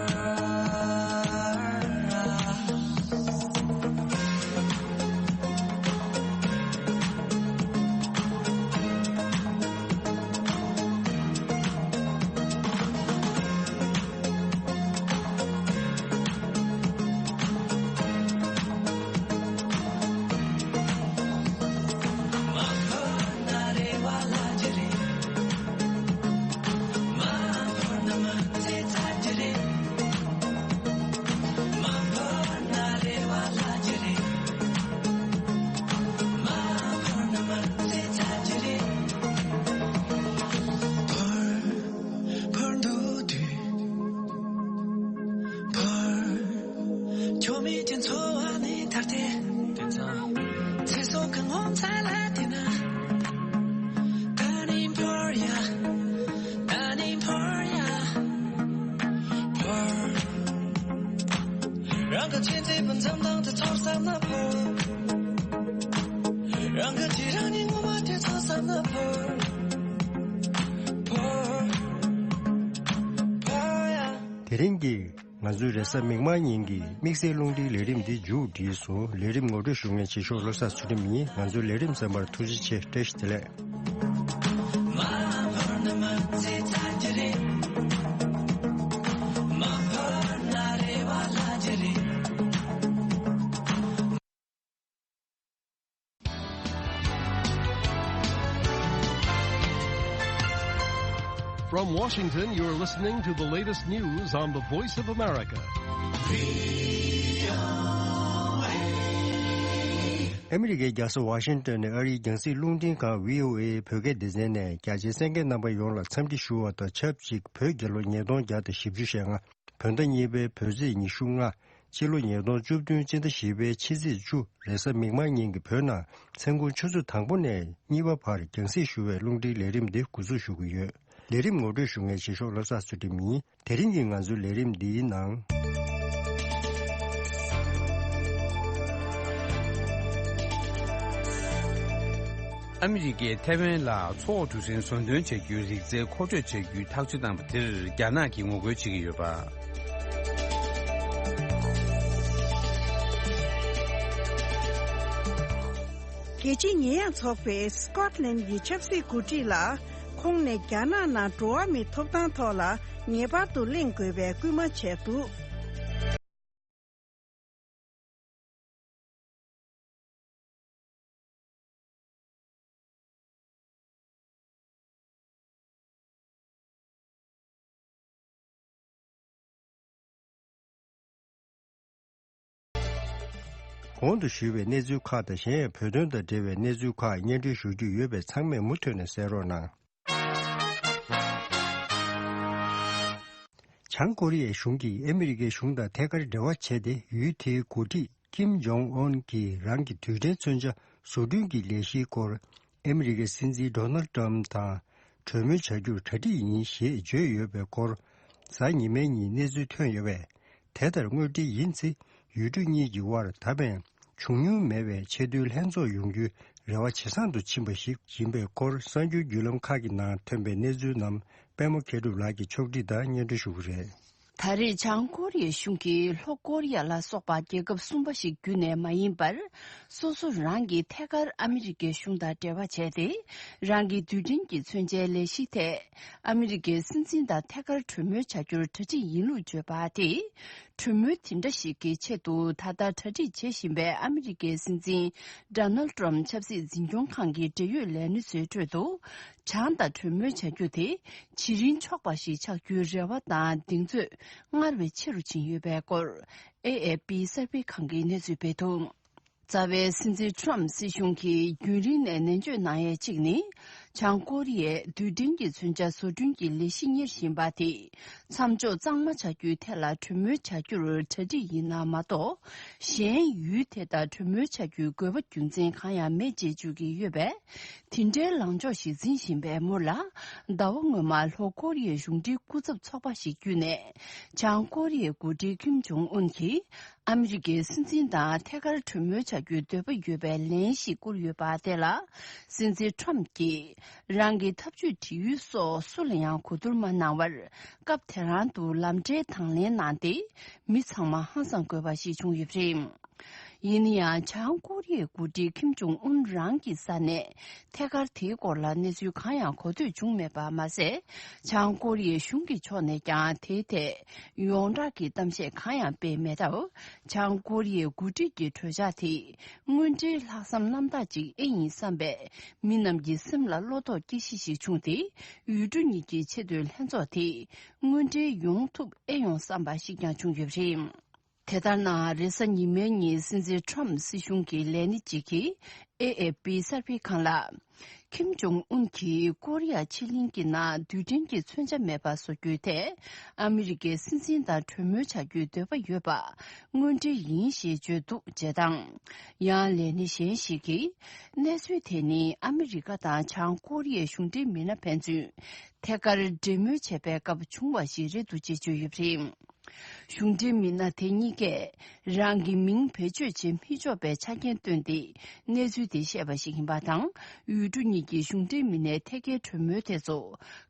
ཕར་འདུག་དུས། ཕར། ཁྱོད་མེད་ཀྱི་འཚོ་བ་ནི་ད་ལྟའི། དེང་སང་། ཚེ་སྲོག་གི་ངོ་མཚར་ལ་བལྟས་ན། དེ་རིང་གི་ང་ཚོའི་རེས་གཟའ་མིག་དམར་ཉིན་གྱི་དམིགས་བསལ་རླུང་འཕྲིན་ལས་རིམ་འདི་མཇུག་བསྒྲིལ་སོང་། ལས་རིམ་ངོ་སྤྲོད་ཞུ་མཁན་ཆེ་ཤོས་བློ་བཟང་ཚུལ་ཁྲིམས་ཡིན། ང་ཚོའི་ལས་རིམ་གསན་པར་ཐུགས་རྗེ་ཆེ། བཀྲ་ཤིས་བདེ་ལེགས། From Washington, you're listening to the latest news on the Voice of America. ཨ་མི་རི་ཀའི་རྒྱལ་ས་ཝ་ཤིང་ཏོན་ནས་ཨ་རིའི་རྒྱང་སྲིང་རླུང་འཕྲིན་ཁང་བྷི་ཨོ་ཨེ་བོད་སྐད་སྡེ་ཚན་ནས་རྒྱ་ཆེའི་གསན་མཁན་རྣམ་པ་ཡོངས་ལ་འཚམས་འདྲི་ཞུ་བ་དང་ཆབས་ཅིག་བོད་རྒྱལ་ལོ་ཉིས་སྟོང་བརྒྱ་དང་བཞི་བཅུ་ཞེ་ལྔ། བོད་ཟླ་གཉིས་པའི་བོད་ཚེས་ཉི་ཤུ་ལྔ། སྤྱི་ལོ་ཉིས་སྟོང་བཅུ་བདུན་སྤྱི་ཟླ་བཞི་པའི་ཕྱི་ཚེས་བཅུ། རེས་གཟའ་མིག་དམར་ཉིན་གྱི་བོད་ནང་མཚན་གུང་ཆུ་ཚོད་དང་པོ་ནས་གཉིས་པ་བར་རྒྱང་སྲིང་ཞུ་བའི་རླུང་འཕྲིན་ལས་རིམ་འདི་འགོ་འཛུགས་ཞུ་གི་ཡོད། ལས་རིམ་ངོ་སྤྲོད་ཞུ་མཁན་ཆེ་ཤོས་བློ་བཟང་ཚུལ་ཁྲིམས་ཡིན། དེ་རིང་གི་ང་ཚོའི་ལས་རིམ་འདིའི་ནང་། ཨ་མི་རི་ཀས་ཐའེ་ཝན་ལ་མཚོ་འོག་གྲུ་གཟིངས་བཟོ་འདོན་བྱ་རྒྱུའི་རིག་རྩལ་མཁོ་སྤྲོད་བྱ་རྒྱུའི་ཐག་གཅོད་བཏང་པ་དེར་རྒྱ་ནག་གིས་ངོ་རྒོལ་བྱེད་ཀྱི་ཡོད་པ། རྒྱལ་སྤྱིའི་ཉེས་ཡངས་ཚོགས་པས་སི་ཀོཊ་ལན་གྱི་ཆབ་སྲིད་འགོ་ཁྲིད་ལ་ཁོང་ནས་རྒྱ་ནག་ནང་འགྲོ་བ་མིའི་ཐོབ་ཐང་ཐོག་ལ་ངེས་པར་དུ་གླེང་དགོས་པའི་སྐུལ་མ་བྱས་འདུག། གོང་དུ་ཞུས་པའི་གནས་ཚུལ་ཁག་དང་གཞན་ཡང་བོད་དོན་དང་འབྲེལ་བའི་གནས་ཚུལ་ཁག་སྙན་སྒྲོན་ཞུ་རྒྱུ་ཡོད་པས་ཚང་མས་མུ་མཐུད་ནས་གསན་རོགས་གནང་། བྱང་ཀོ་རི་ཡའི་གཞུང་གིས་ཨ་མི་རི་ཀའི་གཞུང་དང་ཐད་ཀར་འབྲེལ་བ་བྱས་ཏེ། ཡུལ་དེའི་འགོ་ཁྲིད་ཀིམ་ཇོང་ཨོན་གྱིས་རང་གི་རྡུལ་ཕྲན་མཚོན་ཆ་བཟོ་སྐྲུན་གྱི་ལས་གཞིའི་སྐོར་ཨ་མི་རི་ཀའི་སྲིད་འཛིན་ཌོ་ནལ་ཏྲམ་དང་གྲོས་མོལ་བྱ་རྒྱུར་གྲ་སྒྲིག་ཡིན་ཞེས་བརྗོད་ཡོད་པའི་སྐོར་གཟའ་ཉི་མའི་ཉིན་གནས་ཚུལ་ཐོན་ཡོད་པས། དེ་ལྟར་དངོས་འབྲེལ་ཡིན་ཚེ། ཡུལ་གྲུ་གཉིས་ཀྱི་དབར་ད་ཕན་བྱུང་མྱོང་མེད་པའི་ཆེས་མཐོའི་ལྷན་ཚོགས་ཡོང་རྒྱུའི་རེ་བ་ཇེ་བཟང་དུ་ཕྱིན་པ་ཞིག་ཡིན་པའི་སྐོར། གསར་འགྱུར་བརྒྱུད་ལམ་ཁག་གི་ནང་ཐོན་པའི་གནས་ཚུལ་རྣམས་པད་མ་མཁས་གྲུབ་ལགས་ཀྱིས་ཕྱོགས་སྒྲིག་དང་སྙན་སྒྲོན་ཞུ་གི་རེད། ད་རེས་བྱང་ཀོ་རི་ཡའི་གཞུང་གིས་ལྷོ་ཀོ་རི་ཡ་ལ་སོགས་པ་རྒྱལ་ཁབ་གསུམ་པ་ཞིག་བརྒྱུད་ནས་མ་ཡིན་པར། སོ་སོ་རང་གིས་ཐད་ཀར་ཨ་མི་རི་ཀའི་གཞུང་དང་འབྲེལ་བ་བྱས་ཏེ། རང་གི་རྡུལ་ཕྲན་གྱི་མཚོན་ཆའི་ལས་གཞི་ཐད་ཨ་མི་རི་ཀའི་སྲིད་འཛིན་དང་ཐད་ཀར་གྲོས་མོལ་བྱ་རྒྱུར་གྲ་སྒྲིག་ཡིན་ལུགས་བརྗོད་པ་དེས། གྲོས་མོལ་དེ་འདྲ་ཞིག་གི་ཆེད་དུ་ད་ལྟ་གྲ་སྒྲིག་བྱེད་བཞིན་པའི་ཨ་མི་རི་ཀའི་སྲིད་འཛིན་ཌོ་ནལ་ཏྲམ་ཆབ་སྲིད་འཛིན་སྐྱོང་ཁང་གི་འབྲེལ་ཡོད་ལས་སྣེ་ཚོའི་ཁྲོད་དུ། བྱང་དང་གྲོས་མོལ་བྱ་རྒྱུ་དེ་ཇེ་རིང་ཕྱོགས་པ་ཞིག་ཆགས་རྒྱུའི་རེ་བ་དང་གདེང་ཚོད་སྔར་བས་ཆེ་རུ་ཕྱིན་ཡོད་པའི་སྐོར། ཨེ་ཨེ་པི་གསར་སྤེལ་ཁང་གིས་གནས་ཚུལ་སྤེལ་འདུག། རྩ་བའི་སྲིད་འཛིན་ཏྲམ་སྲིད་གཞུང་གིས་རྒྱུན་རིང་ནས་ནན་བརྗོད་གནང་ཡས་གཅིག་ནི། བྱང་ཀོ་རི་ཡས་རྡུལ་ཕྲན་གྱི་མཚོན་ཆ་བཟོ་སྐྲུན་གྱི་ལས་གཞི་གཉེར་བཞིན་པ་དེ། མཚམས་འཇོག་གཙང་མ་བྱ་རྒྱུའི་ཐད་ལ་གྲོས་མོལ་བྱ་རྒྱུར་གྲ་སྒྲིག་ཡིན་ན་མ་གཏོགས། གཞན་ཡུལ་དེ་དང་གྲོས་མོལ་བྱ་རྒྱུའི་དགོས་པ་རྒྱུ་མཚན་གང་ཡང་མེད་ཅེས་བརྗོད་ཀྱི་ཡོད་པས། དེ་འདྲའི་ལངས་ཕྱོགས་ཤིག་འཛིན་བཞིན་པའི་མུར་ལ། ཟླ་བ་སྔོན་མ་ལྷོ་ཀོ་རི་ཡའི་གཞུང་འབྲེལ་སྐུ་ཚབ་ཚོགས་པ་ཞིག་བརྒྱུད་ནས། བྱང་ཀོ་རི་ཡའི་འགོ་ཁྲིད་ཀིམ་ཇོང་ཨུན་གྱིས། ཨ་མི་རི་ཀའི་སྲིད་འཛིན་དང་ཐད་ཀར་གྲོས་མོལ་བྱ་རྒྱུའི་འདོད་པ་ཡོད་པའི་ལན་ཞིག་བསྐུར་ཡོད་པ་དེ་ལ། སྲིད་འཛིན་ཏྲམ་གྱིས། རང་གི་ཐབས་ཇུས་འབྲི་ཡུལ་སོགས་སུ་ལ་ཡང་གོ་བསྡུར་མ་གནང་བར། སྐབས་དེ་རང་དུ་ལམ་འབྲས་དང་ལེན་གནང་སྟེ། མི་ཚང་མ་ཧང་སང་དགོས་པ་ཞིག་བྱུང་ཡོད་པ་རེད། ཡིན་ན་ཡང་། བྱང་ཀོ་རི་ཡའི་འགོ་ཁྲིད་ཁིམ་ཇོང་ཨུན་རང་གི་ས་ནས་ཐད་ཀར་དེའི་སྐོར་ལ་གནས་ཚུལ་གང་ཡང་གོ་ཐོས་བྱུང་མེད་པ་མ་ཟད། བྱང་ཀོ་རི་ཡའི་གཞུང་གི་ཕྱོགས་ནས་ཀྱང་དེའི་ཐད་ཡོངས་གྲགས་ཀྱི་གཏམ་བཤད་གང་ཡང་སྤེལ་མེད་སྟབས། བྱང་ཀོ་རི་ཡའི་འགོ་ཁྲིད་ཀྱི་གྲོས་འཆར་དེ་དངོས་འབྲེལ་ལྷག་བསམ་རྣམ་དག་ཅིག་ཨེ་ཡིན་བསམ་པས། མི་རྣམས་ཀྱི་སེམས་ལ་བློ་དོགས་སྐྱེ་གཞི་ཞིག་བྱུང་སྟེ། ཡུལ་གྲུ་གཉིས་ཀྱི་ཆེས་མཐོའི་ལྷན་ཚོགས་དེ་དངོས་འབྲེལ་ཡོང་ཐུབ་ཨེ་ཡོང་བསམ་པ་ཞིག་ཀྱང་བྱུང་ཡོད་པ་རེད། དེ་ལྟར་ན། རེས་གཟའ་ཉི་མའི་ཉིན་སྲིད་འཛིན་ཁྲོམ་སྲིད་གཞུང་གི་ལས་སྣེ་གཅིག་གིས་ཨེ་ཨེ་པི་གསར་སྤེལ་ཁང་ལ། ཁིམ་ཇོང་ཨུན་གྱིས་ཀོ་རི་ཡ་ཕྱེད་གླིང་གི་ནང་རྡུལ་ཕྲན་གྱི་མཚོན་ཆ་མེད་པ་བཟོ་རྒྱུའི་ཐད། ཨ་མི་རི་ཀའི་སྲིད་འཛིན་དང་གྲོས་མོལ་བྱ་རྒྱུའི་འདོད་པ་ཡོད་པ། དངོས་འབྲེལ་ཡིན་ཞེས་བརྗོད་འདུག་ཅེས་དང་། ཡང་ལས་སྣེ་གཞན་ཞིག་གིས། གནས་ཚུལ་དེ་ནི་ཨ་མི་རི་ཀ་དང་བྱང་ཀོ་རི་ཡའི་གཞུང་འབྲེལ་མི་སྣ་ཕན་ཚུན། ཐད་ཀར་འབྲེལ་མོལ་བྱས་པའི་སྐབས་བྱུང་བ་ཞིག་རེད་འདུག་ཅེས་བརྗོད་ཡོད་པ་རེད། གཞུང་འབྲེལ་མི་སྣ་དེ་གཉིས་ཀས་རང་གི་མིང་བེད་སྤྱོད་བྱེད་མི་ཆོག་པའི་ཆ་རྐྱེན་བཏོན་ཏེ་གནས་ཚུལ་དེ་བཤད་པ་ཞིག་ཡིན་པ་དང་། ཡུལ་གྲུ་གཉིས་ཀྱི་གཞུང་འབྲེལ་མི་སྣའི་ཐད་ཀའི་གྲོས་མོལ་དེ་ཚོ་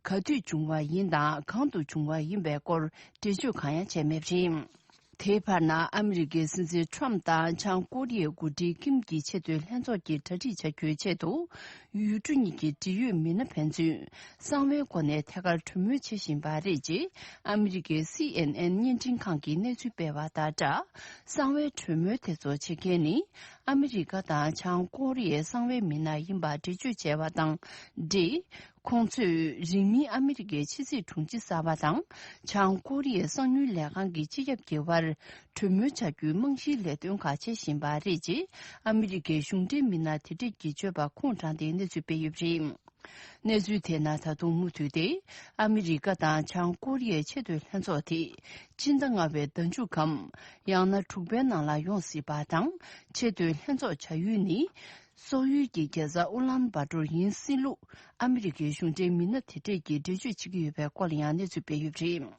ག་དུས་བྱུང་བ་ཡིན་དང་གང་དུ་བྱུང་བ་ཡིན་པའི་སྐོར་འགྲེལ་བརྗོད་གང་ཡང་བྱས་མེད་པ་རེད། དེའི་བར་ན་ཨ་མི་རི་ཀའི་སྲིད་འཛིན་ཁྲོམ་དང་བྱང་ཀོ་རི་ཡའི་འགོ་ཁྲིད་ཀིམ་གྱིས་ཆེས་མཐོའི་ལྷན་ཚོགས་ཀྱི་གྲ་སྒྲིག་བྱ་རྒྱུའི་ཆེད་དུ། ཡུལ་གྲུ་གཉིས་ཀྱི་འབྲེལ་ཡོད་མི་སྣ་ཕན་ཚུན་གསང་བའི་སྒོ་ནས་ཐད་ཀར་གྲོས་མོལ་བྱེད་བཞིན་པ་རེད་ཅེས་ཨ་མི་རི་ཀའི་སི་ཨེན་ཨེན་བརྙན་འཕྲིན་ཁང་གིས་གནས་ཚུལ་སྤེལ་བ་དང་སྦྲགས། གསང་བའི་གྲོས་མོལ་དེ་ཚོ་བྱེད་མཁན་ནི་ཨ་མི་རི་ཀ་དང་བྱང་ཀོ་རི་ཡའི་གསང་བའི་མི་སྣ་ཡིན་པ་འགྲེལ་བརྗོད་བྱས་པ་དང་འབྲེལ། ཁོང་ཚོས་རིང་མིན་ཨ་མི་རི་ཀའི་ཕྱི་སྲིད་དྲུང་ཆེ་གསར་པ་དང་བྱང་ཀོ་རི་ཡའི་གསང་མྱུལ་ལས་ཁང་གི་སྤྱི་ཁྱབ་ཀྱི་དབར་གྲོས་མོལ་བྱ་རྒྱུའི་རྨང་གཞིའི་ལས་དོན་ཁག་བྱེད་བཞིན་པ་རེད་ཅེས་ཨ་མི་རི་ཀའི་གཞུང་འབྲེལ་མི་སྣ་དེ་གྲས་ཀྱིས་བརྗོད་པ་ཁུངས་དྲངས་ཏེ་གནས་ཚུལ་སྤེལ་ཡོད་པ་རེད། གནས་ཚུལ་དེ་ནང་ད་དུང་མུ་མཐུད་དེ་ཨ་མི་རི་ཀ་དང་བྱང་ཀོ་རི་ཡའི་ཆེས་མཐོའི་ལྷན་ཚོགས་དེ་སྤྱི་ཟླ་ལྔ་པའི་ཟླ་མཇུག་གམ་ཡང་ན་དྲུག་པའི་ནང་ལ་ཡོང་སྲིད་པ་དང་། ཆེས་མཐོའི་ལྷན་ཚོགས་བྱ་ཡུལ་ནི། སོག་ཡུལ་གྱི་རྒྱལ་ས་ཨུ་ལན་བཱ་ཏོར་ཡིན་སྲིད་ལུགས་ཨ་མི་རི་ཀའི་གཞུང་འབྲེལ་མི་སྣ་དེ་གྲས་ཀྱིས་འགྲེལ་བརྗོད་བྱེད་ཀྱི་ཡོད་པའི་སྐོར་ལ་ཡང་གནས་ཚུལ་སྤེལ་ཡོད་པ་རེད།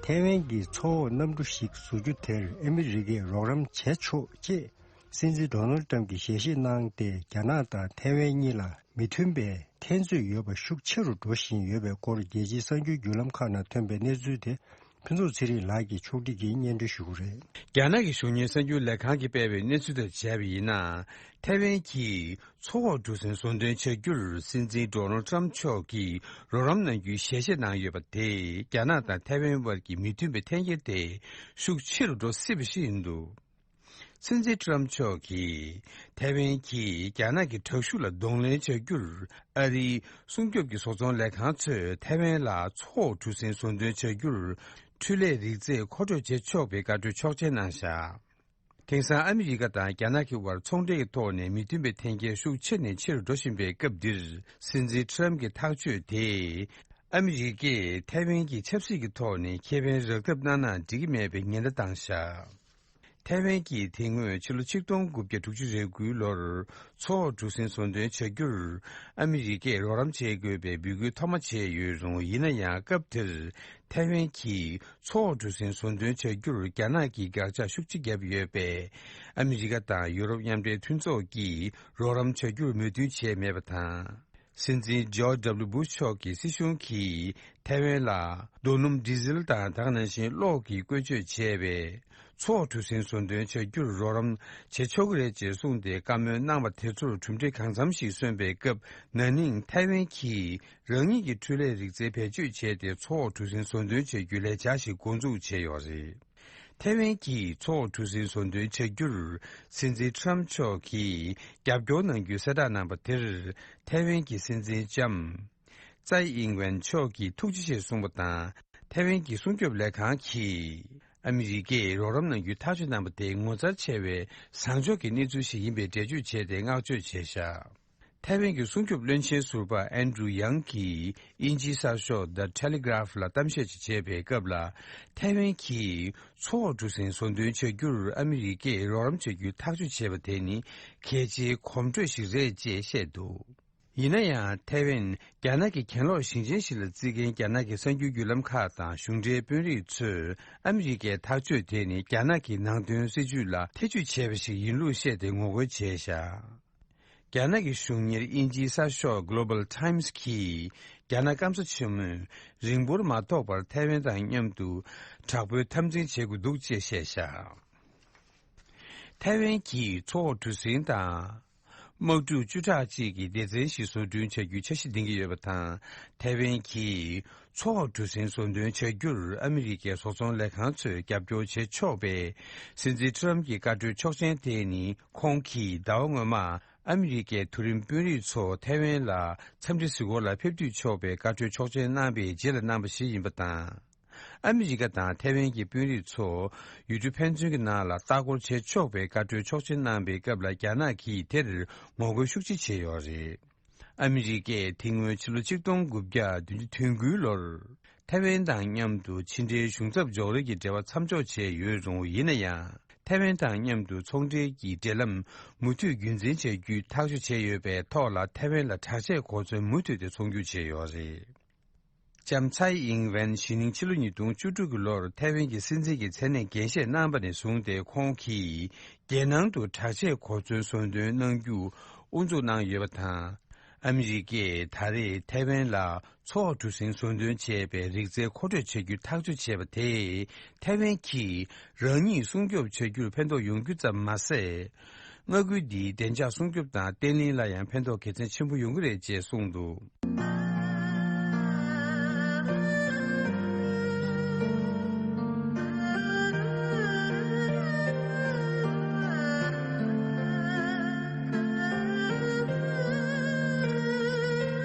ཐའེ་ཝན་གྱི་མཚོ་འོག་གནམ་གྲུ་ཞིག་བཟོ་རྒྱུ་དེར་ཨ་མི་རི་ཀས་རོགས་རམ་བྱས་ཆོག་ཅེས། སྲིད་འཛིན་ཌོ་ནལ་ཏྲམ་གྱིས་ཞལ་བཞེས་གནང་སྟེ། རྒྱ་ནག་དང་ཐའེ་ཝན་གཉིས་ལ་མི་མཐུན་པའི་འཐེན་རྩོད་ཡོད་པ་ཤུགས་ཆེ་རུ་འགྲོ་བཞིན་ཡོད་པའི་སྐོར། རྒྱལ་སྤྱིའི་གསར་འགྱུར་བརྒྱུད་ལམ་ཁག་ནང་ཐོན་པའི་གནས་ཚུལ་དེ་ཕུན་ཚོགས་ཚེ་རིང་ལགས་ཀྱིས་ཕྱོགས་སྒྲིག་གིས་སྙན་སྒྲོན་ཞུ་གི་རེད། རྒྱ་ནག་གི་གཞུང་གཉེར་གསར་འགྱུར་ལས་ཁང་གིས་སྤེལ་བའི་གནས་ཚུལ་དང་བྱས་པ་ཡིན་ན། ཐའེ་ཝན་གྱིས་མཚོ་འོག་གྲུ་གཟིངས་ཟོན་ཐོན་བྱ་རྒྱུར་སྲིད་འཛིན་ཌོ་ནལ་ཏྲམ་མཆོག་གིས་རོགས་རམ་གནང་རྒྱུའི་ཞལ་བཞེས་གནང་ཡོད་པ་དེས་རྒྱ་ནག་དང་ཐའེ་ཝན་དབར་གྱི་མི་མཐུན་པའི་འཐེན་འཁྱེར་དེ་ཤུགས་ཆེ་རུ་འགྲོ་སྲིད་པ་ཞིག་ཡིན་འདུག་སྲིད་འཛིན་ཏྲམ་མཆོག་གིས་ཐའེ་ཝན་གྱིས་རྒྱ་ནག་གི་དྲག་ཤུགས་ལ་གདོང་ལེན་བྱ་རྒྱུར་ཨ་རིའི་སྲུང་སྐྱོབ་ཀྱི་བཟོ་ཚོང་ལས་ཁང་ཚོས་ཐའེ་ཝན་ལ་མཚོ་འོག་གྲུ་གཟིངས་ཟོན་ཐོན་བྱ་རྒྱུར་འཕྲུལ་ལས་རིག་རྩལ་མཁོ་སྤྲོད་བྱེད་ཆོག་པའི་བཀའ་འཁྲོལ་ཆོག་མཆན་གནང་བཞག་དེང་སང་ཨ་མི་རི་ཀ་དང་རྒྱ་ནག་གི་དབར་ཚོང་འབྲེལ་གྱི་ཐོག་ནས་མི་མཐུན་པའི་འཐེན་འཁྱེར་ཤུགས་ཆེ་ནས་ཆེ་རུ་འགྲོ་བཞིན་པའི་སྐབས་འདིར། སྲིད་འཛིན་ཏྲམ་གྱི་ཐག་གཅོད་དེས་ཨ་མི་རི་ཀས་ཐའེ་ཝན་གྱི་ཆབ་སྲིད་ཀྱི་ཐོག་ནས་ཁེ་ཕན་རག་ཐབས་གནང་ན་འགྲིག་གི་མེད་པའི་ཉེན་བརྡ་བཏང་བཞག་ཐའེ་ཝན་གྱིས་དེ་སྔོན་ཕྱི་ལོ་ཆིག་སྟོང་དགུ་བརྒྱ་དྲུག་ཅུ་རེ་དགུའི་ལོར་མཚོ་འོག་གྲུ་གཟིངས་ཟོན་ཐོན་བྱ་རྒྱུར་ཨ་མི་རི་ཀས་རོགས་རམ་བྱེད་དགོས་པའི་འབོད་སྐུལ་ཐོག་མ་བྱས་ཡོད་རུང་། ཡིན་ན་ཡང་སྐབས་དེར་ཐའེ་ཝན་གྱིས་མཚོ་འོག་གྲུ་གཟིངས་ཟོན་ཐོན་བྱ་རྒྱུར་རྒྱ་ནག་གིས་དགག་བྱ་ཤུགས་ཆེ་བརྒྱབ་ཡོད་པས། ཨ་མི་རི་ཀ་དང་ཡུ་རོབ་མཉམ་འབྲེལ་མཐུན་ཚོགས་ཀྱིས་རོགས་རམ་བྱ་རྒྱུར་མོས་མཐུན་བྱས་མེད་པ་དང་། སྲིད་འཛིན་ཇོརྗ་ཌབ་ལུ་བུ་ཤ་མཆོག་གི་སྲིད་གཞུང་གིས་ཐའེ་ཝན་ལ་རྡོ་སྣུམ། ཌི་ཟེལ་དང་དེ་ག་ནང་བཞིན་གློག་གིས་བཀོལ་སྤྱོད་བྱས་པའི་མཚོ་འོག་གྲུ་གཟིངས་ཟོན་ཐོན་བྱ་རྒྱུར་རོགས་རམ་བྱེད་ཆོག་གི་རེད་ཅེས་གསུངས་ཏེ། བཀའ་མོལ་གནང་བ་དེ་ཚོར་གྲུབ་འབྲས་གང་འཚམ་ཞིག་སོན་པའི་སྐབས། ན་ནིང་ཐའེ་ཝན་གྱིས་རང་ཉིད་ཀྱི་འཕྲུལ་ལས་རིག་རྩལ་བེད་སྤྱོད་བྱས་ཏེ། མཚོ་འོག་གྲུ་གཟིངས་ཟོན་ཐོན་བྱ་རྒྱུའི་ལས་འཆར་ཞིག་འགོ་འཛུགས་བྱས་ཡོད་རེད། ཐའེ་ཝན་གྱིས་མཚོ་འོག་གྲུ་གཟིངས་ཟོན་ཐོན་བྱ་རྒྱུར་སྲིད་འཛིན་ཏྲམ་མཆོག་གིས་རྒྱབ་སྐྱོར་གནང་རྒྱུའི་གསལ་བསྒྲགས་གནང་པ་དེར། ཐའེ་ཝན་གྱི་སྲིད་འཛིན་ལྕམ་ཙའེ་ཨིང་ཝེན་མཆོག་གིས་ཐུགས་རྗེ་ཆེ་གསུངས་པ་དང་། ཐའེ་ཝན་གྱི་སྲུང་སྐྱོབ་ལས་ཁང་གིས་ཨ་མི་རི་ཀས་རོགས་རམ་གནང་རྒྱུའི་ཐག་གཅོད་གནང་པ་དེ་ངོ་མཚར་ཆེ་བའི་བཟང་ཕྱོགས་ཀྱི་གནས་ཚུལ་ཞིག་ཡིན་པའི་འགྲེལ་བརྗོད་བྱས་ཏེ། བསྔགས་བརྗོད་བྱས་བཞག་ཐའེ་ཝན་གྱི་སྲུང་སྐྱོབ་བློན་ཆེན་ཟུར་པ་ཨན་ཌྲུ་ཡང་གིས་དབྱིན་ཇིའི་གསར་ཤོག་The Telegraph ལ་གཏམ་བཤད་ཅིག་བྱས་པའི་སྐབས་ལ། ཐའེ་ཝན་གྱིས་མཚོ་འོག་གྲུ་གཟིངས་ཟོན་ཐོན་བྱ་རྒྱུར་ཨ་མི་རི་ཀས་རོགས་རམ་བྱ་རྒྱུའི་ཐག་གཅོད་བྱས་པ་དེ་ནི་གལ་ཆེའི་གོམ་བགྲོད་ཞིག་རེད་ཅེས་བཤད་འདུག་ཡིན་ན་ཡང་། ཐའེ་ཝན་རྒྱ་ནག་གི་གྱེན་ལོག་ཞིང་ཆེན་ཞིག་ལ་བརྩི་མཁན་རྒྱ་ནག་གི་གསར་འགྱུར་བརྒྱུད་ལམ་ཁག་དང་གཞུང་འབྲེལ་དཔོན་རིགས་ཚོས་ཨ་མི་རི་ཀའི་ཐག་གཅོད་དེ་ནི་རྒྱ་ནག་གི་ནང་དོན་སྲིད་ཇུས་ལ་ཐེ་ཇུས་བྱས་པ་ཞིག་ཡིན་ལུགས་བཤད་དེ་ངོ་རྒོལ་བྱས་བཞག་རྒྱ་ནག་གི་གཞུང་གཉེར་དབྱིན་ཇིའི་གསར་ཤོག་Global Times གིས་རྒྱ་ནག་སྐམ་ས་ཆེན་མོས་རིང་པོར་མ་ཐོགས་པར་ཐའེ་ཝན་དང་མཉམ་དུ་དྲག་པོའི་འཐབ་འཛིང་བྱེད་དགོས་འདུག་ཅེས་བཤད་བཞག་ཐའེ་ཝན་གྱིས་མཚོ་འོག་གྲུ་གཟིངས་དང་། དམག་འཁྲུག་བཅུ་ཕྲག་གཅིག་གི་སྡེ་ཚན་ཞིག་བཟོ་སྐྲུན་བྱ་རྒྱུའི་འཆར་གཞི་འདིང་གི་ཡོད་པ་དང་། ཐའེ་ཝན་གྱིས་མཚོ་འོག་གྲུ་གཟིངས་བཟོ་འདོན་བྱ་རྒྱུར་ཨ་མི་རི་ཀའི་བཟོ་ཚོང་ལས་ཁང་ཚོས་རྒྱབ་སྐྱོར་བྱེད་ཆོག་པའི་སྲིད་འཛིན་ཏྲམ་གྱི་བཀའ་འཁྲོལ་ཆོག་མཆན་དེ་ནི། ཁོང་གིས་ཟླ་བ་སྔོན་མ་ཨ་མི་རི་ཀའི་མཐོ་རིམ་དཔོན་རིགས་ཚོ་ཐའེ་ཝན་ལ་འཚམས་འདྲི་གཟིགས་སྐོར་ལ་ཕེབས་འདོད་ཆོག་པའི་བཀའ་འཁྲོལ་ཆོག་མཆན་གནང་བའི་རྗེས་ལ་གནང་བ་ཞིག་ཡིན་པ་དང་། ཨ་མི་རི་ཀ་དང་ཐའེ་ཝན་གྱི་དཔོན་རིགས་ཚོ་ཡུལ་གྲུ་ཕན་ཚུན་གྱི་ནང་ལ་ལྟ་སྐོར་བྱེད་ཆོག་པའི་བཀའ་འཁྲོལ་ཆོག་མཆན་གནང་པའི་སྐབས་ལ། རྒྱ་ནག་གིས་དེར་ངོ་རྒོལ་ཤུགས་ཆེ་བྱས་ཡོད་རེད། ཨ་མི་རི་ཀས་དེ་སྔོན་ཕྱི་ལོ་ཆིག་སྟོང་དགུ་བརྒྱ་བདུན་ཅུ་དོན་དགུའི་ལོར་ ཐའེ་ཝན་དང་མཉམ་དུ་ཕྱི་འབྲེལ་གཞུང་ཚབ་འཇོག་རེས་ཀྱི་འབྲེལ་བ་མཚམས་འཇོག་བྱས་ཡོད་རུང་། ཡིན་ན་ཡང་། ཐའེ་ཝན་དང་མཉམ་དུ་ཚོང་འབྲེལ་གྱི་འབྲེལ་ལམ་མུ་མཐུད་རྒྱུན་འཛིན་བྱ་རྒྱུའི་ཐག་གཅོད་བྱས་ཡོད་པའི་ཐོག་ལ། ཐའེ་ཝན་ལ་དྲག་ཆས་གོ་མཚོན་མུ་མཐུད་དེ་ཚོང་སྒྱུར་བྱས་ཡོད་རེད། ལྕམ་ཚའེ་ཨིང་ཝེན་གཞེས་ནིང་ཕྱི་ལོ་ཉིས་སྟོང་བཅུ་དྲུག་གི་ལོར་ཐའེ་ཝན་གྱི་སྲིད་འཛིན་གྱི་མཚན་གནས་འགན་བཞེས་གནང་བ་ནས་བཟུང་སྟེ། ཁོང་གིས་རྒྱལ་ནང་དུ་དྲག་ཆས་གོ་མཚོན་བཟོ་འདོན་གནང་རྒྱུ་དབུ་འཛུགས་གནང་ཡོད་པ་དང་། ཨ་མི་རི་ཀས་ད་རེས་ཐའེ་ཝན་ལ་མཚོ་འོག་གྲུ་གཟིངས་བཟོ་འདོན་བྱས་པའི་རིག་རྩལ་མཁོ་སྤྲོད་བྱ་རྒྱུའི་ཐག་གཅོད་བྱས་པ་དེས། ཐའེ་ཝན་གྱིས་རང་ཉིད་སྲུང་སྐྱོབ་བྱ་རྒྱུར་ཕན་ཐོགས་ཡོང་རྒྱུ་ཙམ་མ་ཟད། མངའ་ཁུལ་འདིའི་བདེ་འཇགས་སྲུང་སྐྱོབ་དང་བརྟན་ལྷིང་ལ་ཡང་ཕན་ཐོགས་གལ་ཆེན་ཆེན་པོ་ཡོང་གི་རེད་ཅེས་གསུངས་འདུག།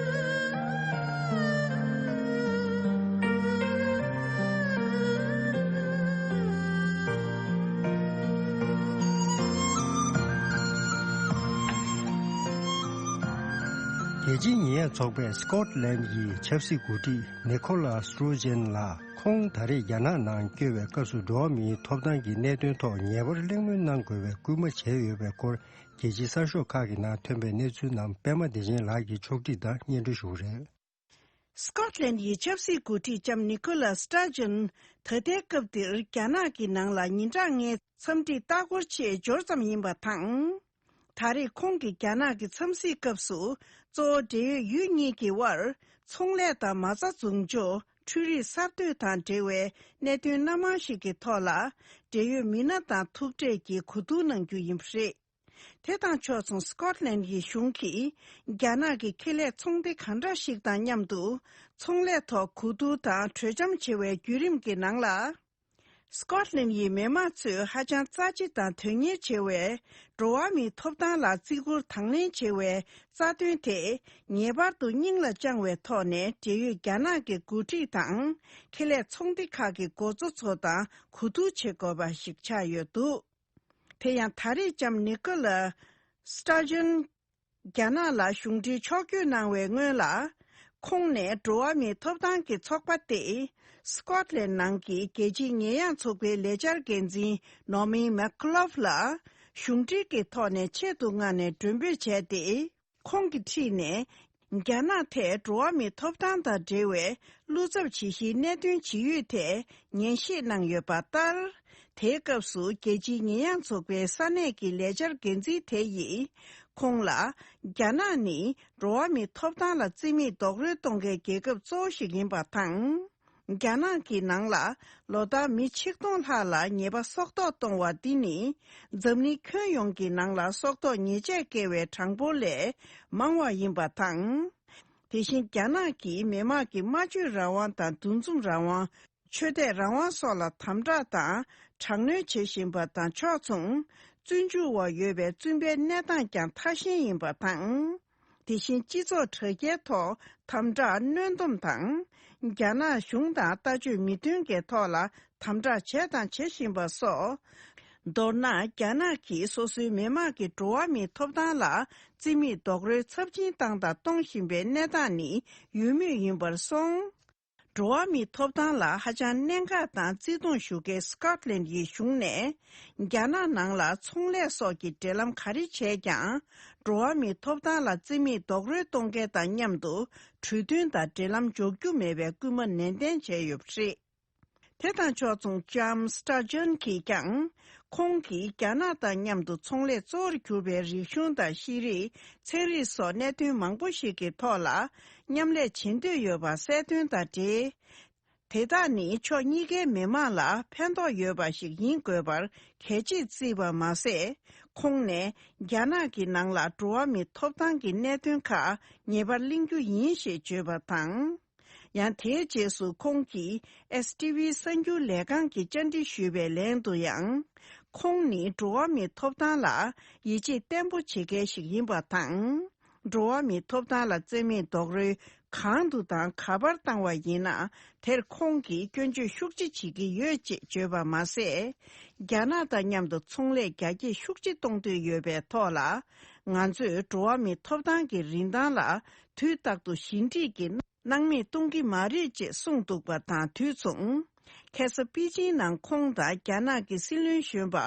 རྒྱལ་སྤྱིའི་ཉེས་ཡངས་ཚོགས་པས་སི་ཀོཊ་ལན་ཡི་ཆབ་སྲིད་འགོ་ཁྲིད་ནི་ཁོ་ལ་སི་ཏྲོ་ཇན་ལ། ཁོང་ད་རེས་རྒྱ་ནག་ནང་བསྐྱོད་པའི་སྐབས་སུ་འགྲོ་བ་མིའི་ཐོབ་ཐང་གི་གནད་དོན་ཐོག་ངེས་པར་གླེང་མོལ་གནང་དགོས་པའི་སྐུལ་མ་བྱས་ཡོད་པའི་སྐོར། རྒྱལ་སྤྱིའི་གསར་ཤོག་ཁག་གི་ནང་ཐོན་པའི་གནས་ཚུལ་རྣམས་པད་མ་བདེ་ཆེན་ལགས་ཀྱིས་ཕྱོགས་སྒྲིག་དང་སྙན་སྒྲོན་ཞུ་གི་རེད། སི་ཀོཊ་ལན་ཡི་ཆབ་སྲིད་འགོ་ཁྲིད་ལྕམ་ནི་ཀོ་ལ་སི་ཏྲ་ཇོན། ད་ལྟའི་སྐབས་འདིར་རྒྱ་ནག་གི་ནང་ལ་ཉིན་གྲངས་ལྔའི་འཚམས་འདྲི་ལྟ་སྐོར་ཆེད་འབྱོར་ཙམ་ཡིན་པ་དང་། ད་རེས་ཁོང་གིས་རྒྱ་ནག་གི་འཚམས་གཟིགས་སྐབས་སུ། གཙོ་བོ་འབྲེལ་ཡོད་ཡུལ་གཉིས་ཀྱི་དབར་ཚོང་ལས་དང་མ་རྩ་འཛུགས་འཇོག་འཕྲུལ་རིག་གསར་གཏོད་དང་འབྲེལ་བའི་གནད་དོན་སྣ་མང་ཞིག་གི་ཐོག་ལ། འབྲེལ་ཡོད་མི་སྣ་དང་ཐུག་འཕྲད་ཀྱིས་གོ་བསྡུར་གནང་རྒྱུ་ཡིན་པ་རེད། དེ་དང་ཕྱོགས་མཚུངས། སི་ཀོཊ་ལན་ཡི་གཞུང་གིས་རྒྱ་ནག་གི་ཁེ་ལས་ཚོང་སྡེ་གང་འདྲ་ཞིག་དང་མཉམ་དུ་ཚོང་ལས་ཐོག་གོ་བསྡུར་དང་གྲོས་འཆམ་བྱེད་པའི་བརྒྱུད་རིམ་གྱི་ནང་ལ། སི་ཀོཊ་ལན་ཡི་མི་དམངས་ཚོས་ཧ་ཅང་རྩ་ཆེ་དང་དོན་གཉེར་ཆེ་བའི་འགྲོ་བ་མིའི་ཐོབ་ཐང་ལ་བརྩི་བཀུར་དང་ལེན་བྱེད་པའི་རྩ་དོན་དེ་ངེས་པར་དུ་སྙིང་ལ་བཅངས་པའི་ཐོག་ནས། འབྲེལ་ཡོད་རྒྱ་ནག་གི་འགོ་ཁྲིད་དང་ཁེ་ལས་ཚོང་སྡེ་ཁག་གི་འགོ་གཙོ་ཚོ་དང་གོ་བསྡུར་བྱེད་དགོས་པ་ཞིག་ཆགས་ཡོད་འདུག། དེ་ཡང་། ད་རེས་ལྕམ་ནི་ཀོ་ལ་སི་ཏྲ་ཇོན་རྒྱ་ནག་ལ་གཞུང་འབྲེལ་ཕྱོགས་བསྐྱོད་གནང་བའི་སྔོན་ལ། ཁོང་ནས་འགྲོ་བ་མིའི་ཐོབ་ཐང་གི་ཚོགས་པ་སྟེ། སི་ཀོཊ་ལན་ནང་གི་རྒྱལ་སྤྱིའི་ཉེས་ཡངས་ཚོགས་པའི་ལས་འཆར་འགན་འཛིན་ནོ་མི་མེག་ལོབ་ལ་གཞུང་འབྲེལ་གྱི་ཐོག་ནས་ཆེད་དུ་མངགས་ནས་མགྲོན་འབོད་བྱས་ཏེ། ཁོང་གི་འཁྲིས་ནས། རྒྱ་ནག་ཐད་འགྲོ་བ་མིའི་ཐོབ་ཐང་དང་འབྲེལ་བའི་བློ་འཚབ་ཇི་ཞིག་གནད་དོན་ཇི་ཡོད་ཐད་ཉན་བཤད་གནང་ཡོད་པ་ལྟར། དེའི་སྐབས་སུ་རྒྱལ་སྤྱིའི་ཉེས་ཡངས་ཚོགས་པའི་ས་གནས་ཀྱི་ལས་འཆར་འགན་འཛིན་དེ་ཡིས་ཁོང་ལ། རྒྱ་ནག་ནི་འགྲོ་བ་མིའི་ཐོབ་ཐང་ལ་བརྩི་མེད་རྡོག་རོལ་གཏོང་མཁན་རྒྱལ་ཁབ་གཙོ་བོ་ཞིག་ཡིན་པ་དང་། རྒྱ་ནག་གི་ནང་ལ་ལོ་ལྟར་མི་ཆིག་སྟོང་ལྷག་ལ་ཉེས་པ་སྲོག་ཐོག་གཏོང་བ་འདི་ནི། འཛམ་གླིང་ཁྱོན་ཡོངས་ཀྱི་ནང་ལ་སྲོག་ཐོག་ཉེས་ཆད་བཀལ་བའི་གྲངས་འབོར་ལས་མང་བ་ཡིན་པ་དང་། དེ་བཞིན་རྒྱ་ནག་གིས་མི་དམངས་ཀྱི་སྨྲ་བརྗོད་རང་དབང་དང་འདུ་འཛོམས་རང་དབང་། ཆོས་དད་རང་དབང་སོགས་ལ་དམ་དྲག་དང་དྲག་གནོན་བྱེད་བཞིན་པ་དང་ཕྱོགས་མཚུངས། བཙོན་འཇུག་འོག་ཡོད་པའི་བཙུན་པའི་གནས་སྟངས་ཀྱང་ཐ་ཞན་ཡིན་པ་དང་། དེ་བཞིན་སྤྱི་ཚོགས་དྲ་རྒྱའི་ཐོག་དམ་དྲག་གནོན་སྡོམ་དང་། རྒྱ་ནག་གཞུང་དང་ལྟ་སྤྱོད་མི་མཐུན་གྱི་ཐོག་ལ་དམ་དྲག་བྱས་དང་བྱེད་བཞིན་པ་སོགས། མདོར་ན། རྒྱ་ནག་གིས་སོ་སོའི་མི་དམངས་ཀྱི་འགྲོ་བ་མིའི་ཐོབ་ཐང་ལ་བརྩི་མེད་རྡོག་རོལ་ཚབས་ཆེན་བཏང་དང་གཏོང་བཞིན་པའི་གནས་སྟངས་ནི་ཡོད་མུས་ཡིན་པར་སོང་། འགྲོ་བ་མིའི་ཐོབ་ཐང་ལ་ཧ་ཅང་གནད་འགག་དང་བརྩི་མཐོང་ཞུ་མཁན་སི་ཀོཊ་ལན་ཡི་གཞུང་ནས། རྒྱ་ནག་ནང་ལ་ཚོང་ལས་སོགས་ཀྱི་འབྲེལ་ལམ་ག་རེ་བྱས་ཀྱང་། འགྲོ་བ་མིའི་ཐོབ་ཐང་ལ་བརྩི་མེད་རྡོག་རོལ་གཏོང་མཁན་དང་མཉམ་དུ་གྲོས་མཐུན་དང་འབྲེལ་ལམ་འཇོག་རྒྱུ་མེད་པའི་སྐུལ་མ་ནན་ཏན་བྱས་ཡོད་པ་རེད། དེ་དང་ཕྱོགས་མཚུངས། ལྕམ་སི་ཏྲ་ཇོན་གྱིས་ཀྱང་། ཁོང་གིས་རྒྱ་ནག་དང་མཉམ་དུ་ཚོང་ལས་གཙོ་བོར་གྱུར་པའི་རིག་གཞུང་དང་ཤེས་རིག་ཚན་རིག་སོགས་གནད་དོན་མང་པོ་ཞིག་གི་ཐོག་ལ་མཉམ་ལས་བྱེད་འདོད་ཡོད་པ་གསལ་སྟོན་དང་འབྲེལ། དེ་དག་ནི་ཕྱོགས་གཉིས་ཀའི་མི་དམངས་ལ་ཕན་ཐོགས་ཡོད་པ་ཞིག་ཡིན་དགོས་པར་གལ་ཆེར་བརྩིས་པ་མ་ཟད། ཁོང་ནས་རྒྱ་ནག་གི་ནང་ལ་འགྲོ་བ་མིའི་ཐོབ་ཐང་གི་གནད་དོན་ཁག་ངེས་པར་གླེང་རྒྱུ་ཡིན་ཞེས་བརྗོད་པ་དང་། ཡང་དེའི་རྗེས་སུ་ཁོང་གིས་ཨེས་ཊི་ཝི་གསར་འགྱུར་ལས་ཁང་གི་བཅར་འདྲི་ཞུས་པའི་ལན་དུ་ཡང་། ཁོང་ནི་འགྲོ་བ་མིའི་ཐོབ་ཐང་ལ་ཡིད་ཆེས་བརྟན་པོ་བྱེད་མཁན་ཞིག་ཡིན་པ་དང་། འགྲོ་བ་མིའི་ཐོབ་ཐང་ལ་བརྩི་མེད་རྡོག་རོལ་གང་དུ་དང་ག་པར་བཏང་བ་ཡིན་ན། དེར་ཁོང་གིས་སྐྱོན་བརྗོད་ཤུགས་ཆེ་བྱེད་ཀྱི་ཡོད་ཅེས་བརྗོད་པ་མ་ཟད། རྒྱ་ནག་དང་མཉམ་དུ་ཚོང་ལས་རྒྱ་སྐྱེད་ཤུགས་ཆེ་གཏོང་འདོད་ཡོད་པའི་ཐོག་ལ། ང་ཚོས་འགྲོ་བ་མིའི་ཐོབ་ཐང་གི་རིན་ཐང་ལ་དུས་རྟག་ཏུ་ཞི་འགྲིག་གི་སྣང་མེད་གཏོང་གི་མ་རེད་ཅེས་གསུངས་འདུག་པ་དང་དུས་མཚུངས། ཁ་སང་པེ་ཅིང་ནང་ཁོང་དང་རྒྱ་ནག་གི་སྲིད་བློན་གཞོན་པ་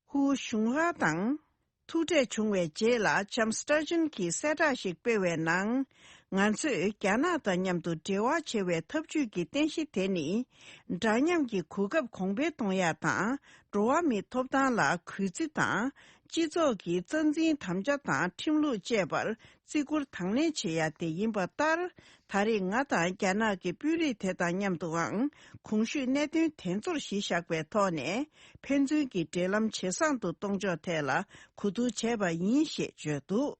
ཧུའུ་ཞུང་ཧྭ་དང་། ཐུག་འཕྲད་བྱུང་བའི་རྗེས་ལ་ལྕམ་སི་ཏྲ་ཅན་གྱིས་གསལ་བསྒྲགས་ཤིག་སྤེལ་བའི་ནང་། ང་ཚོས་རྒྱ་ནག་དང་མཉམ་དུ་འབྲེལ་བ་བྱེད་པའི་ཐབས་ཇུས་ཀྱི་རྟེན་གཞི་དེ་ནི། འདྲ་མཉམ་གྱི་གོ་སྐབས་གོང་འཕེལ་གཏོང་ཡག་དང་། འགྲོ་བ་མིའི་ཐོབ་ཐང་ལ་གུས་བརྩི་དང་། སྤྱི་ཚོགས་ཀྱི་རྩ་འཛིན་དམ་བཅའ་དང་ཁྲིམས་ལུགས་བཅས་པར་བརྩི་བཀུར་དང་ལེན་བྱེད་ཡ་དེ་ཡིན་པ་ལྟར། ད་རེས་ང་དང་རྒྱ་ནག་གི་དཔོན་རིགས་དེ་དང་མཉམ་དུའང་གོང་ཞུས་གནད་དོན་དེ་ཚོར་གཞི་བཞག་པའི་ཐོག་ནས། ཕན་ཚུན་གྱི་འབྲེལ་ལམ་ཇེ་བཟང་དུ་གཏོང་ཕྱོགས་ཐད་ལ་གོ་བསྡུར་བྱས་པ་ཡིན་ཞེས་བརྗོད་འདུག་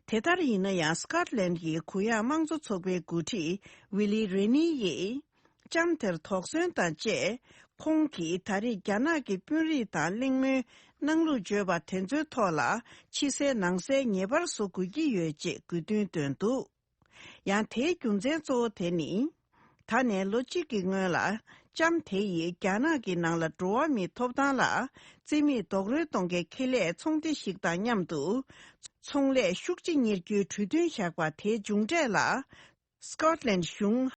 དེ་ལྟར་ཡིན་ན་ཡང་། སི་ཀོཊ་ལན་གྱི་གུ་ཡངས་དམངས་གཙོ་ཚོགས་པའི་འགོ་ཁྲིད་ཝི་ལི་རེ་ནི་ཡིས། ལྕམ་དེར་དོགས་ཟོན་དང་བཅས། ཁོང་གིས་ད་རེས་རྒྱ་ནག་གི་དཔོན་རིགས་དང་གླེང་མོལ་གནང་ལུགས་བརྗོད་པ་དེ་ཚོའི་ཐོག་ལ། ཕྱི་གསལ་ནང་གསལ་ངེས་པར་བཟོ་དགོས་ཀྱི་ཡོད་ཅེས་དགོས་འདུན་བཏོན་འདུག་ཡང་དེའི་རྒྱུ་མཚན་གཙོ་བོ་དེ་ནི། ད་ནས་ལོ་གཅིག་གི་སྔོན་ལ། ལྕམ་དེ་ཡིས་རྒྱ་ནག་གི་ནང་ལ་འགྲོ་བ་མིའི་ཐོབ་ཐང་ལ་རྩིས་མེད་རྡོག་རོལ་གཏོང་མཁན་ཁེ་ལས་ཚོང་སྡེ་ཞིག་དང་མཉམ་དུ། ཚོང་ལས་ཤུགས་ཆེ་གཉེར་རྒྱུའི་གྲོས་མཐུན་བཞག་པ་དེའི་མཇུག་འབྲས་ལ། སི་ཀོཊ་ལན་གཞུང་།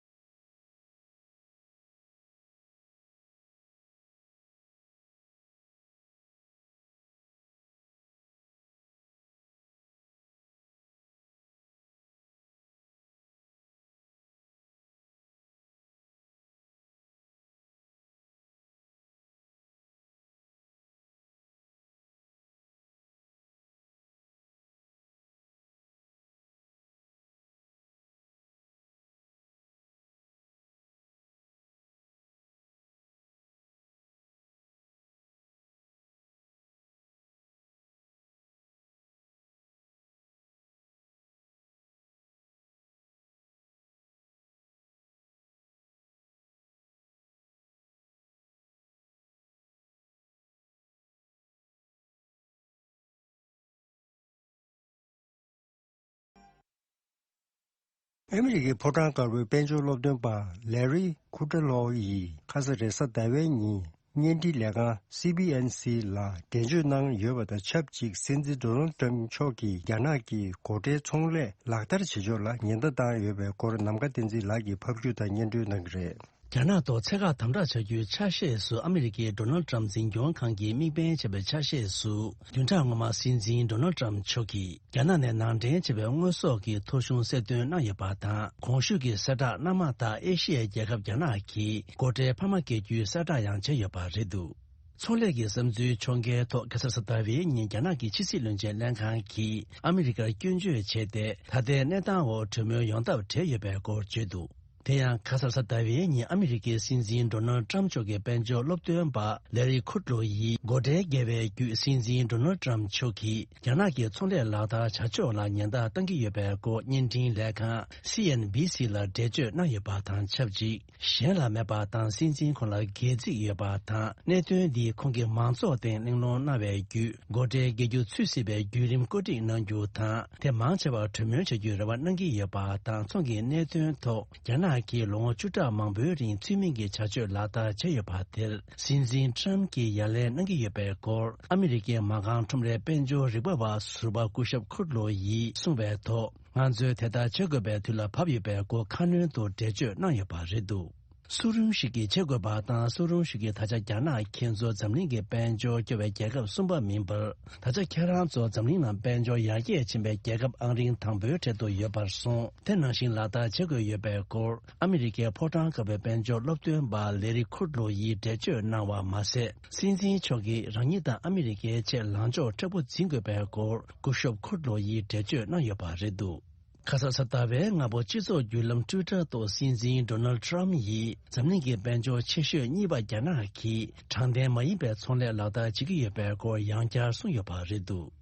ཨ་མི་རི་ཀའི་ཕོ་བྲང་དཀར་པོའི་དཔལ་འབྱོར་སློབ་སྟོན་པ་ལེ་རི་ཁུ་ཏྲ་ལོ་ཡིས་ཁ་ས་རེས་གཟའ་ཟླ་བའི་ཉིན་བརྙན་འཕྲིན་ལས་ཁང་སི་བྷི་ཨེན་སི་ལ་འགྲེལ་བརྗོད་གནང་ཡོད་པ་དང་ཆབས་ཅིག་སྲིད་འཛིན་ཌོ་ནལ་ཏྲམ་མཆོག་གིས་རྒྱ་ནག་གི་སྒོ་ཁྲལ་ཚོང་ལས་ལག་བསྟར་བྱེད་ཕྱོགས་ལ་ཉེན་བརྡ་བཏང་ཡོད་པའི་སྐོར་ནམ་མཁའ་བསྟན་འཛིན་ལགས་ཀྱིས་ཕབ་སྒྱུར་དང་སྙན་སྒྲོན་གནང་གི་རེད། རྒྱ་ནག་ཐོག་ཚད་བཀག་དམ་དྲག་བྱ་རྒྱུའི་ཆ་ཤས་སུ་ཨ་མི་རི་ཀའི་ཌོ་ནལ་ཏྲམ་འཛིན་སྐྱོང་ཁང་གིས་དམིགས་འབེན་བྱས་པའི་ཆ་ཤས་སུ། བདུན་ཕྲག་སྔོན་མ་སྲིད་འཛིན་ཌོ་ནལ་ཏྲམ་མཆོག་གིས་རྒྱ་ནག་ནས་ནང་འདྲེན་བྱས་པའི་དངོས་ཟོག་གི་ཐོ་གཞུང་གསལ་སྟོན་གནང་ཡོད་པ་དང་། གོང་ཞུས་ཀྱི་གསལ་བསྒྲགས་གནང་མ་ཐག་ཨེ་ཤི་ཡའི་རྒྱལ་ཁབ་རྒྱ་ནག་གིས་སྒོ་ཁྲལ་འཕར་མ་བཀལ་རྒྱུའི་གསལ་བསྒྲགས་ཡང་བྱས་ཡོད་པ་རེད་འདུག་ཚོང་ལས་ཀྱི་བསམ་ཚུལ་ཕྱོགས་འགལ་ཐོག་ཁ་སང་གཟའ་ཟླ་བའི་ཉིན་རྒྱ་ནག་གི་ཕྱི་སྲིད་བློན་ཆེན་ལྷན་ཁང་གིས་ཨ་མི་རི་ཀར་སྐྱོན་བརྗོད་བྱས་ཏེ། ད་ལྟའི་གནས་སྟངས་འོག་གྲོས་མོལ་ཡོང་ཐབས་བྲལ་ཡོད་པའི་སྐོར་བརྗོད་འདུག་དེ་ཡང་ཁ་སང་གཟའ་ཟླ་བའི་ཉིན་ཨ་མི་རི་ཀའི་སྲིད་འཛིན་ཌོ་ནལ་ཏྲམ་མཆོག་གི་དཔལ་འབྱོར་སློབ་སྟོན་པ་ལེ་རི་ཁུད་ལོ་ཡིས་སྒོ་ཁྲལ་འགེལ་བའི་བརྒྱུད། སྲིད་འཛིན་ཌོ་ནལ་ཏྲམ་མཆོག་གིས་རྒྱ་ནག་གི་ཚོང་ལས་ལག་བསྟར་བྱ་ཕྱོགས་ལ་ཉེན་བརྡ་བཏང་གི་ཡོད་པའི་སྐོར་བརྙན་འཕྲིན་ལས་ཁང་སི་ཨེན་བྷི་སི་ལ་འགྲེལ་བརྗོད་གནང་ཡོད་པ་དང་ཆབས་ཅིག་གཞན་ལ་མེད་པ་དང་། སྲིད་འཛིན་ཁོང་ལ་སྒལ་ཚིགས་ཡོད་པ་དང་། གནད་དོན་འདིས་ཁོང་གི་མང་ཚོགས་སྟེང་གླེང་སློང་གནང་བའི་བརྒྱུད། སྒོ་ཁྲལ་འགེལ་རྒྱུ་ཚུད་སྲིད་པའི་བརྒྱུད་རིམ་བཀོད་སྒྲིག་གནང་རྒྱུ་དང་། དེ་མང་ཆེ་བར་གྲོས་མོལ་བྱ་རྒྱུའི་རེ་བ་གནང་གི་ཡོད་པ་དང་། ཚོང་གི་གནད་དོན་ཐོག་རྒྱ་ནག་གིས་ལོ་ངོ་བཅུ་ཕྲག་མང་པོའི་རིང་ཚུལ་མིན་གྱི་བྱ་སྤྱོད་ལག་བསྟར་བྱས་ཡོད་པ་དེར། སྲིད་འཛིན་ཏྲམ་གྱིས་ཡ་ལན་གནང་གི་ཡོད་པའི་སྐོར། ཨ་མི་རི་ཀའི་མ་རྐང་ཁྲོམ་རའི་དཔལ་འབྱོར་རིག་པ་བ་ཟུར་པ་སྐུ་ཞབས་ཁུད་ལོ་ཡིས་གསུངས་པའི་ཐོག་ང་ཚོས་དེ་ལྟར་བྱེད་དགོས་པའི་དུས་ལ་བབ་ཡོད་པའི་སྐོར་ཁ་སྣོན་དུ་འགྲེལ་བརྗོད་གནང་ཡོད་པ་རེད་འདུག་སུ་རུང་ཞིག་གིས་བྱེད་དགོས་པ་དང་། སུ་རུང་ཞིག་གིས་ད་ཆ་རྒྱ་ནག་ཁྱེད་ཚོ་འཛམ་གླིང་གི་དཔལ་འབྱོར་སྐྱོ་བའི་རྒྱལ་ཁབ་གསུམ་པ་མིན་པར། ད་ཆ་ཁྱེད་རང་ཚོ་འཛམ་གླིང་ནང་དཔལ་འབྱོར་ཡར་རྒྱས་ཕྱིན་པའི་རྒྱལ་ཁབ་ཨང་རིང་དང་པོའི་གྲས་སུ་ཡོད་པར་སོང་། དེ་ནང་བཞིན་ལག་བསྟར་བྱེད་དགོས་ཡོད་པའི་སྐོར། ཨ་མི་རི་ཀའི་ཕོ་བྲང་དཀར་པོའི་དཔལ་འབྱོར་སློབ་སྟོན་པ་ལེ་རི་ཁུད་ལོ་ཡིས་འགྲེལ་བརྗོད་གནང་བ་མ་ཟད། སྲིད་འཛིན་མཆོག་གིས་རང་ཉིད་དང་ཨ་མི་རི་ཀའི་ཆེད་ལངས་ཕྱོགས་མཁྲེགས་པོ་འཛིན་དགོས་པའི་སྐོར་སྐུ་ཞབས་ཁུད་ལོ་ཡིས་འགྲེལ་བརྗོད་གནང་ཡོད་པ་རེད་འདུག་ཁ་སང་གཟའ་ཟླ་བའི་སྔ་པོ་སྤྱི་ཚོགས་བརྒྱུད་ལམ་ཊུའི་ཊར་ཐོག་སྲིད་འཛིན་ཌོ་ནལ་ཊྲམ་ཡིས་འཛམ་གླིང་གི་དཔལ་འབྱོར་ཆེ་ཤོས་གཉིས་པ་རྒྱ་ནག་གིས་དྲང་བདེན་མ་ཡིན་པའི་ཚོང་ལས་ལག་བསྟར་བྱེད་ཀྱི་ཡོད་པའི་སྐོར་ཡང་བསྐྱར་གསུངས་ཡོད་པ་རེད་འདུག་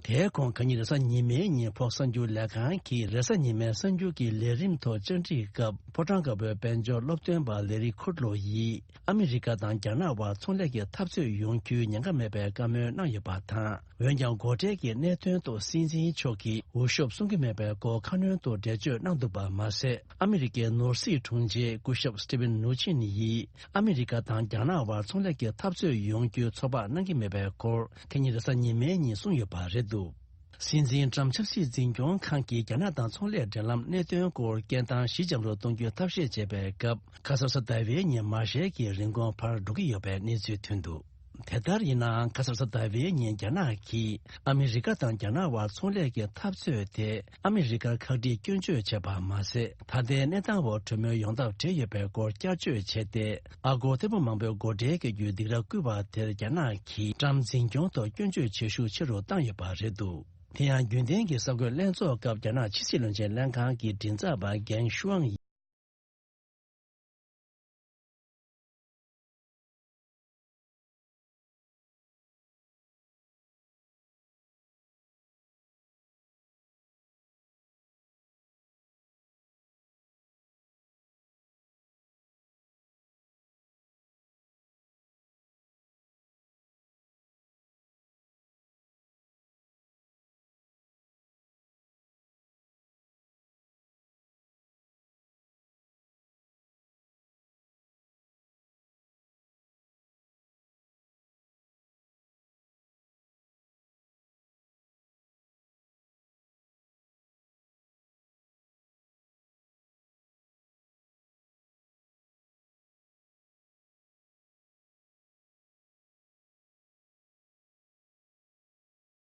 དེའི་གོང་ཁ་ཉིན་རེས་གཟའ་ཉི་མའི་ཉིན་Fox་གསར་འགྱུར་ལས་ཁང་གིས་རེས་གཟའ་ཉི་མའི་གསར་འགྱུར་གྱི་ལས་རིམ་ཐོག་བཅར་འདྲིའི་སྐབས་ཕོ་བྲང་དཀར་པོའི་དཔལ་འབྱོར་སློབ་སྟོན་པ་ལེ་རི་ཁུད་ལོ་ཡིས་ཨ་མི་རི་ཀ་དང་རྒྱ་ནག་དབར་ཚོང་ལས་ཀྱི་འཐབ་རྩོད་ཡོང་རྒྱུའི་ཉེན་ཁ་མེད་པའི་བཀའ་མོལ་གནང་ཡོད་པ་དང་། འོན་ཀྱང་། སྒོ་ཁྲལ་གྱི་གནད་དོན་ཐོག་སྲིད་འཛིན་མཆོག་གིས་འུད་ཤོབ་གསུང་གི་མེད་པའི་སྐོར་ཁ་སྣོན་དུ་འགྲེལ་བརྗོད་གནང་འདུག་པ་མ་ཟད། ཨ་མི་རི་ཀའི་ནོར་སྲིད་དྲུང་ཆེ་སྐུ་ཞབས་སི་ཊི་ཝན་ནུ་ཆིན་ཡིས་ཨ་མི་རི་ཀ་དང་རྒྱ་ནག་དབར་ཚོང་ལས་ཀྱི་འཐབ་རྩོད་ཡོང་རྒྱུའི་ཚོད་དཔག་གནང་གི་མེད་པའི་སྐོར་ཁ་ཉིན་རེས་གཟའ་ཉི་མའི་ཉིན་གསུངས་ཡོད་པ་རེད་འདུག་སྲིད་འཛིན་ཊམ་ཆབ་སྲིད་འཛིན་སྐྱོང་ཁང་གིས་རྒྱ་ནག་དང་ཚོང་ལས་འབྲེལ་ལམ་གནད་དོན་སྐོར་སྐད་གདངས་ཞི་འཇམ་རུ་གཏོང་རྒྱུའི་ཐབས་ཤེས་བྱེད་པའི་སྐབས། ཁ་སང་གཟའ་ཟླ་བའི་ཉིན་མ་ཤེལ་གྱི་རིན་གོང་འཕར་འགྲོ་གི་ཡོད་པའི་གནས་ཚུལ་ཐོན་འདུག་དེ་ལྟར་ཡིན་ནའང་། ཁ་སང་གཟའ་ཟླ་བའི་ཉིན་རྒྱ་ནག་གིས་ཨ་མི་རི་ཀ་དང་རྒྱ་ནག་དབར་ཚོང་ལས་ཀྱི་འཐབ་རྩོད་དེ་ཨ་མི་རི་ཀར་ཁག་དཀྲིས་སྐྱོན་བརྗོད་བྱས་པ་མ་ཟད། ད་ལྟའི་གནས་སྟངས་འོག་གྲོས་མོལ་ཡོང་ཐབས་བྲལ་ཡོད་པའི་སྐོར་བསྐྱར་བརྗོད་བྱས་ཏེ། ཨ་སྒོར་ཐེར་འབུམ་མང་པོའི་སྒོ་ཁྲལ་བཀལ་རྒྱུའི་སྡིགས་ར་བསྐུལ་བ་དེར་རྒྱ་ནག་གིས་ཊམ་འཛིན་སྐྱོང་ཐོག་སྐྱོན་བརྗོད་བྱེད་ཤུགས་ཆེ་རུ་བཏང་ཡོད་པ་རེད་འདུག་དེ་ཡང་རྒྱུན་ལྡན་གྱི་གསར་འགོད་ལྷན་ཚོགས་སྐབས་རྒྱ་ནག་ཕྱི་སྲིད་བློན་ཆེན་ལྷན་ཁང་གི་མགྲིན་ཚབ་པ་གྷེང་ཤུའང་ཡིས།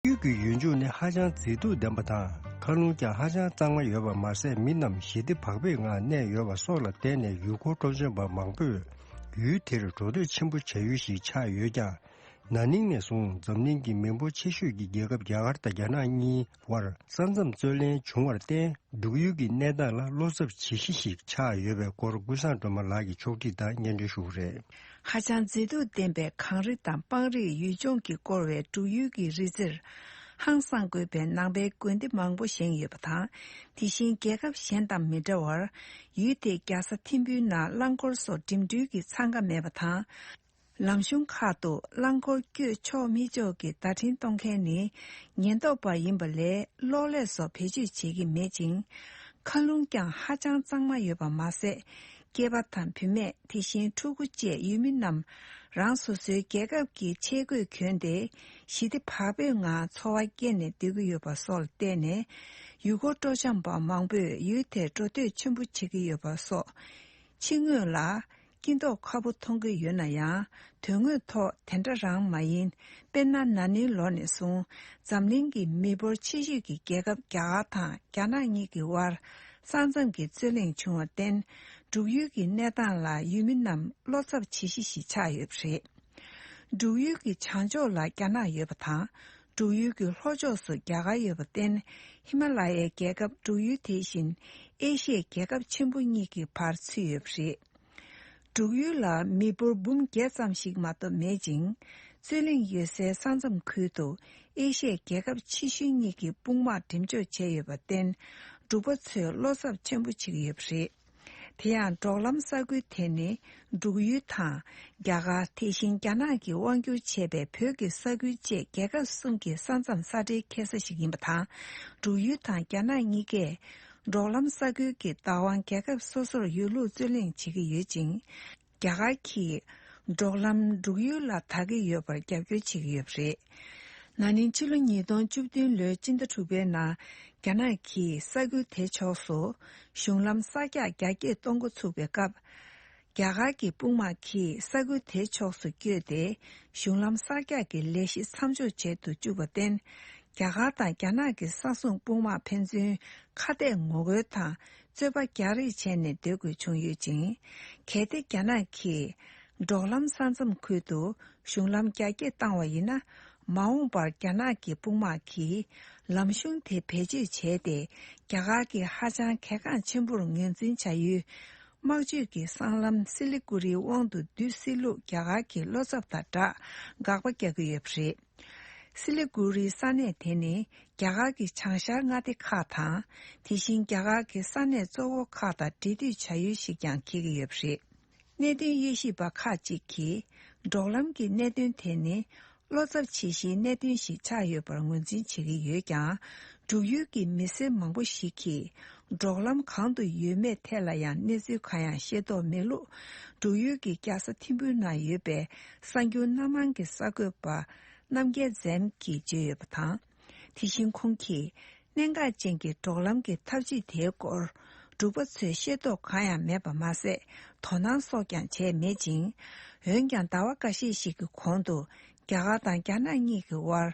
ཡུལ་གྱི་ཡུལ་ལྗོངས་ནི་ཧ་ཅང་མཛེས་སྡུག་ལྡན་པ་དང་། མཁའ་རླུང་ཀྱང་ཧ་ཅང་གཙང་མ་ཡོད་པ་མ་ཟད། མི་རྣམས་ཞི་བདེ་བག་ཕེབས་ངང་གནས་ཡོད་པ་སོགས་ལ་བརྟེན་ནས། ཡུལ་སྐོར་སྤྲོ་འཆམ་པ་མང་པོས་ཡུལ་དེར་འགྲོ་འདོད་ཆེན་པོ་བྱ་ཡུལ་ཞིག་ཆགས་ཡོད་ཀྱང་། ན་ནིང་ནས་བཟུང་འཛམ་གླིང་གི་མི་འབོར་ཆེ་ཤོས་ཀྱི་རྒྱལ་ཁབ་རྒྱ་གར་དང་རྒྱ་ནག་གཉིས་བར་ས་མཚམས་རྩོད་གླེང་བྱུང་བར་བརྟེན། འབྲུག་ཡུལ་གྱི་གནས་སྟངས་ལ་བློ་འཚབ་ཇི་ཞིག་ཞིག་ཆགས་ཡོད་པའི་སྐོར། ཀུན་བཟང་སྒྲོལ་མ་ལགས་ཀྱིས་ཕྱོགས་སྒྲིག་དང་སྙན་སྒྲོན་ཞུ་གི་རེད། ཧ་ཅང་མཛེས་སྡུག་ལྡན་པའི་གངས་རི་དང་སྤང་རིའི་ཡུལ་ལྗོངས་ཀྱིས་བསྐོར་བའི་འབྲུག་ཡུལ་གྱི་རི་རྩེར། ཧང་སངས་དགོས་པའི་ནང་པའི་དགོན་སྡེ་མང་པོ་བཞེངས་ཡོད་པ་དང་། དེ་བཞིན་རྒྱལ་ཁབ་གཞན་དང་མི་འདྲ་བར། ཡུལ་དེའི་རྒྱལ་ས་ཐིམ་ཕུའི་ནང་རླངས་འཁོར་སོགས་འགྲིམ་འགྲུལ་གྱི་འཚང་ཁ་མེད་པ་དང་། ལམ་གཞུང་ཁག་ཏུ་རླངས་འཁོར་བསྐྱོད་ཆོག་མི་ཆོག་གི་བརྡ་འཕྲིན་གཏོང་མཁན་ནི་ཉེན་རྟོག་པ་ཡིན་པ་ལས། གློག་ཀླད་སོགས་བེད་སྤྱོད་བྱེད་ཀྱི་མེད་ཅིང་། མཁའ་རླུང་ཀྱང་ཧ་ཅང་གཙང་མ་ཡོད་པ་མ་ཟད། སྐྱེས་པ་དང་བུད་མེད། དེ་བཞིན་ཕྲུ་གུ་བཅས་ཡུལ་མི་རྣམས་རང་སོ་སོའི་རྒྱལ་ཁབ་ཀྱི་ཆས་གོས་གྱོན་ཏེ། ཞི་བདེ་བག་ཕེབས་ངང་འཚོ་བ་སྐྱེལ་ནས་སྡོད་ཀྱི་ཡོད་པ་སོགས་ལ་བརྟེན་ནས། ཡུལ་སྐོར་སྤྲོ་འཆམ་པ་མང་པོས་ཡུལ་དེར་འགྲོ་འདོད་ཆེན་པོ་བྱེད་ཀྱི་ཡོད་པ་སོགས། ཕྱི་ངོས་ལ་སྐྱིད་མདོག་ཁ་པོ་མཐོང་གི་ཡོད་ན་ཡང་། དོན་དངོས་ཐོག་དེ་འདྲ་རང་མ་ཡིན། དཔེར་ན། ན་ནིང་ལོ་ནས་བཟུང་འཛམ་གླིང་གི་མི་འབོར་ཆེ་ཤོས་ཀྱི་རྒྱལ་ཁབ་རྒྱ་གར་དང་རྒྱ་ནག་གཉིས་ཀྱི་དབར་ས་མཚམས་ཀྱི་རྩོད་གླེང་བྱུང་བར་བརྟེན། འབྲུག་ཡུལ་གྱི་གནས་སྟངས་ལ་ཡུལ་མི་རྣམས་བློ་འཚབ་བྱེད་གཞི་ཞིག་ཆགས་ཡོད་པ་རེད། འབྲུག་ཡུལ་གྱི་བྱང་ཕྱོགས་ལ་རྒྱ་ནག་ཡོད་པ་དང་། འབྲུག་ཡུལ་གྱི་ལྷོ་ཕྱོགས་སུ་རྒྱ་གར་ཡོད་པར་བརྟེན། ཧི་མ་ལ་ཡའི་རྒྱལ་ཁབ་འབྲུག་ཡུལ་དེ་བཞིན་ཨེ་ཤི་ཡའི་རྒྱལ་ཁབ་ཆེན་པོ་གཉིས་ཀྱི་བར་ཚུད་ཡོད་པ་རེད། འབྲུག་ཡུལ་ལ་མི་འབོར་འབུམ་བརྒྱད་ཙམ་ཞིག་མ་གཏོགས་མེད་ཅིང་། རྩོད་གླེང་ཡོད་སའི་ས་མཚམས་ཁུལ་དུ་ཨེ་ཤི་ཡའི་རྒྱལ་ཁབ་ཆེ་ཤོས་གཉིས་ཀྱི་དཔུང་དམག་འགྲེམས་འཇོག་བྱས་ཡོད་པར་བརྟེན། འབྲུག་པ་ཚོས་བློ་འཚབ་ཆེན་པོ་བྱེད་ཀྱི་ཡོད་པ་རེད། དེ་ཡང་འབྲོག་ལམ་ས་ཁུལ་དེ་ནི་འབྲུག་ཡུལ་དང་། རྒྱ་གར། དེ་བཞིན་རྒྱ་ནག་གིས་དབང་བསྒྱུར་བྱས་པའི་བོད་ཀྱི་ས་ཁུལ་བཅས་རྒྱལ་ཁབ་གསུམ་གྱི་ས་མཚམས་ས་ཁྲའི་ཁེ་ས་ཞིག་ཡིན་པ་དང་། འབྲུག་ཡུལ་དང་རྒྱ་ནག་གཉིས་ཀས་འབྲོག་ལམ་ས་ཁུལ་གྱི་བདག་དབང་རྒྱལ་ཁབ་སོ་སོར་ཡོད་ལུགས་རྩོད་གླེང་བྱེད་ཀྱི་ཡོད་ཅིང་། རྒྱ་གར་གྱིས་འབྲོག་ལམ་འབྲུག་ཡུལ་ལ་དར་གྱི་ཡོད་པར་རྒྱབ་སྐྱོར་བྱེད་ཀྱི་ཡོད་པ་རེད། ན་ནིང་ཕྱི་ལོ་ཉིས་སྟོང་བཅུ་བདུན་ལོའི་སྤྱི་ཟླ་དྲུག་པའི་ནང་རྒྱ་ནག་གིས་ས་ཁུལ་དེ་ཕྱོགས་སུ་གཞུང་ལམ་གསར་རྒྱག་རྒྱ་སྐྱེད་གཏོང་འགོ་ཚུགས་པའི་སྐབས། རྒྱ་གར་གྱི་དཔུང་དམག་གིས་ས་ཁུལ་དེ་ཕྱོགས་སུ་བསྐྱོད་དེ། གཞུང་ལམ་གསར་རྒྱག་གི་ལས་གཞི་མཚམས་འཇོག་བྱེད་དུ་བཅུག་པར་བརྟེན། རྒྱ་གར་དང་རྒྱ་ནག་གི་ས་སྲུང་དཔུང་དམག་ཕན་ཚུན་ཁ་གཏད་ངོ་རྒོལ་དང་རྩོད་པ་རྒྱག་རེས་བྱས་ནས་སྡོད་དགོས་བྱུང་ཡོད་ཅིང་། གལ་ཏེ་རྒྱ་ནག་གིས་འབྲོག་ལམ་ས་མཚམས་ཁུལ་དུ་གཞུང་ལམ་རྒྱ་སྐྱེད་བཏང་བ་ཡིན་ན། མ་འོངས་པར་རྒྱ་ནག་གི་དཔུང་དམག་གིས་ལམ་གཞུང་དེ་བེད་སྤྱོད་བྱས་ཏེ། རྒྱ་གར་གྱི་ཧ་ཅང་གལ་འགངས་ཆེན་པོར་ངོས་འཛིན་བྱ་ཡུལ། དམག་ཇུས་ཀྱི་སྲང་ལམ་སི་ལི་གུ་རིའི་དབང་དུ་བསྡུ་སྲིད་ལུགས་རྒྱ་གར་གྱིས་བློ་འཚབ་དང་སྦྲགས་དགག་པ་རྒྱག་གི་ཡོད་པ་རེད། སི་ལི་གུ་རིའི་ས་གནས་དེ་ནི་རྒྱ་གར་གྱི་བྱང་ཤར་མངའ་སྡེ་ཁག་དང་། དེ་བཞིན་རྒྱ་གར་གྱི་ས་གནས་གཙོ་བོ་ཁག་དང་འབྲེལ་མཐུད་བྱ་ཡུལ་ཞིག་ཀྱང་འཁེལ་གྱི་ཡོད་པ་རེད། གནད་དོན་དབྱེ་ཞིབ་པ་ཁག་ཅིག་གིས། འབྲོག་ལམ་གྱི་གནད་དོན་དེ་ནི། བློ་འཚབ་བྱེད་གཞིའི་གནད་དོན་ཞིག་ཆགས་ཡོད་པར་ངོས་འཛིན་བྱེད་ཀྱི་ཡོད་ཀྱང་། འབྲུག་ཡུལ་གྱི་མི་སེར་མང་པོ་ཞིག་གིས། འབྲོག་ལམ་གང་དུ་ཡོད་མེད་ཐད་ལ་ཡང་གནས་ཚུལ་གང་ཡང་ཤེས་རྟོགས་མེད་ལུགས། འབྲུག་ཡུལ་གྱི་རྒྱལ་ས་ཐིམ་ཕུའི་ནང་ཡོད་པའི་གསར་འགྱུར་སྣ་མང་གི་གསར་འགོད་པ་རྣམ་རྒྱལ་འཛོམས་ཀྱིས་བརྗོད་ཡོད་པ་དང་། དེ་བཞིན་ཁོང་གིས། གནད་འགག་ཅན་གྱི་འབྲོག་ལམ་གྱི་ཐབས་ཇུས་དེའི་སྐོར། འབྲུག་པ་ཚོས་ཤེས་རྟོགས་གང་ཡང་མེད་པ་མ་ཟད། དོ་སྣང་སོགས་ཀྱང་བྱས་མེད་ཅིང་། འོན་ཀྱང་ཟླ་བ་འགའ་ཤས་ཤིག་གི་གོང་དུ། རྒྱ་གར་དང་རྒྱ་ནག་གཉིས་ཀྱི་དབར།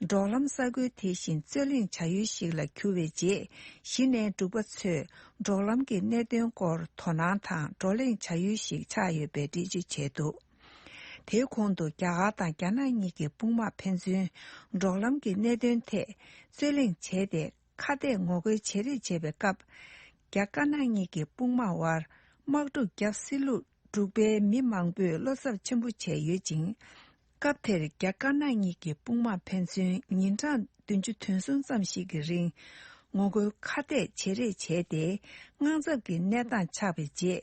འབྲོག་ལམ་ས་ཁུལ་དེ་བཞིན་རྩོད་གླེང་བྱ་ཡུལ་ཞིག་ལ་གྱུར་བའི་རྗེས། གཞི་ནས་འབྲུག་པ་ཚོས། འབྲོག་ལམ་གྱི་གནད་དོན་སྐོར་དོ་སྣང་དང་བགྲོ་གླེང་བྱ་ཡུལ་ཞིག་ཆགས་ཡོད་པའི་འགྲེལ་བརྗོད་བྱས་འདུག་དེའི་གོང་དུ། རྒྱ་གར་དང་རྒྱ་ནག་གཉིས་ཀྱི་དཔུང་དམག་ཕན་ཚུན། འབྲོག་ལམ་གྱི་གནད་དོན་ཐད། རྩོད་གླེང་བྱས་ཏེ། ཁ་གཏད་ངོ་རྒོལ་བྱེད་རེས་བྱེད་པའི་སྐབས། རྒྱ་དཀར་ནག་གཉིས་ཀྱི་དཔུང་དམག་དབར། དམག་འཁྲུག་བརྒྱབ་སྲིད་ལུགས། འབྲུག་པའི་མི་མང་པོས་བློ་འཚབ་ཆེན་པོ་བྱས་ཡོད་ཅིང་། སྐབས་དེར་རྒྱ་དཀར་ནག་གཉིས་ཀྱི་དཔུང་དམག་ཕན་ཚུན་ཉིན་གྲངས་བདུན་ཅུ་དོན་གསུམ་ཙམ་ཞིག་གི་རིང་། ངོ་རྒོལ་ཁ་གཏད་བྱེད་རེས་བྱས་ཏེ། དངངས་འཚབ་ཀྱི་གནས་སྟངས་ཆགས་པའི་རྗེས།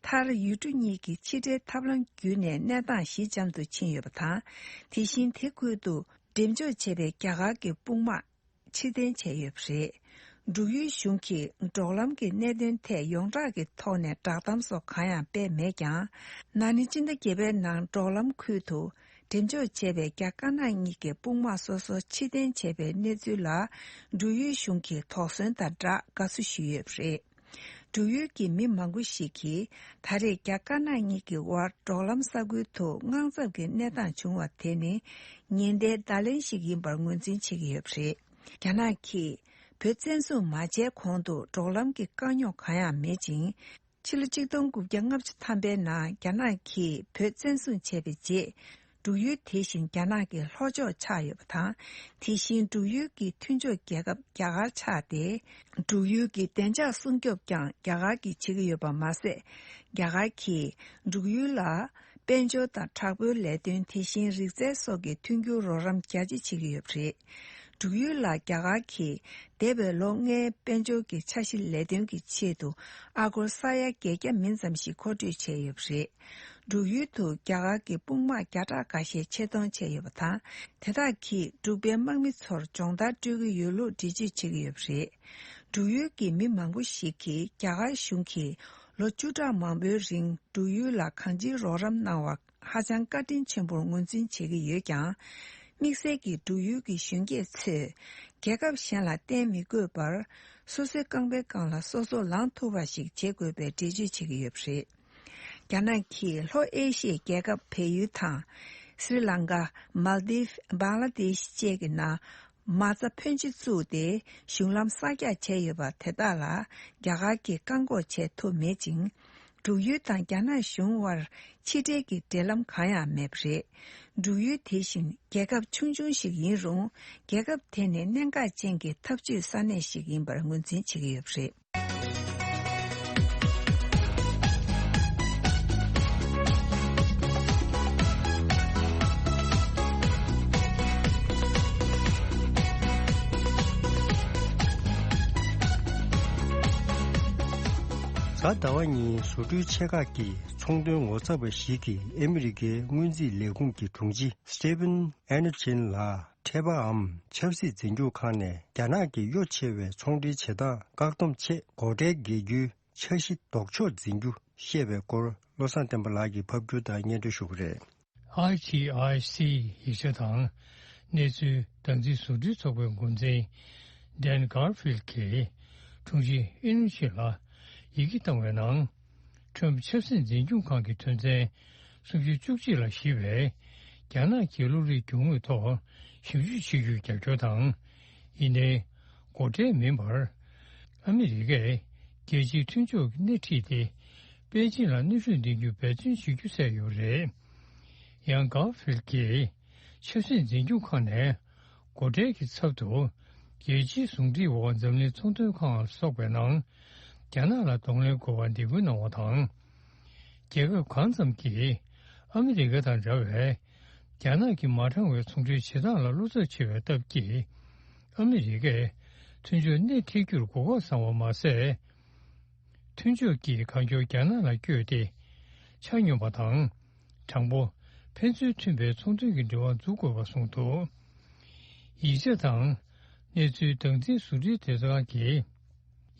མཐར་ཡུལ་གྲུ་གཉིས་ཀྱི་ཕྱི་འབྲེལ་ཐབས་ལམ་བརྒྱུད་ནས་གནས་སྟངས་ཞི་འཇམ་དུ་ཕྱིན་ཡོད་པ་དང་། དེ་བཞིན་དེ་ཁུལ་དུ་འགྲེམས་འཇོག་བྱས་པའི་རྒྱ་གར་གྱི་དཔུང་དམག་ཕྱིར་འཐེན་བྱས་ཡོད་པ་རེད། འབྲུག་ཡུལ་གཞུང་གིས་འབྲོག་ལམ་གྱི་གནད་དོན་ཐད་ཡོངས་གྲགས་ཀྱི་ཐོག་ནས་བསྒྲགས་གཏམ་སོགས་གང་ཡང་སྤེལ་མེད་ཀྱང་། ན་ནིང་སྤྱི་ཟླ་བརྒྱད་པའི་ནང་འབྲོག་ལམ་ཁུལ་དུ་འགྲེམས་འཇོག་བྱས་པའི་རྒྱ་དཀར་ནག་གཉིས་ཀྱི་དཔུང་དམག་སོ་སོ་ཕྱིར་འཐེན་བྱས་པའི་གནས་ཚུལ་ལ། འབྲུག་ཡུལ་གཞུང་གིས་དོགས་ཟོན་དང་སྦྲགས་དགའ་བསུ་ཞུས་ཡོད་པ་རེད། འབྲུག་ཡུལ་གྱི་མི་མང་པོ་ཞིག་གིས། ད་རེས་རྒྱ་དཀར་ནག་གཉིས་ཀྱི་དབར་འབྲོག་ལམ་ས་ཁུལ་དུ་དངངས་འཚབ་ཀྱི་གནས་སྟངས་བྱུང་བ་དེ་ནི། ཉེན་བརྡའི་བརྡ་ལན་ཞིག་ཡིན་པར་ངོས་འཛིན་བྱེད་ཀྱི་ཡོད་པ་རེད། རྒྱ་ནག་གིས་བོད་བཙན་བཟུང་མ་བྱས་གོང་དུ་འབྲོག་ལམ་གྱི་དཀའ་རྙོག་གང་ཡང་མེད་ཅིང་། ཕྱི་ལོ་ཆིག་སྟོང་དགུ་བརྒྱ་ལྔ་བཅུ་ཐམ་པའི་ནང་རྒྱ་ནག་གིས་བོད་བཙན་བཟུང་བྱས་པའི་རྗེས། འབྲུག་ཡུལ་དེ་བཞིན་རྒྱ་ནག་གི་ལྷོ་ཕྱོགས་ཆགས་ཡོད་པ་དང་། དེ་བཞིན་འབྲུག་ཡུལ་གྱི་མཐུན་ཕྱོགས་རྒྱལ་ཁབ་རྒྱ་གར་ཆགས་ཏེ། འབྲུག་ཡུལ་གྱི་བདེ་འཇགས་སྲུང་སྐྱོབ་ཀྱང་རྒྱ་གར་གྱིས་བྱེད་ཀྱི་ཡོད་པ་མ་ཟད། རྒྱ་གར་གྱིས་འབྲུག་ཡུལ་ལ། དཔལ་འབྱོར་དང་དྲག་པོའི་ལས་དོན། དེ་བཞིན་རིག་རྩལ་སོགས་ཀྱི་མཐུན་འགྱུར་རོགས་རམ་རྒྱ་ཆེ་བྱེད་ཀྱི་ཡོད་པ་རེད། འབྲུག་ཡུལ་ལ་རྒྱ་གར་གྱིས་འདས་པའི་ལོ་ལྔའི་དཔལ་འབྱོར་གྱི་འཆར་གཞི་ལས་དོན་གྱི་ཆེད་དུ་ཨ་སྒོར་ས་ཡ་བརྒྱད་བརྒྱ་མིན་ཙམ་ཞིག་མཁོ་སྤྲོད་བྱས་ཡོད་པ་རེད། འབྲུག་ཡུལ་དུ་རྒྱ་གར་གྱི་དཔུང་དམག་བརྒྱ་ཕྲག་འགའ་ཤས་ཆེད་གཏོང་བྱས་ཡོད་པ་དང་། དེ་དག་གིས་འབྲུག་པའི་དམག་མི་ཚོར་སྦྱོང་བརྡར་སྤྲོད་ཀྱི་ཡོད་ལུགས་འགྲེལ་བརྗོད་བྱེད་ཀྱི་ཡོད་པ་རེད། འབྲུག་ཡུལ་གྱི་མི་མང་པོ་ཞིག་གིས་རྒྱ་གར་གཞུང་གིས་ལོ་བཅུ་ཕྲག་མང་པོའི་རིང་འབྲུག་ཡུལ་ལ་གང་ཅིའི་རོགས་རམ་གནང་བར། ཧ་ཅང་བཀའ་དྲིན་ཆེན་པོར་ངོས་འཛིན་བྱེད་ཀྱི་ཡོད་ཀྱང་། དམིགས་བསལ་གྱིས་འབྲུག་ཡུལ་གྱི་གཞོན་སྐྱེས་ཚོས་རྒྱལ་ཁབ་གཞན་ལ་བརྟེན་མི་དགོས་པར། སོ་སོའི་རྐང་པའི་སྒང་ལ་སོ་སོ་ལངས་ཐུབ་པ་ཞིག་བྱེད་དགོས་པའི་འགྲེལ་བརྗོད་བྱེད་ཀྱི་ཡོད་པ་རེད། རྒྱ་ནག་གིས་ལྷོ་ཨེ་ཤི་ཡའི་རྒྱལ་ཁབ་བལ་ཡུལ་དང་། སྲི་ལང་ཀ། མལ་དིབ། བང་ལ་དེཤ་བཅས་ཀྱི་ནང་མ་རྩ་ཕོན་ཆེ་བཙུགས་ཏེ་གཞུང་ལམ་གསར་རྒྱག་བྱས་ཡོད་པ་དེ་དག་ལ་རྒྱ་གར་གྱིས་བཀག་འགོག་བྱས་ཐུབ་མེད་ཅིང་། འབྲུག་ཡུལ་དང་རྒྱ་ནག་གཞུང་དབར་ཕྱི་འབྲེལ་གྱི་འབྲེལ་ལམ་གང་ཡང་མེད་པ་རེད། འབྲུག་ཡུལ་དེ་བཞིན་རྒྱལ་ཁབ་ཆུང་ཆུང་ཞིག་ཡིན་རུང་། རྒྱལ་ཁབ་དེ་ནི་གནད་འགག་ཅན་གྱི་འཐབ་ཇུས་ས་གནས་ཤིག་ཡིན་པར་ངོས་འཛིན་བྱེད་ཀྱི་ཡོད་པ་རེད། གཟའ་ཟླ་བ་ཉིན་བཟོ་སྐྲུན་ཆེ་ཁག་གི་ཚོང་དོན་ངོ་ཚབ་པ་ཞིག་གིས་ཨ་མི་རི་ཀའི་སྔོན་རྩིས་ལས་ཁུངས་ཀྱི་དྲུང་ཆེ་Stephen Mnuchin ལ་འཕྲད་པའམ་ཆབ་སྲིད་འཛིན་སྐྱོང་ཁང་ནས་རྒྱ་ནག་གི་གཡོ་ཆེ་བའི་ཚོང་འབྲེལ་བྱེད་སྟངས་བཀག་སྡོམ་ཆེད་སྒོ་ཁྲལ་འགེལ་རྒྱུའི་འཆར་གཞི་ལྡོག་ཕྱོགས་འཛིན་རྒྱུ་བཤད་པའི་སྐོར། བློ་བཟང་བསྟན་པ་ལགས་ཀྱིས་ཕབ་སྒྱུར་དང་སྙན་སྒྲོན་ཞུ་གི་རེད། ཨའི་ཊི་ཨའི་སི་ཡིག་ཆ་དང་གནས་ཚུལ་བདག་འཛིན་བཟོ་སྐྲུན་ཚོགས་པའི་འགོ་འཛིན་Dan Garfield གྱིས་དྲུང་ཆེ་ཨིན་ཆི་ལ་ཡི་གེ་བཏང་བའི་ནང་། ཁྲོམ་ཆབ་སྲིད་འཛིན་སྐྱོང་ཁང་གི་དོན་ཚན་སུམ་ཅུ་བཅུ་གཅིག་ལ་གཞི་བའི་རྒྱ་ནག་གི་བློ་རིག་རྒྱུ་དངོས་ཐོག་ཞིབ་འཇུག་བྱེད་རྒྱུའི་རྒྱབ་སྐྱོར་དང་། ཡིན་ནའི་སྒོ་ཁྲལ་མིན་པར་ཨ་མི་རི་ཀས་རྒྱལ་སྤྱིའི་མཐུན་ཕྱོགས་ཀྱི་སྣེ་ཁྲིད་དེ་པེ་ཅིན་ལ་གནོན་ཤུགས་འདོན་རྒྱུ་འབད་བརྩོན་བྱེད་རྒྱུ་གསལ་ཡོད་རེད། ཡང་Garfield གྱིས་ཆབ་སྲིད་འཛིན་སྐྱོང་ཁང་ནས་སྒོ་ཁྲལ་གྱི་ཚབ་ཏུ་རྒྱལ་སྤྱིའི་ཟུང་འབྲེལ་འོག་འཛམ་གླིང་ཚོང་དོན་ཁང་ལ་སོགས་པའི་ནང་རྒྱ་ནག་ལ་གདོང་ལེན་དགོས་པར་འདེད་སྐུལ་གནང་བ་དང་། རྒྱལ་ཁབ་གང་ཙམ་གྱིས་ཨ་མི་རི་ཀ་དང་འདྲ་བའི་རྒྱ་ནག་གི་མ་དྲང་བའི་ཚོང་འབྲེལ་བྱེད་སྟངས་ལ་བློ་འཚབ་ཆེ་བའི་སྟབས་ཀྱིས། ཨ་མི་རི་ཀས་མཐུན་ཕྱོགས་སྣེ་ཁྲིད་རྒྱུར་གོ་སྐབས་བཟང་བ་མ་ཟད། མཐུན་ཕྱོགས་ཀྱིས་གང་མགྱོགས་རྒྱ་ནག་ལ་བསྐྱོད་དེ། ཆ་སྙོམས་པ་དང་། དྲང་པོ། ཕན་ཚུན་མཐུན་པའི་ཚོང་དོན་གྱི་འབྲེལ་བ་འཛུགས་དགོས་པ་གསུངས་འདུག་ཡིག་ཆ་དང་། གནས་ཚུལ་བདག་འཛིན་བཟོ་སྐྲུན་སྡེ་ཚན་གྱིས།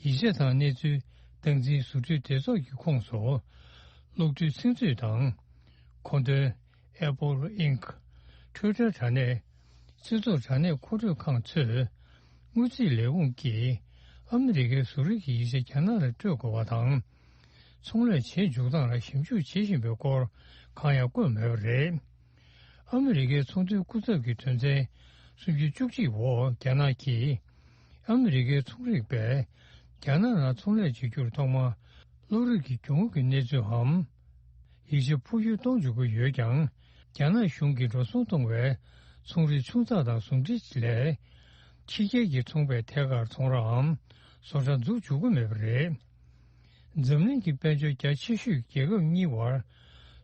ཡིག་ཆ་དང་གནས་ཚུལ་བདག་འཛིན་བཟོ་སྐྲུན་སྡེ་ཚོགས་ཀྱི་ཁོངས་སུ། གློག་རྡུལ་ཚིག་མཛོད་དང་། མཁོ་འདོན། Apple Inc། Twitter དྲ་གནས། སྤྱི་ཚོགས་དྲ་གནས་མཁོ་སྤྲོད་ཁང་ཚོས་དངུལ་རྩིས་ལས་ཁུངས་ཀྱིས་ཨ་མི་རི་ཀའི་བཟོ་རིག་གི་ཡིག་ཆ་རྒྱ་ནག་ལ་སྤྲོད་དགོས་པ་དང་། ཚོང་ལས་བྱེད་འཇུག་སྟངས་ལ་ཞིབ་འཇུག་བྱེད་བཞིན་པའི་སྐོར་གང་ཡང་བཀོད་མེད་པ་རེད། ཨ་མི་རི་ཀའི་ཚོང་དོན་སྐུ་ཚབ་ཀྱི་དོན་ཚན་སུམ་ཅུ་བཅུ་གཅིག་འོག་རྒྱ་ནག་གིས་ཨ་མི་རི་ཀའི་ཚོང་རིག་པས་རྒྱ་ནག་ནང་ཚོང་ལས་བྱེད་རྒྱུར་ཐོག་མ་གློག་རིག་གི་གྱོང་གུན་གྱི་གནས་ཚུལ་འམ། ཡིག་ཆ་འཕོ་འགྱུར་གཏོང་འཇུག་གི་ཡོད་ཀྱང་། རྒྱ་ནག་གཞུང་གིས་འགྲོ་སོང་གཏོང་བའི་ཚོང་རའི་ཆུང་ཚགས་དང་ཟུང་འབྲེལ་ལས། ཕྱི་རྒྱལ་གྱི་ཚོང་པས་ཐད་ཀར་ཚོང་རའམ་བཟོ་གྲྭ་འཛུགས་འཇུག་གི་མེད་པ་རེད། འཛམ་གླིང་གི་དཔལ་འབྱོར་རྒྱ་ཆེ་ཤོས་རྒྱལ་ཁབ་གཉིས་བར་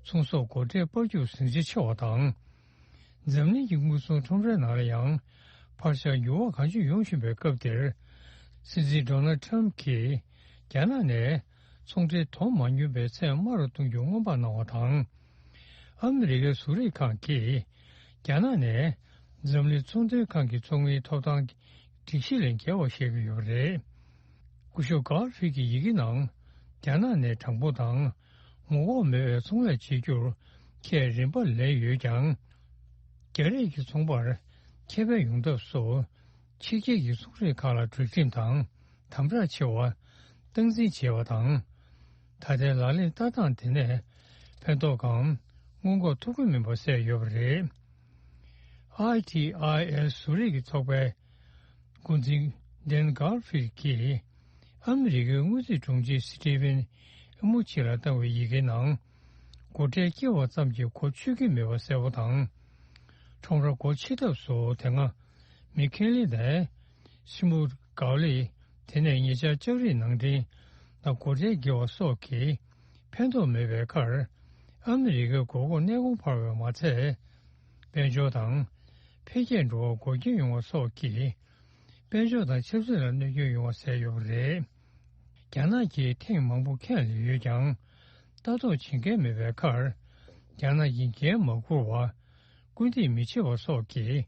ཚོང་ཟོག་སྒོ་ཁྲལ་སྤར་རྒྱུར་ཟིང་ཆ་ཆེ་བ་དང་། འཛམ་གླིང་གི་དངུལ་སྲུང་ཁྲོམ་རའི་ནང་ལ་ཡང་འཕར་ཆག་འགྱུར་བ་གང་ཅི་ཡོང་བཞིན་པའི་སྐབས་འདིར། སྲིད་འཛིན་ཌོ་ནལ་ཊམ་གྱིས་རྒྱ་ནག་ནས་ཚོང་འབྲེལ་དོ་མ་སྙོམས་པའི་ཚད་དམའ་རུ་གཏོང་རྒྱུ་སྔོན་དཔག་གནང་བ་དང་། ཨ་མི་རི་ཀའི་བཟོ་རིག་ཁང་གིས་རྒྱ་ནག་ནས་འཛམ་གླིང་ཚོང་དོན་ཁང་གི་ཚོགས་མིའི་ཐོབ་ཐང་སྒྲིག་གཞི་ལས་འགལ་བ་བཤད་ཀྱི་ཡོད་པ་རེད། སྐུ་ཞབས་གྷར་ཧྥིལ་གྱི་ཡི་གེ་ནང་རྒྱ་ནག་ནས་དྲང་པོ་དང་ངོ་ལྐོག་མེད་པའི་ཚོང་ལས་བྱེད་རྒྱུར་ཁས་རིམ་པར་ལེན་ཡོད་ཀྱང་། རྒྱ་རིགས་ཀྱི་ཚོང་པར་ཁེ་ཕན་ཡོང་ཐབས་སུ་ཕྱི་རྒྱལ་གྱི་ཚོང་རིག་ཁག་ལ་གྲོས་ཁྲིམས་དང་དམ་དྲག་ཆེ་བ་སྟངས་འཛིན་བྱས་པ་དང་། ད་ལྟའི་ལག་ལེན་བསྟར་སྟངས་དེ་ནས་ཕན་ཐོགས་གང་མངོན་ལྐོག་ཐུབ་ཀྱི་མིན་པ་གསལ་ཡོད་པ་རེད། ཨའི་ཊི་ཨའི་ཨེས་བཟོ་རིག་གི་ཚོགས་པའི་འགོ་འཛིན་ཌེན་གྷར་ཧྥིལ་གྱིས་ཨ་མི་རི་ཀའི་དངུལ་རྩིས་དྲུང་ཆེ་སི་ཏི་ཝན་ཨེ་མུ་ཆི་ལ་བཏང་བའི་ཡི་གེའི་ནང་སྒོ་ཁྲལ་བསྐྱི་བ་ཙམ་གྱིས་གོ་ཆོད་ཀྱི་མེད་པ་གསལ་པོ་དང་། ཁྲོམ་ར་སྒོ་ཕྱེ་ཐབས་སུ་དེ་སྔ་མི་ཁེ་ལི་དང་སི་མུ་གའོ་ལི། དེ་ནས་ཉེ་ཆར་ལྕགས་རིགས་ནང་འདྲེན་ལ་སྒོ་ཁྲལ་བསྐྱི་བ་སོགས་ཀྱིས་ཕན་ཐོགས་མེད་པའི་ཁར། ཨ་མི་རི་ཀའི་མགོ་སྐོར་གནས་གོང་འཕར་བས་མ་ཚད། དཔལ་འབྱོར་དང་འཕེལ་རྒྱས་འགྲོ་བར་འགོག་རྐྱེན་ཡོང་བ་སོགས་ཀྱིས། དཔལ་འབྱོར་དང་ཆབ་སྲིད་ལ་གནོད་སྐྱོན་ཡོང་བ་གསལ་ཡོད་པ་རེད། རྒྱ་ནག་གིས་ཐེངས་མང་པོ་ཁས་ལེན་ཡོད་ཀྱང་། ལྟ་རྟོག་བྱེད་མཁན་མེད་པའི་ཁར། རྒྱ་ནག་གིས་འགན་མ་འཁུར་བ། སྐུལ་འདེད་མི་བྱེད་པ་སོགས་ཀྱིས།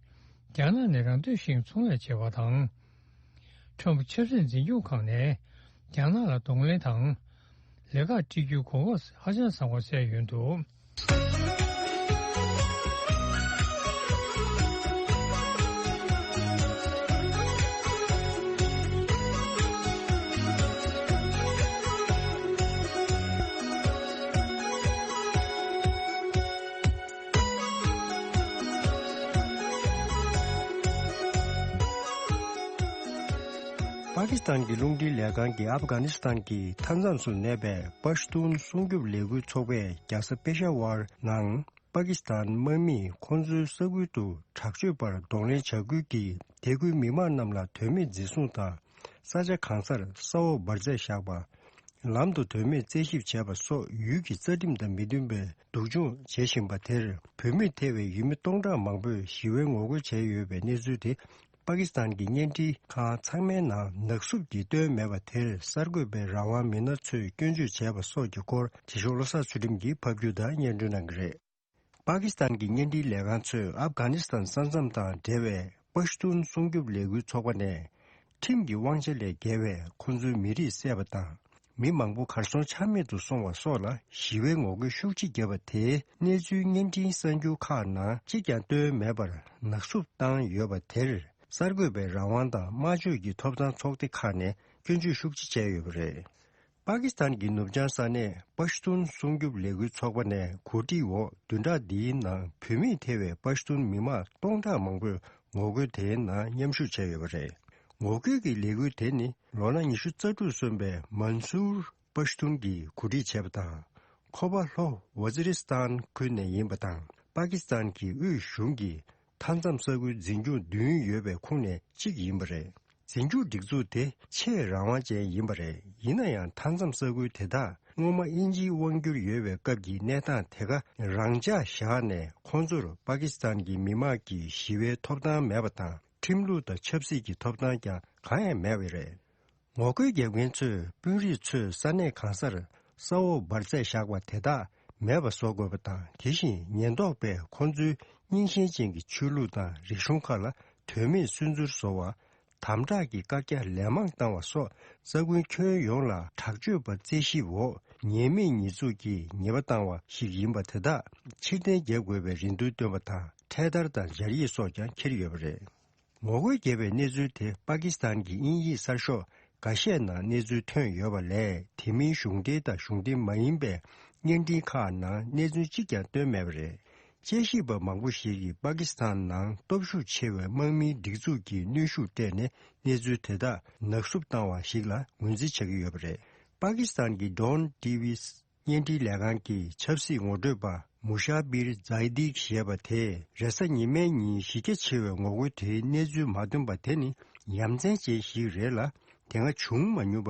རྒྱ་ནག་ནས་རང་འདོད་བཞིན་ཚོང་ལས་བྱེད་པ་དང་། ཁྲོམ་ཆབ་སྲིད་འཛིན་སྐྱོང་ཁང་ནས་རྒྱ་ནག་ལ་གདོང་ལེན་དང་། ལས་ཀ་སྤྲད་རྒྱུའི་གོ་སྐབས་ཧ་ཅང་བཟང་བ་གསལ་ཡོད་འདུག། པ་ཀི་སི་ཐན་གྱི་རླུང་འཕྲིན་ལས་ཁང་གིས་ཨབ་གྷ་ནི་སི་ཐན་གྱི་མཐའ་མཚམས་སུ་གནས་པའི་པ་ཤ་ཏུན་སྲུང་སྐྱོབ་ལས་འགུལ་ཚོགས་པས་རྒྱལ་ས་པེ་ཤ་ཝར་ནང་པ་ཀི་སི་ཐན་དམག་མིས་ཁོང་ཚོའི་ས་ཁུལ་དུ་དྲག་སྤྱོད་པར་གདོང་ལེན་བྱ་འགུལ་གྱིས་དེ་ཁུལ་མི་མང་རྣམས་ལ་དོན་མེད་འཛིན་བཟུང་དང་། ས་ཆ་གང་སར་ས་འོག་འབར་རྫས་བཞག་པ། ལམ་དུ་དོན་མེད་རྩད་ཞིབ་བྱས་པ་སོགས་ཡུལ་གྱི་རྩ་ཁྲིམས་དང་མི་མཐུན་པའི་སྡུག་སྦྱོང་བྱེད་བཞིན་པ་དེར། བུད་མེད་ཐེ་བའི་ཡུལ་མི་སྟོང་ཕྲག་མང་པོས་ཞི་བའི་ངོ་རྒོལ་བྱས་ཡོད་པའི་གནས་ཚུལ་དེ། པ་ཀི་སི་ཐན་གྱི་བརྙན་འཕྲིན་ཁང་ཚང་མའི་ནང་ནག་བསུབ་ཀྱིས་བཏོན་མེད་པ་དེར་གསར་འགོད་པའི་རང་དབང་མི་སྣ་ཚོས་སྐྱོན་བརྗོད་བྱས་པ་སོགས་ཀྱི་སྐོར། དེ་ཤོག་བློ་བཟང་ཚུལ་ཁྲིམས་ཀྱིས་ཕབ་སྒྱུར་དང་སྙན་སྒྲོན་གནང་གི་རེད། པ་ཀི་སི་ཐན་གྱི་བརྙན་འཕྲིན་ལས་ཁང་ཚོས་ཨབ་གྷ་ནི་སི་ཐན་ས་མཚམས་དང་འབྲེལ་བའི་པ་ཤ་ཏུན་སྲུང་སྐྱོབ་ལས་འགུལ་ཚོགས་པ་ནས། ཁྲིམས་ཀྱི་དབང་ཆ་ལས་བརྒལ་བའི་ཁོང་ཚོའི་མི་རིགས་བསད་པ་དང་། མི་མང་པོ་གར་སོང་ཆ་མེད་དུ་སོང་བ་སོགས་ལ་ཞི་བའི་ངོ་རྒོལ་ཤུགས་ཆེ་བརྒྱབ་པ་དེའི་གནས་ཚུལ་བརྙན་འཕྲིན་གསར་འགྱུར་ཁག་ནང་གཅིག་ཀྱང་བཏོན་མེད་པར་ནག་བསུབ་བཏང་ཡོད་པ་དེར། གསར་འགོད་པའི་རང་དབང་དང་སྨྲ་བརྗོད་ཀྱི་ཐོབ་ཐང་ཚོགས་སྡེ་ཁག་ནས་སྐྱོན་བརྗོད་ཤུགས་ཆེ་བྱས་ཡོད་པ་རེད། པ་ཀི་སི་ཐན་གྱི་ནུབ་བྱང་ས་གནས་པ་ཤ་ཏུན་སྲུང་སྐྱོབ་ལས་འགུལ་ཚོགས་པ་ནས་གོ་སྒྲིག་འོག་བདུན་ཕྲག་འདིའི་ནང་བུད་མེད་ཐེ་བའི་པ་ཤ་ཏུན་མི་མང་སྟོང་ཕྲག་མང་པོས་ངོ་རྒོལ་དེའི་ནང་མཉམ་ཞུགས་བྱས་ཡོད་པ་རེད། ངོ་རྒོལ་གྱི་ལས་འགུལ་དེ་ནི་ལོ་ན་ཉི་ཤུ་རྩ་དྲུག་སོན་པའི་མན་སུར་པ་ཤ་ཏུན་གྱིས་གོ་སྒྲིག་བྱས་པ་དང་། ཁོ་པ་ལྷོ་ཝ་ཛི་རི་སི་ཐན་ཁུལ་ནས་ཡིན་པ་དང་། པ་ཀི་སི་ཐན་གྱི་དབུས་གཞུང་གི་མཐའ་མཚམས་ས་ཁུལ་འཛིན་སྐྱོང་བདུན་ཡོད་པའི་ཁོངས་ནས་གཅིག་ཡིན་པ་རེད། འཛིན་སྐྱོང་སྒྲིག་འཛུགས་དེ་ཆེས་རང་དབང་ཅན་ཡིན་པ་རེད། ཡིན་ན་ཡང་མཐའ་མཚམས་ས་ཁུལ་དེ་དག་སྔོན་མ་དབྱིན་ཇིའི་དབང་སྒྱུར་ཡོད་པའི་སྐབས་ཀྱི་གནས་སྟངས་དེ་ག་རང་འཇགས་བཞག་ནས། ཁོང་ཚོར་པ་ཀི་སི་ཐན་གྱི་མི་དམངས་ཀྱི་ཞི་བའི་ཐོབ་ཐང་མེད་པ་དང་། ཁྲིམས་ལུགས་དང་ཆབ་སྲིད་ཀྱི་ཐོབ་ཐང་ཀྱང་གང་ཡང་མེད་པ་རེད། ངོ་རྒོལ་རྒྱབ་མཁན་ཚོས་དཔོན་རིགས་ཚོས་ས་གནས་གང་སར་ས་འོག་འབར་རྫས་བཞག་པ་དེ་དག་མེད་པ་བཟོ་དགོས་པ་དང་། དེ་བཞིན་ཉེན་རྟོག་པས་ཁོང་ཚོའི་རྙིང་ཞེན་ཅན་གྱི་ཆོས་ལུགས་དང་རིག་གཞུང་ཁག་ལ་དོན་མེད་སུན་གཙེར་བཟོ་བ། དམ་དྲག་གི་བཀག་རྒྱ་ལན་མང་བཏང་བ་སོགས་ས་ཁུལ་ཁྱོན་ཡོངས་ལ་དྲག་སྤྱོད་པ་རྩད་ཞིབ་འོག་ཉེས་མེད་ཉེས་འཛུགས་ཀྱིས་ཉེས་པ་བཏང་བ་ཞིག་ཡིན་པ་དེ་དག་ཕྱིར་འཐེན་རྒྱག་དགོས་པའི་རེ་འདུན་བཏོན་པ་དང་ འཕྲེད་དར་དང་སྦྱར་ཡིག་སོགས་ཀྱང་འཁྱེར་ཡོད་པ་རེད། ངོ་རྒོལ་བརྒྱབ་པའི་གནས་ཚུལ་དེ་པ་ཀི་སི་ཐན་གྱི་དབྱིན་ཡིག་གསར་ཤོག་འགའ་ཤས་ནང་གནས་ཚུལ་ཐོན་ཡོད་པ་ལས། དེ་མིན་གཞུང་འབྲེལ་དང་གཞུང་འབྲེལ་མ་ཡིན་པའི་བརྙན་འཕྲིན་ཁག་ནང་གནས་ཚུལ་གཅིག་ཀྱང་བཏོན་མེད་པ་རེད། དཔྱད་ཞིབ་པ་མང་པོ་ཞིག་གིས་པ་ཀི་སི་ཐན་ནང་སྟོབས་ཤུགས་ཆེ་བའི་དམག་མིའི་སྒྲིག་འཛུགས་ཀྱིས་གནོན་ཤུགས་སྤྲད་ནས་གནས་ཚུལ་དེ་དག་ནག་བསུབ་བཏང་བ་ཞིག་ལ་ངོས་འཛིན་བྱ་གི་ཡོད་པ་རེད། པ་ཀི་སི་ཐན་གྱི་Dawn T V བརྙན་འཕྲིན་ལས་ཁང་གི་ཆབ་སྲིད་ངོ་སྤྲོད་པ་མུ་ཤ་བིར་ཛའི་དིག་ཞེས་པ་དེས་རེས་གཟའ་ཉི་མའི་ཉིན་གཞི་རྒྱ་ཆེ་བའི་ངོ་རྒོལ་དེའི་གནས་ཚུལ་མ་ཐོན་པ་དེ་ནི་ཡ་མཚན་ཅན་ཞིག་རེད་ལ། དེ་སྔ་བྱུང་མ་མྱོང་པ་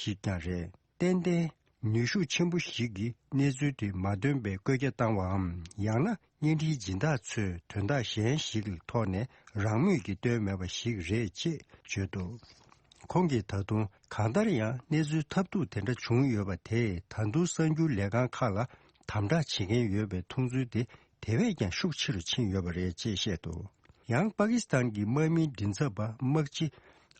ཞིག་ཀྱང་རེད། ཏན་ཏན་ནུས་ཤུགས་ཆེན་པོ་ཞིག་གིས་གནས་ཚུལ་དེ་མ་ཐོན་པའི་བཀོད་རྒྱ་བཏང་བའམ། ཡང་ན་བརྙན་འཕྲིན་སྦྱིན་བདག་ཚོས་དོན་དག་གཞན་ཞིག་གི་ཐོག་ནས་རང་མོས་ཀྱིས་བཏོན་མེད་པ་ཞིག་རེད་ཅེས་བརྗོད་འདུག་ཁོང་གིས་ད་དུང་གང་ལྟར་ཡང་གནས་ཚུལ་ཐབས་སྡུག་དེ་འདྲ་བྱུང་ཡོད་པ་དེས་ད་དུང་གསར་འགྱུར་ལས་ཁང་ཁག་ལ་དམ་དྲག་བྱེད་མཁན་ཡོད་པའི་མཐོང་ཚུལ་དེ་དེ་བས་ཀྱང་ཤུགས་ཆེ་རུ་ཕྱིན་ཡོད་པ་རེད་ཅེས་བཤད་འདུག་ཡང་པ་ཀི་སི་ཐན་གྱི་དམག་མིའི་མགྲིན་ཚབ་པ་དམག་སྤྱི་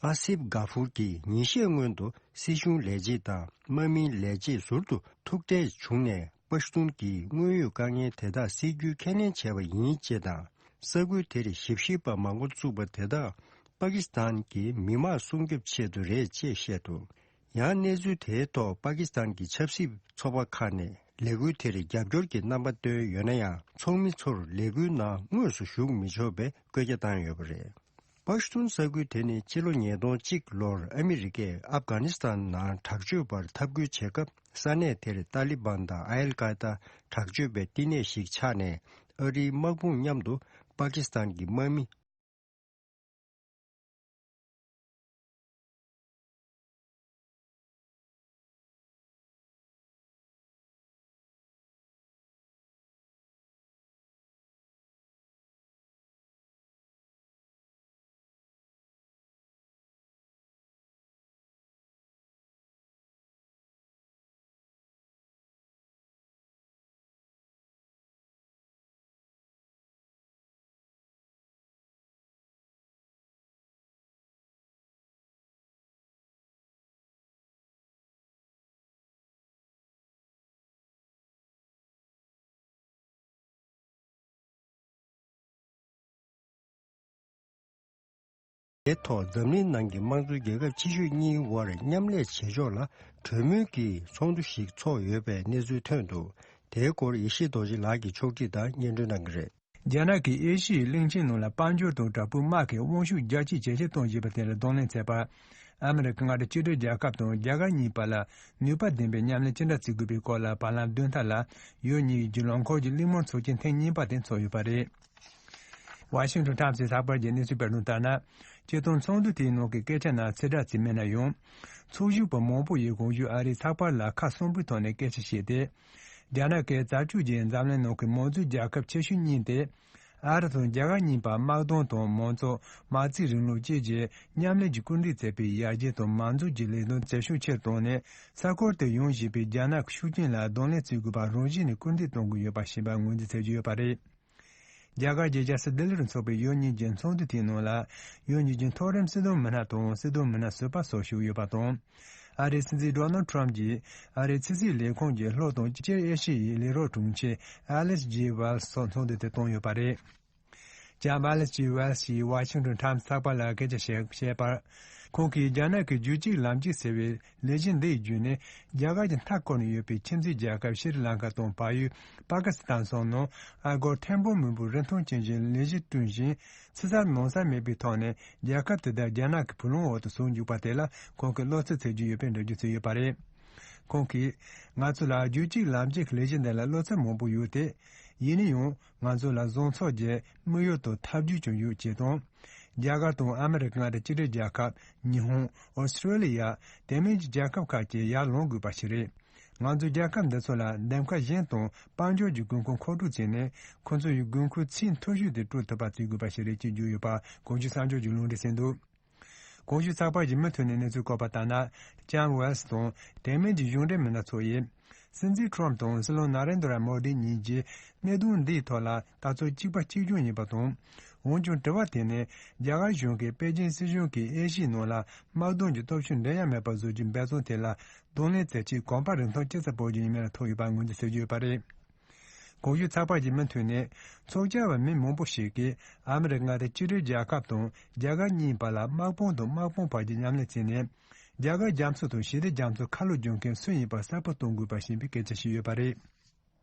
ཨ་སིབ་གྷ་ཧྥུར་གྱིས་ཉིན་ཤས་སྔོན་དུ་སྲིད་གཞུང་ལས་བྱེད་དང་དམག་མིའི་ལས་བྱེད་ཟུར་དུ་ཐུག་འཕྲད་བྱུང་ནས། པ་ཤུ་ཏུན་གྱིས་དངོས་ཡོད་དཀའ་ངལ་དེ་དག་སེལ་རྒྱུའི་ཁས་ལེན་བྱས་པ་ཡིན་ཅེས་དང་། ས་ཁུལ་དེར་ཞིབ་བཤེར་པ་མང་པོ་བཙུགས་པ་དེ་དག་པ་ཀི་སི་ཐན་གྱི་མི་དམངས་སྲུང་སྐྱོབ་ཆེད་དུ་རེད་ཅེས་བཤད་འདུག་ཡང་གནས་ཚུལ་དེའི་ཐོག་པ་ཀི་སི་ཐན་གྱི་ཆབ་སྲིད་ཚོགས་པ་ཁག་ནས་ལས་འགུལ་དེར་རྒྱབ་སྐྱོར་གྱི་རྣམ་པ་བཏོན་ཡོད་ན་ཡང་། ཚོགས་མི་ཚོར་ལས་འགུལ་ནང་དངོས་སུ་ཞུགས་མི་ཆོག་པའི་བཀོད་རྒྱ་བཏང་ཡོད་པ་རེད། པ་ཤུ་ཏུན་ས་ཁུལ་དེ་ནི་ཕྱི་ལོ་ཉིས་སྟོང་གཅིག་ལོར་ཨ་མི་རི་ཀས་ཨབ་གྷ་ནི་སི་ཐན་ནང་དྲག་སྤྱོད་པར་འཐབ་རྒོལ་བྱེད་སྐབས། ས་གནས་དེར་ཏཱ་ལི་བན་དང་ཨལ་ཀའི་ད་དྲག་སྤྱོད་པའི་བསྟི་གནས་ཤིག་ཆགས་ནས། ཨ་རིའི་དམག་དཔུང་མཉམ་དུ་པ་ཀི་སི་ཐན་གྱི་དམག་མི། དེ་ཐོག་འཛམ་གླིང་ནང་གི་དམངས་གཙོ་རྒྱལ་ཁབ་ཆེ་ཤོས་གཉིས་དབར་མཉམ་ལས་བྱེད་ཕྱོགས་ལ་གྲོས་མོལ་གྱི་ཚོགས་འདུ་ཞིག་ཚོགས་ཡོད་པའི་གནས་ཚུལ་ཐོན་འདུག་དེའི་སྐོར་ཡེ་ཤེས་རྡོ་རྗེ་ལགས་ཀྱིས་ཕྱོགས་སྒྲིག་དང་སྙན་སྒྲོན་གནང་གི་རེད། རྒྱ་ནག་གིས་ཨེ་ཤི་ཡའི་གླིང་ཆེན་ནང་ལ་དཔལ་འབྱོར་དང་དྲག་པོའི་དམག་གི་དབང་ཤུགས་རྒྱ་སྐྱེད་ཇེ་ཆེར་གཏོང་བཞིན་པ་དེ་ལ་གདོང་ལེན་བྱེད་པར། ཨ་མི་རི་ཀ་མངའ་སྡེ་གཅིག་སྒྲིལ་རྒྱལ་ཁབ་དང་རྒྱ་གར་གཉིས་བར་ལ་ནུས་པ་ལྡན་པའི་མཉམ་ལས་ཅི་འདྲ་བྱེད་དགོས་པའི་སྐོར་ལ་བར་ལམ་བདུན་ཐ་ལ་ཡུལ་གཉིས་ཀྱི་རྒྱུན་ལམ་ཁག་གི་གླེང་མོལ་ཚོགས་ཆེན་ཐེངས་གཉིས་པ་དེ་ཚོགས་ཡོད་པ་རེད། ཝ་ཤིང་ཊོན་ཊའིམ་སི་ཚགས་པར་གྱི་གནས་ཚུལ་སྤེལ་གྲངས་ལྟར་ན། སྤྱིར་བཏང་ཚོགས་འདུ་དེའི་ནང་གི་སྐད་ཆ་ནང་ཚིག་གྲགས་ཙམ་མིན་ན་ཡང་། ཚོགས་ཞུགས་པ་མང་པོ་ཡིས་གོང་ཞུས་ཨ་རིའི་ཚགས་པར་ལ་ཁ་གསོན་པོའི་ཐོག་ནས་སྐད་ཆ་བཤད་དེ། རྒྱ་ནག་གིས་རྩ་བཅོས་ཀྱིས་འཛམ་གླིང་ནང་གི་མང་གཙོའི་རྒྱལ་ཁབ་ཆེ་ཤོས་གཉིས་ཏེ། ཨ་རི་དང་རྒྱ་གར་གཉིས་བར་དམག་དོན་དང་མང་གཙོ། མ་རྩའི་རིང་ལུགས་བཅས་ཀྱི་མཉམ་ལས་ཀྱི་སྐུལ་འདེད་བྱས་པའི་ཡར་རྒྱས་དང་མང་གཙོ་གྱི་ལས་དོན་འཛད་ཤུགས་ཆེར་བཏང་ནས། ས་ཁུལ་དུ་ཡོང་བཞིན་པའི་རྒྱ་ནག་གི་ཤུགས་རྐྱེན་ལ་གདོང་ལེན་བྱེད་དགོས་པ་རང་བཞིན་ནས་སྐུལ་འདེད་གཏོང་དགོས་ཡོད་པ་ཞེས་པ་ངོས་འཛིན་བྱེད་ཀྱི་ཡོད་པ་རེད། རྒྱ་གར་གྱི་རྒྱལ་ས་ལྡི་ལིར་འཚོགས་པའི་ཡུལ་གཉིས་ཀྱི་ཚོགས་འདུ་དེའི་ནང་ལ། ཡུལ་གཉིས་ཀྱི་མཐོ་རིམ་སྲིད་དོན་མི་སྣ་དང་སྲིད་དོན་མི་སྣ་ཟུར་པ་སོགས་ཞུགས་ཡོད་པ་དང་། ཨ་རིའི་སྲིད་འཛིན་ཌོ་ནལ་ཊམ་གྱིས་ཨ་རིའི་ཕྱི་སྲིད་ལས་ཁུངས་ཀྱི་ལྷོ་དང་སྤྱིར་ཨེ་ཤི་ཡའི་ལས་རོགས་དྲུང་ཆེ་ཨ་ལིས་ཇི་ཝེལ་སི་སོགས་ཚོགས་འདུ་དེ་བཏོན་ཡོད་པ་རེད། ལྕམ་ཨ་ལིས་ཇི་ཝེལ་སི་ཡིས་ཝ་ཤིང་ཊོན་ཊའིམ་སི་ཚགས་པར་ལ་སྐད་ཆ་བཤད་བཤད་པར། ཁོང་གིས་རྒྱ་ནག་གི་རྒྱུད་གཅིག་ལམ་གཅིག་ཟེར་བའི་ལས་གཞི་འདི་ཡི་བརྒྱུད་ནས། རྒྱ་གར་གྱི་མཐའ་བསྐོར་ནས་ཡོད་པའི་ཁྱིམ་མཚེས་རྒྱལ་ཁབ་ཤྲི་ལང་ཀ་དང་བལ་ཡུལ་པ་ཀི་སི་ཐན་སོགས་ནང་ཨ་སྒོར་ཐེར་འབུམ་མང་པོའི་རིན་ཐང་ཅན་གྱི་ལས་གཞི་བསྐྲུན་ཞིང་། ཕྱི་གསལ་ནང་གསལ་མེད་པའི་ཐོག་ནས་རྒྱལ་ཁབ་དེ་དག་རྒྱ་ནག་གི་བུ་ལོན་འོག་ཏུ་བཟུང་འཇུག་པ་དེ་ལ་ཁོང་གིས་བློ་འཚབ་བྱེད་ཀྱི་ཡོད་པའི་འགྲེལ་བརྗོད་བྱས་ཡོད་པ་རེད། ཁོང་གིས། ང་ཚོ་ལ་རྒྱུད་གཅིག་ལམ་གཅིག་གི་ལས་གཞི་འདི་ལ་བློ་འཚབ་མང་པོ་ཡོད་དེ། ཡིན་ན་ཡང་། ང་ཚོ་ལ་བཟང་ཕྱོགས་ཀྱི་དམིགས་ཡུལ་དང་ཐབས་ཇུས་ཀྱང་ཡོད་ཅེས་དང་། རྒྱ་གར་དང་ཨ་མི་རི་ཀ་མངའ་སྡེ་གཅིག་སྒྲིལ་རྒྱལ་ཁབ། ཉི་ཧོང་། ཨོ་སི་ཀྲོ་ལི་ཡ། དེ་མིན་གྱི་རྒྱལ་ཁབ་ཁག་ཅིག་ཡར་ལངས་དགོས་པ་ཞིག་རེད། ང་ཚོའི་རྒྱལ་ཁབ་འདི་ཚོ་ལ་འདེམས་ཁ་གཞན་དང་དཔལ་འབྱོར་གྱི་དགོས་མཁོ་མཁོ་སྤྲོད་བྱས་ནས། ཁོ་ཚོ་ཡི་དགོས་མཁོ་ཚད་མཐོ་ཤོས་དེ་སྤྲོད་ཐུབ་པ་བྱེད་དགོས་པ་ཞིག་རེད་ཅེས་བརྗོད་ཡོད་པ་གོང་ཞུས་གསར་འགྱུར་གྱི་ལུང་འདྲེན་ཟིན་འདུག་གོང་ཞུས་ཚགས་པར་གྱི་མུ་མཐུད་ནས་གནས་ཚུལ་བཀོད་པ་ལྟར་ན། ལྕམ་ཝེལ་སི་དང་དེ་མིན་གྱི་གཞུང་འབྲེལ་མི་སྣ་ཚོ་ཡིས། སྲིད་འཛིན་ཊམ་དང་སྲིད་བློན་ན་རེན་དྲ་མོ་དི་གཉིས་ཀྱི་གནད་དོན་འདིའི་ཐོག་ལ་ལྟ་ཚུལ་གཅིག་པ་གཅིག་རྐྱང་ཡིན་པ་དང་། འོན་ཀྱང་དྲི་བ་དེ་ནི་རྒྱ་གར་གཞུང་གིས་པེ་ཅིན་སྲིད་གཞུང་གིས་ཨེ་ཤི་ཡའི་ནང་ལ་དམག་དོན་གྱི་སྟོབས་ཤུགས་འགྲན་ཡ་མེད་པ་བཟོ་རྒྱུའི་འབད་བརྩོན་དེ་ལ་གདོང་ལེན་བྱེད་ཆེད་གོམ་པ་རིམ་ཐོག་ཅི་ཙམ་སྤོ་རྒྱུ་ཡིན་མིན་ལ་ཐུག་ཡོད་པ་ངོས་འཛིན་བྱེད་ཀྱི་ཡོད་པ་རེད། གོང་ཞུས་ཚགས་པར་གྱི་མུ་མཐུད་ནས། ཚོགས་བཅར་བ་མི་མང་པོ་ཞིག་གིས་ཨ་མི་རི་ཀ་དང་སྤྱི་མཐུན་རྒྱལ་ཁབ་དང་རྒྱ་གར་གཉིས་བར་ལ་དམག་དཔུང་དང་དམག་དཔུང་བར་གྱི་མཉམ་ལས་བྱས་ནས། རྒྱ་གར་རྒྱ་མཚོ་དང་ཞི་བདེ་རྒྱ་མཚོ་ཁ་ལོ་སྒྱུར་མཁན་སུ་ཡིན་པ་གསལ་པོ་གཏོང་དགོས་པ་ཞེས་པའི་སྐད་ཆ་ཞིག་ཡོད་པ་རེད།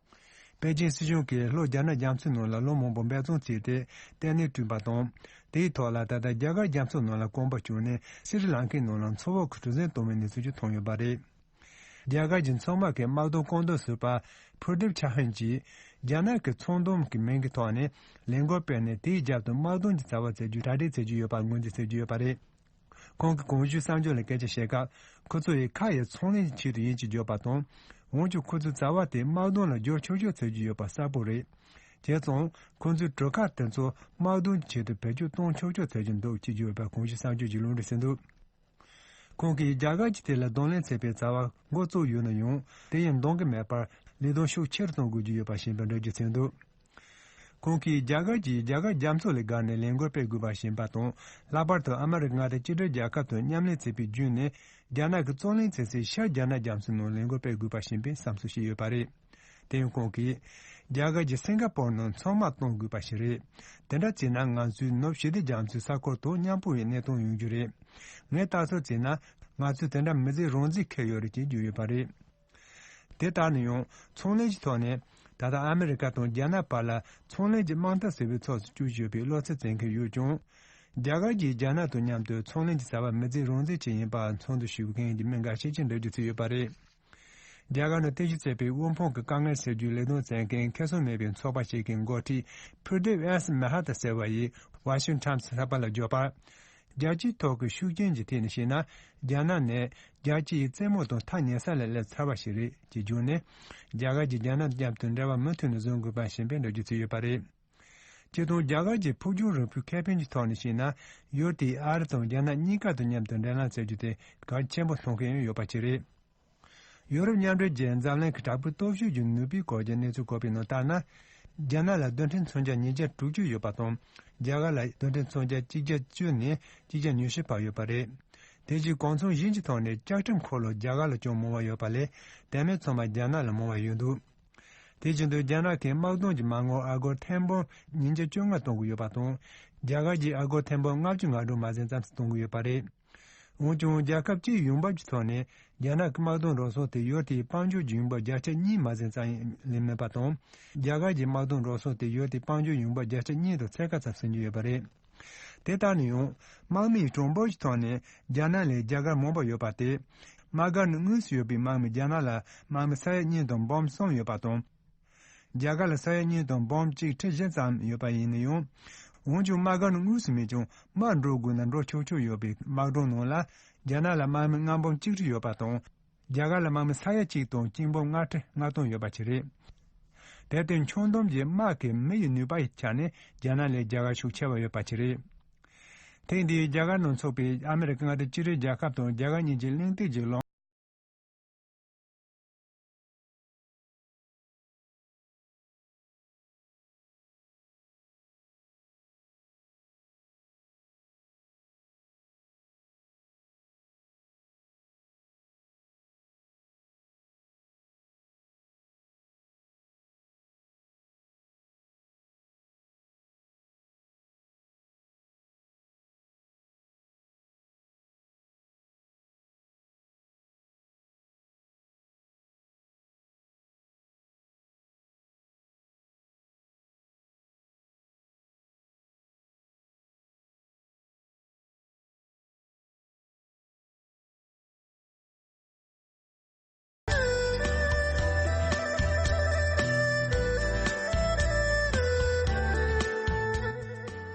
པེ་ཅིང་སྲིད་གཞུང་གིས་ལྷོ་རྒྱ་ནག་རྒྱ་མཚོའི་ནང་ལ་ལོ་མང་པོར་འབད་བརྩོན་བྱས་ཏེ་ལྟེ་གནས་བསྐྲུན་པ་དང་། དེའི་ཐོག་ལ་ད་ལྟ་རྒྱ་གར་རྒྱ་མཚོའི་ནང་ལ་རྐང་པ་བཅུག་ནས་སི་རི་ལང་ཀའི་ནང་ལ་མཚོ་འོག་གི་གྲུ་གཟིངས་གཏོང་བའི་གནས་ཚུལ་ཞིག་ཐོན་ཡོད་པ་རེད། རྒྱ་གར་གྱི་མཚོ་དམག་གི་དམག་དོན་བཀོད་འདོམས་ཟུར་པ་ཕུར་དིབ་ཆ་ཧན་གྱིས་རྒྱ་ནག་གི་ཚོང་དོན་གྱི་མིང་གི་ཐོག་ནས་ལས་འགུལ་སྤེལ་ནས། དེའི་རྒྱབ་ཏུ་དམག་དོན་གྱི་རྩ་བ་བཙལ་རྒྱུའི་གྲ་སྒྲིག་བྱེད་ཀྱི་ཡོད་པ་ངོས་འཛིན་བྱེད་ཀྱི་ཡོད་པ་རེད། ཁོང་གིས་གོང་ཞུས་གསར་འགྱུར་ལ་སྐད་ཆ་བཤད་སྐབས། ཁོ་ཚོ་ཡིས་ཁ་ཡི་ཚོང་ལས་ཀྱི་ཆེད་དུ་ཡིན་ཅེས་བརྗོད་པ་དང་། འོན་ཀྱང་ཁོ་ཚོའི་རྩ་བ་དེ་དམག་དོན་ལ་བསྒྱུར་ཆོག་ཆོག་བྱེད་ཀྱི་ཡོད་པ་གསལ་པོ་རེད། བྱས་ཙང་ཁོ་ཚོའི་གྲུ་ཁ་དེ་ཚོ་དམག་དོན་གྱི་ཆེད་དུ་བེད་སྤྱོད་གཏོང་ཆོག་ཆོག་བྱེད་ཀྱི་འདུག་ཅེས་བརྗོད་པ་གོང་ཞུས་གསར་འགྱུར་གྱིས་ལུང་འདྲེན་བྱས་འདུག་ཁོང་གིས་རྒྱ་གར་གྱིས་དེ་ལ་གདོང་ལེན་བྱེད་པའི་རྩ་བ་འགོ་བཙུགས་ཡོད་ན་ཡང་། དེ་ཡང་འདང་གི་མེད་པར་ལས་དོན་ཤུགས་ཆེ་རུ་གཏོང་དགོས་ཀྱི་ཡོད་པ་ཞེས་པའི་འགྲེལ་བརྗོད་བྱས་འདུག་ཁོང་གིས་རྒྱ་གར་གྱིས་རྒྱ་གར་རྒྱ་མཚོ་ལས་བརྒལ་ནས་ལས་འགུལ་སྤེལ་དགོས་པ་ཞེས་པ་དང་། ལྷག་པར་དུ་ཨ་མི་རི་ཀ་དང་སྤྱི་མཐུན་རྒྱལ་ཁབ་དང་མཉམ་ལས་བྱས་པའི་བརྒྱུད་ནས། རྒྱ་ནག་གི་རྩོད་གླེང་བྱེད་སའི་ཤར་རྒྱ་ནག་རྒྱ་མཚོའི་ནང་ལས་འགུལ་སྤེལ་དགོས་པ་ཞེས་པའི་བསམ་ཚུལ་ཞིག་ཡོད་པ་རེད། དེ་ཡང་ཁོང་གིས། རྒྱ་གར་གྱིས་སིང་ག་པོར་ནང་མཚོ་དམག་གཏོང་དགོས་པ་ཞིག་རེད། དེ་འདྲ་བྱས་ན་ང་ཚོའི་ནུབ་ཞི་བདེ་རྒྱ་མཚོའི་ས་ཁུལ་དང་མཉམ་སྤུངས་ཡི་གནས་སྟངས་ཡོང་རྒྱུ་རེད། ངས་ལྟ་ཚུལ་བྱས་ན། ང་ཚོས་དེ་འདྲ་མི་བྱེད་རང་བྱེད་འཁེལ་ཡོད་རེད་ཅེས་བརྗོད་ཡོད་པ་རེད། དེ་ལྟར་ན་ཡང་ཚོང་ལས་ཀྱི་ཐོག་ནས་ད་ལྟ་ཨ་མི་རི་ཀ་དང་རྒྱ་ནག་བར་ལ་ཚོང་ལས་ཀྱི་དམག་འཐབ་ཟེར་བའི་ཕྱོགས་སུ་བསྐྱོད་ཀྱི་ཡོད་པའི་བློ་འཚབ་བྱེད་མཁན་ཡོད་ཀྱང་། རྒྱ་གར་གྱིས་རྒྱ་ནག་དང་མཉམ་དུ་ཚོང་ལས་ཀྱི་བྱ་བ་མི་བྱེད་རང་བྱེད་ཅིག་ཡིན་པ་མཚོན་དུ་ཞུགས་མཁན་གྱི་མི་འགའ་ཤས་ཀྱིས་འགྲེལ་བརྗོད་བྱས་ཡོད་པ་རེད། རྒྱ་གར་ནང་རྟེན་གཞི་བྱས་པའི་དབུལ་ཕོངས་ཀྱི་དཀའ་ངལ་སེལ་རྒྱུའི་ལས་དོན་བྱེད་མཁན་ཁེ་བཟང་མེད་པའི་ཚོགས་པ་ཞིག་གི་འགོ་ཁྲིད་ཕུར་དེབ་ཨེས་མ་ཧ་ཏ་ཟེར་བ་ཡིས་ཝ་ཤིང་ཊོན་གསར་པ་ལ་བརྗོད་པར། རྒྱལ་སྤྱིའི་ཐོག་གི་ཤུགས་རྐྱེན་གྱི་ཐད་ནས་བཤད་ན། རྒྱ་ནག་ནི་རྒྱལ་སྤྱི་ཡི་རྩེད་མོ་དང་ཐག་ཉེ་ས་ལ་སླེབས་ཚར་བ་ཞིག་རེད་ཅེས་བརྗོད་ནས། རྒྱ་གར་གྱིས་རྒྱ་ནག་དང་མཉམ་དུ་འབྲེལ་བ་མུ་མཐུད་ནས་བཟུང་དགོས་པ་ཞེས་པའི་འགྲེལ་བརྗོད་བྱས་ཡོད་པ་རེད། སྤྱིར་བཏང་རྒྱ་གར་གྱི་ཕུགས་རྒྱང་རིང་པོའི་ཁེ་ཕན་གྱི་ཐོག་ནས་བཤད་ན། ཡུལ་དེས་ཨ་རི་དང་རྒྱ་ནག་གཉིས་ཀ་དང་མཉམ་དུ་འབྲེལ་ལམ་བྱེད་རྒྱུ་དེ་གལ་ཆེན་པོ་མཐོང་མཁན་ཡོད་པ་ཞིག་རེད། ཡོ་རོབ་མཉམ་འབྲེལ་གྱི་འཛམ་གླིང་གི་དྲག་པོའི་སྟོབས་ཤུགས་ཀྱི་ནུས་པའི་སྐོར་གྱི་གནས་ཚུལ་བཀོད་པའི་ནང་ལྟར་ན། རྒྱ་ནག་ལ་རྡུལ་ཕྲན་མཚོན་ཆ་ཉིས་བརྒྱ་དྲུག་ཅུ་ཡོད་པ་དང་། རྒྱ་གར་ལ་རྡུལ་ཕྲན་མཚོན་ཆ་གཅིག་བརྒྱ་བཅུ་ནས་གཅིག་བརྒྱ་ཉི་ཤུ་བར་ཡོད་པ་རེད། དེ་བཞིན་གོ་མཚོན་གཞན་གྱི་ཐོག་ནས་ལྕགས་ཁྲིམས་འཁོར་ལོ་རྒྱ་གར་ལ་ཅུང་མང་བ་ཡོད་པ་ལས། དེ་མིན་ཚང་མ་རྒྱ་ནག་ལ་མང་བ་ཡོད་འདུག་དེ་བཞིན་དུ་རྒྱ་ནག་གིས་དམག་དོན་གྱི་མ་དངུལ་ཨ་སྒོར་ཐེར་འབུམ་ཉིས་བརྒྱ་བཅོ་ལྔ་གཏོང་གི་ཡོད་པ་དང་། རྒྱ་གར་གྱིས་ཨ་སྒོར་ཐེར་འབུམ་ལྔ་བཅུ་ང་དྲུག་མ་ཟིན་ཙམ་ཞིག་གཏོང་གི་ཡོད་པ་རེད། འོན་ཀྱང་རྒྱལ་ཁབ་སྤྱིའི་ཡོང་འབབ་ཀྱི་ཐོག་ནས་རྒྱ་ནག་གི་དམག་དོན་རོགས་ཟོན་དེ་ཡུལ་དེའི་དཔལ་འབྱོར་གྱི་ཡོང་འབབ་བརྒྱ་ཆ་གཉིས་མ་ཟིན་ཙམ་ལས་མིན་པ་དང་། རྒྱ་གར་གྱི་དམག་དོན་རོགས་ཟོན་དེ་ཡུལ་དེའི་དཔལ་འབྱོར་ཡོང་འབབ་བརྒྱ་ཆ་གཉིས་དང་ཕྱེད་ཀ་ཙམ་ཟིན་གྱི་ཡོད་པ་རེད། དེ་ལྟར་ན་ཡང་། དམག་མིའི་གྲངས་འབོར་གྱི་ཐོག་ནས་རྒྱ་ནག་ལས་རྒྱ་གར་མང་བ་ཡོད་པ་སྟེ། དམག་སྒར་ནང་དངོས་སུ་ཡོད་པའི་དམག་མི་རྒྱ་ནག་ལ་དམག་མི་ས་ཡ་གཉིས་དང་འབུམ་གསུམ་ཡོད་པ་དང་། རྒྱ་གར་ལ་ས་ཡ་གཉིས་དང་འབུམ་གཅིག་ཁྲི་བཞི་ཙམ་ཡོད་པ་ཡིན་ན་ཡང་། འོན་ཀྱང་དམག་སྒར་ནང་དངོས་སུ་མེད་ཀྱང་དམག་འགྲོ་དགོས་ན་འགྲོ་ཆོག་ཆོག་ཡོད་པའི་དམག་གྲོང་ནང་ལ་རྒྱ་ནག་ལ་དམག་མི་ལྔ་འབུམ་གཅིག་ཁྲི་ཡོད་པ་དང་། རྒྱ་གར་ལ་དམག་མི་ས་ཡ་གཅིག་དང་གཅིག་འབུམ་ལྔ་ཁྲི་ལྔ་སྟོང་ཡོད་པ་ཅིག་རེད། དེར་བརྟེན་ཁྱོན་བསྡོམས་ཀྱི་དམག་གི་མི་ཡི་ནུས་པ་ཡི་ཆ་ནས་རྒྱ་ནག་ལས་རྒྱ་གར་ཤུགས་ཆེ་བ་ཡོད་པ་ཅིག་རེད། ཐེངས་འདིའི་རྒྱ་གར་ནང་འཚོགས་པའི་ཨ་མི་རི་ཀ་མངའ་སྡེ་སྤྱི་མཐུན་རྒྱལ་ཁབ་དང་རྒྱ་གར་གཉིས་ཀྱི་གླེང་སྟེགས་ཀྱི་ལོ།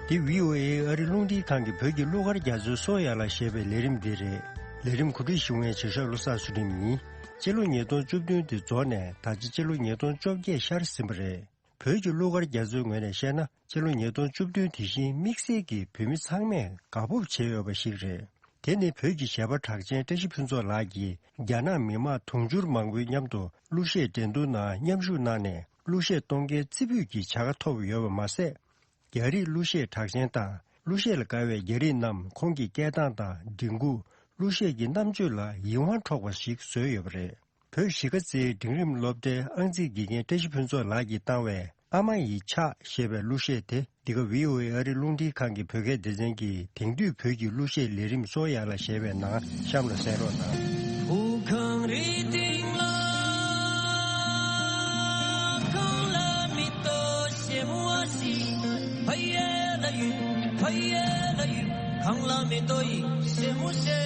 འདི་བྷི་ཨོ་ཨེ་ཨ་རི་རླུང་འཕྲིན་ཁང་གི་བོད་ཀྱི་གླུ་གར་རྒྱ་མཚོའི་སོ་ཡ་ལ་ཞེས་པའི་ལས་རིམ་འདི་རེད། ལས་རིམ་གོ་སྒྲིག་ཞུ་མཁན་བྱེད་ཤག་བློ་བཟང་ཚུལ་ཁྲིམས་ཡིན། སྤྱི་ལོ་ཉིས་སྟོང་བཅུ་བདུན་དེ་རྫོགས་ནས་ད་ཆ་སྤྱི་ལོ་ཉིས་སྟོང་བཅོ་བརྒྱད་ཤར་ཟིན་པ་རེད། བོད་ཀྱི་གླུ་གར་རྒྱ་མཚོའི་ངོས་ནས་བཤད་ན། སྤྱི་ལོ་ཉིས་སྟོང་བཅུ་བདུན་དེ་བཞིན་དམིགས་བསལ་གྱིས་བོད་མི་ཚང་མས་དགའ་སྤོབས་བྱེད་འོས་པ་ཞིག་རེད། དེ་ནི་བོད་ཀྱི་གཞས་པ་གྲགས་ཅན་བཀྲ་ཤིས་ཕུན་ཚོགས་ལགས་ཀྱིས་རྒྱ་ནག་མི་དམངས་དུང་ཕྱུར་མང་པོའི་མཉམ་དུ་གླུ་གཞས་འགྲན་བསྡུར་ནང་མཉམ་ཞུགས་གནང་ནས་གླུ་གཞས་གཏོང་མཁན་རྩེ་ཕུད་ཀྱི་བྱ་དགའ་ཐོབ་ཡོད་པ་མ་ཟད། རྒྱ་རིགས་གླུ་གཞས་གྲགས་ཅན་དང་གླུ་གཞས་ལ་དགའ་བའི་རྒྱ་རིགས་རྣམས་ཁོང་གི་སྐད་གདངས་དང་མགྲིན་ཁུག་གླུ་གཞས་ཀྱི་རྣམ་དཔྱོད་ལ་ཡིད་དབང་འཕྲོག་པ་ཞིག་བཟོས་ཡོད་པ་རེད། བོད་གཞིས་ཀ་རྩེའི་འབྲིང་རིམ་སློབ་གྲྭའི་ཨང་རྩིས་དགེ་རྒན་བཀྲ་ཤིས་ཕུན་ཚོགས་ལགས་ཀྱིས་བཏང་བའི་ཨ་མ་ཡི་ཕྱག་ཞེས་པའི་གླུ་གཞས་དེ། འདི་ག་བྷི་ཨོ་ཨེ་ཨ་རིའི་རླུང་འཕྲིན་ཁང་གི་བོད་སྐད་སྡེ་ཚན་གྱིས་དེང་དུས་བོད་ཀྱི་གླུ་གཞས་ལས་རིམ་གཙོ་བོ་ཡར་ལ་ཞེས་པའི་ནང་གཤམ་ལ་གསན་རོགས་གནང་། བོད་ཁང་རེ་སྟེང་ལ་གང་ལ་མི་ལྟོས་ཞེ་མོ་བ་ཞིག་ཕ་ཡེ་ལ་ཡུ་ཕ་ཡེ་ལ་ཡུ། གང་ལ་མི་ལྟོས་ཡི་ཞེ་མོ་ཞེ་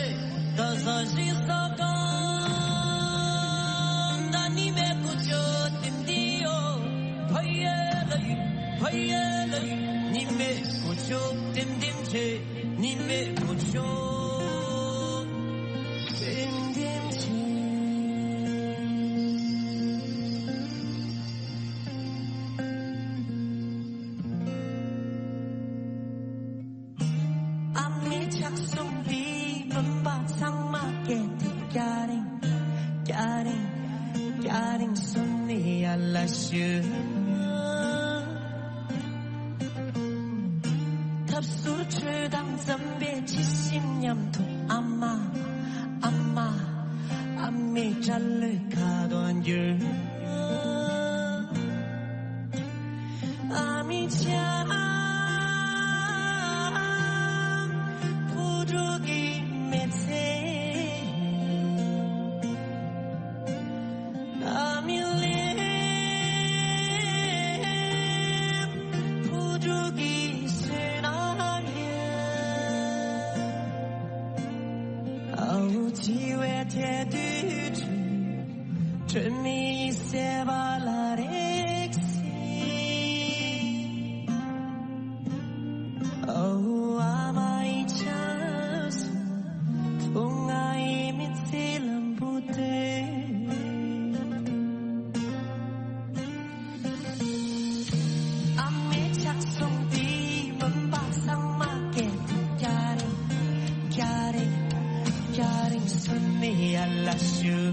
ད་ཟ་ཞིག་ས་གང་ད་ནི་མེ་ཀུ་ཅོ་ཏིམ་ཏི་ཡོ། ཕ་ཡེ་ལ་ཡུ་ཕ་ཡེ་ལ་ཡུ། ནི་མེ་ཀུ་ཅོ་ཏིམ་ཏིམ་ཆེ། ནི་མེ་ཀུ་ཅོ་ཏིམ་ཏིམ་ཆེ། ཨ་མའི་ཕྱག་ཟུང་འདི་བུམ་པ་ཚང་མ་སྐད་དེ་སྐྱ་རེངས་སྐྱ་རེངས་སྐྱ་རེངས་སུ་ནི་ཡར་ལ་ཞུ། ཐབ་ཟུར་ཁྲོད་དང་འཛམ་པའི་ཁྱི་ཤིང་མཉམ་དུ་ཨ་མ་ཨ་མ་ཨ་མའི་སྐྲ་ལོའི་ཁ་དོག་འགྱུར། ཨ་མའི་ཕྱག་བུ་ཕྲུག་གི་མི་ཚེ། ཨ་མའི་ལུས་བུ་ཕྲུག་གི་བསོད་ནམས་ཡིན། ཨ་བོ་འཆི་བའི་ཐད་དུ་དྲན། དྲན་མེད་ཡིད་སེམས་པ་ལ་རེག་སྲིད། ཨོ་ཨ་མ་ཡི་ཕྱག་སོ། བུ་ང་ཡི་མི་ཚེ་ལམ་བུ་དེ། ཨ་མའི་ཕྱག་ཟུང་འདི་བུམ་པ་ཚང་མ་སྐད་དེ་སྐྱ་རེངས་སྐྱ་རེངས་སྐྱ་རེངས་སུ་ནི་ཡར་ལ་ཞུ།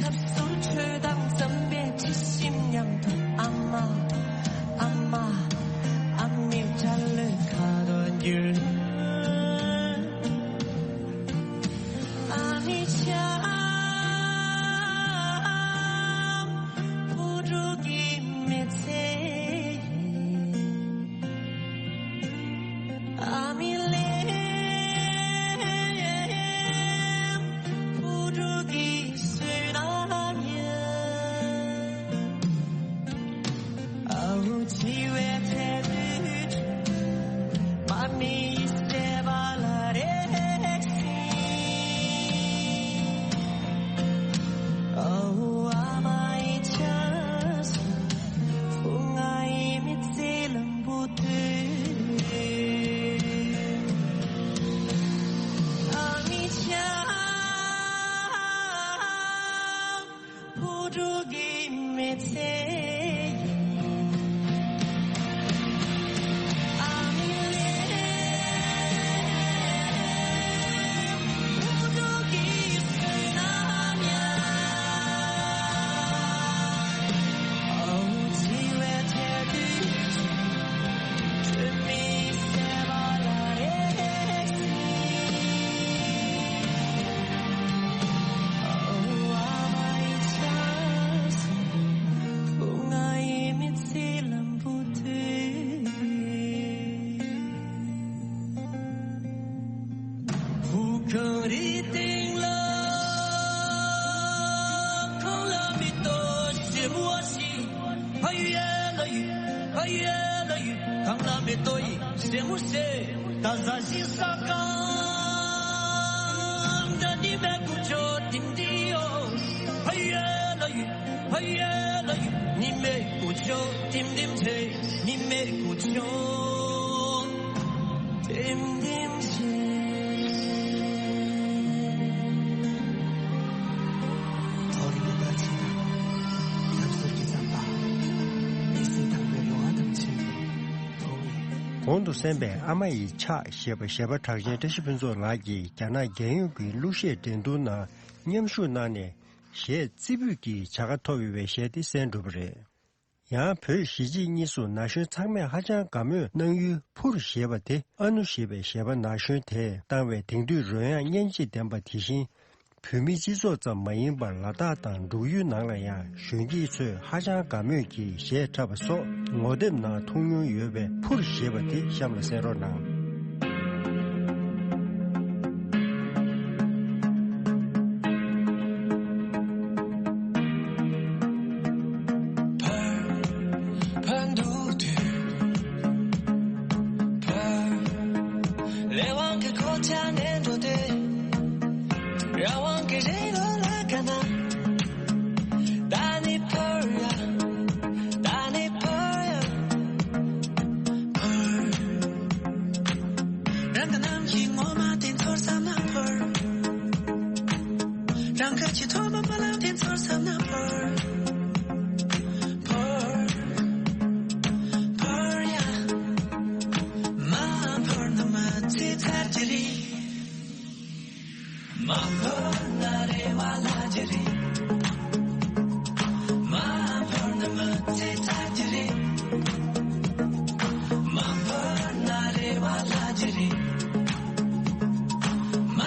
ཐབ་ཟུར་ཁྲོད་དང་འཛམ་པའི་ཁྱི་ཤིང་མཉམ་དུ་ཨ་མ་ཨ་མ་ཨ་མའི་སྐྲ་ལོའི་ཁ་དོག་འགྱུར། ཨ་མའི་ཕྱག་བུ་ཕྲུག་གི་མི་ཚེ་ཡིན། ཨ་མའི་ལུས་བུ་ཕྲུག་གི་བསོད་ནམས་ཡིན། ཨ་བོ་འཆི་བའི་ཐད་དུ་དྲན། མ་མི་ཡི་སེམས་པ་ལ་རེག་སྲིད། ཨ་བོ་ཨ་མ་ཡི་ཕྱག་སོ། བུ་ང་ཡི་མི་ཚེ་ལམ་བུ་དེ། ཨ་མའི་ཕྱག་བུ་ཕྲུག་གི་མི་ཚེ་ཡིན། ཨ་མའི་ལུས་བུ་ཕྲུག་གི་བསོད་ནམས་ཡིན། ཨ་བོ་འཆི་བའི་ཐད་དུ་དྲན། དྲན་མེད་སེམས་པ་ལ་རེག་སྲིད། ཨོ་ཨ་མ་ཡི་ཕྱག་སོ། བུ་ང་ཡི་མི་ཚེ་ལམ་བུ་དེ། བོད་ཁང་རེའི་སྟེང་ལ་གང་ལ་མི་ལྟོས་ཞེ་མོ་བ་ཞིག་ཕ་ཡུལ་ལ་ཡུལ་ཕ་ཡུལ་ལ་ཡུལ། གང་ལ་མི་ལྟོས་ཡི་ཞེ་མོ་ཞེ་ད་ཟ་ཞིག་ས་གང་ད་ནི་མེ་ཀུ་ཅོ་ཏིམ་ཏི་ཡོ། ཕ་ཡུལ་ལ་ཡུལ་ཕ་ཡུལ་ལ་ཡུལ། ནི་མེ་ཀུ་ཅོ་ཏིམ་ཏིམ་ཆེ། ནི་མེ་ཀུ་ཅོ་ཏིམ་ཏིམ་ཆེ། མཐོ་རིས་ཀྱི་ཟླ་ཕྱེད་དང་། ཐབ་ཟུར་གྱི་ཟམ་པ། མི་ཚེ་དང་པོའི་ལོ་བ་དང་བཅས་པའི་མཐོང་བའི། གོང་དུ་གསན་པའི་ཨ་མ་ཡི་ཕྱག་ཞེས་པ་གཞས་པ་གྲགས་ཅན་བཀྲ་ཤིས་ཕུན་ཚོགས་ལགས་ཀྱིས་རྒྱ་ནག་རྒྱལ་ཡོངས་ཀྱི་གླུ་གཞས་འགྲན་བསྡུར་ནང་མཉམ་ཞུགས་གནང་ནས་གཞས་རྩེ་ཕུད་ཀྱི་བྱ་དགའ་ཐོབ་ཡོད་པའི་གཞས་དེ་གསན་གྲུབ་པ་རེད། ཡང་བོད་གཞིས་བྱེས་གཉིས་སུ་ན་གཞོན་ཚང་མས་ཧ་ཅང་དགའ་མོས་གནང་ཡུལ་ཕུར་ཞེས་པ་དེ་ཨ་ནུ་ཞེས་པའི་གཞས་པ་ན་གཞོན་དེས་བཏང་བའི་དེང་དུས་རོལ་དབྱངས་སྙན་འཇེབས་ལྡན་པ་དེ་བཞིན། བོད་མིའི་སྤྱི་ཚོགས་ཙམ་མ་ཡིན་པར་ལ་དྭགས་དང་འབྲུག་ཡུལ་ནང་ལ་ཡང་གཞོན་སྐྱེས་ཚོས་ཧ་ཅང་དགའ་མོས་ཀྱིས་གཞས་འཁྲབ་པ་སོགས་ངོ་དེབ་ནང་མཐོང་མྱོང་ཡོད་པའི་ཕུར་ཞེས་པ་དེ་གཤམ་ལ་གསན་རོགས་གནང་། ཕར་འདུག་དུས་ཕར། ལས་དབང་གི་གོ་ཆ་ནས་འགྲོ་དུས། རང་དབང་གི་རེ་ལོ་ལ་དགའ་ན། ད་ནི་ཕར་ཡ། ད་ནི་ཕར་ཡ། ཕར། རང་གི་རྣམ་ཤེས་ངོ་མ་དེ་ཚོར་བསམ་ན་ཕར། རང་གི་ཆེས་ཐོག་མ་རྨི་ལམ་དེ་ཚོར་བསམ་ན་ཕར། ཕར། ཕར་ཡ། མ་ཕར་ན་མ་ཚེ་ཚར་གྱི་རེད། མ་ཕར་ན་རེ་བ་ལྷག་གི་རེད། མ་ཕར་ན་མ་ཚེ་ཚར་གྱི་རེད། མ་ཕར་ན་རེ་བ་ལྷག་གི་རེད། མ་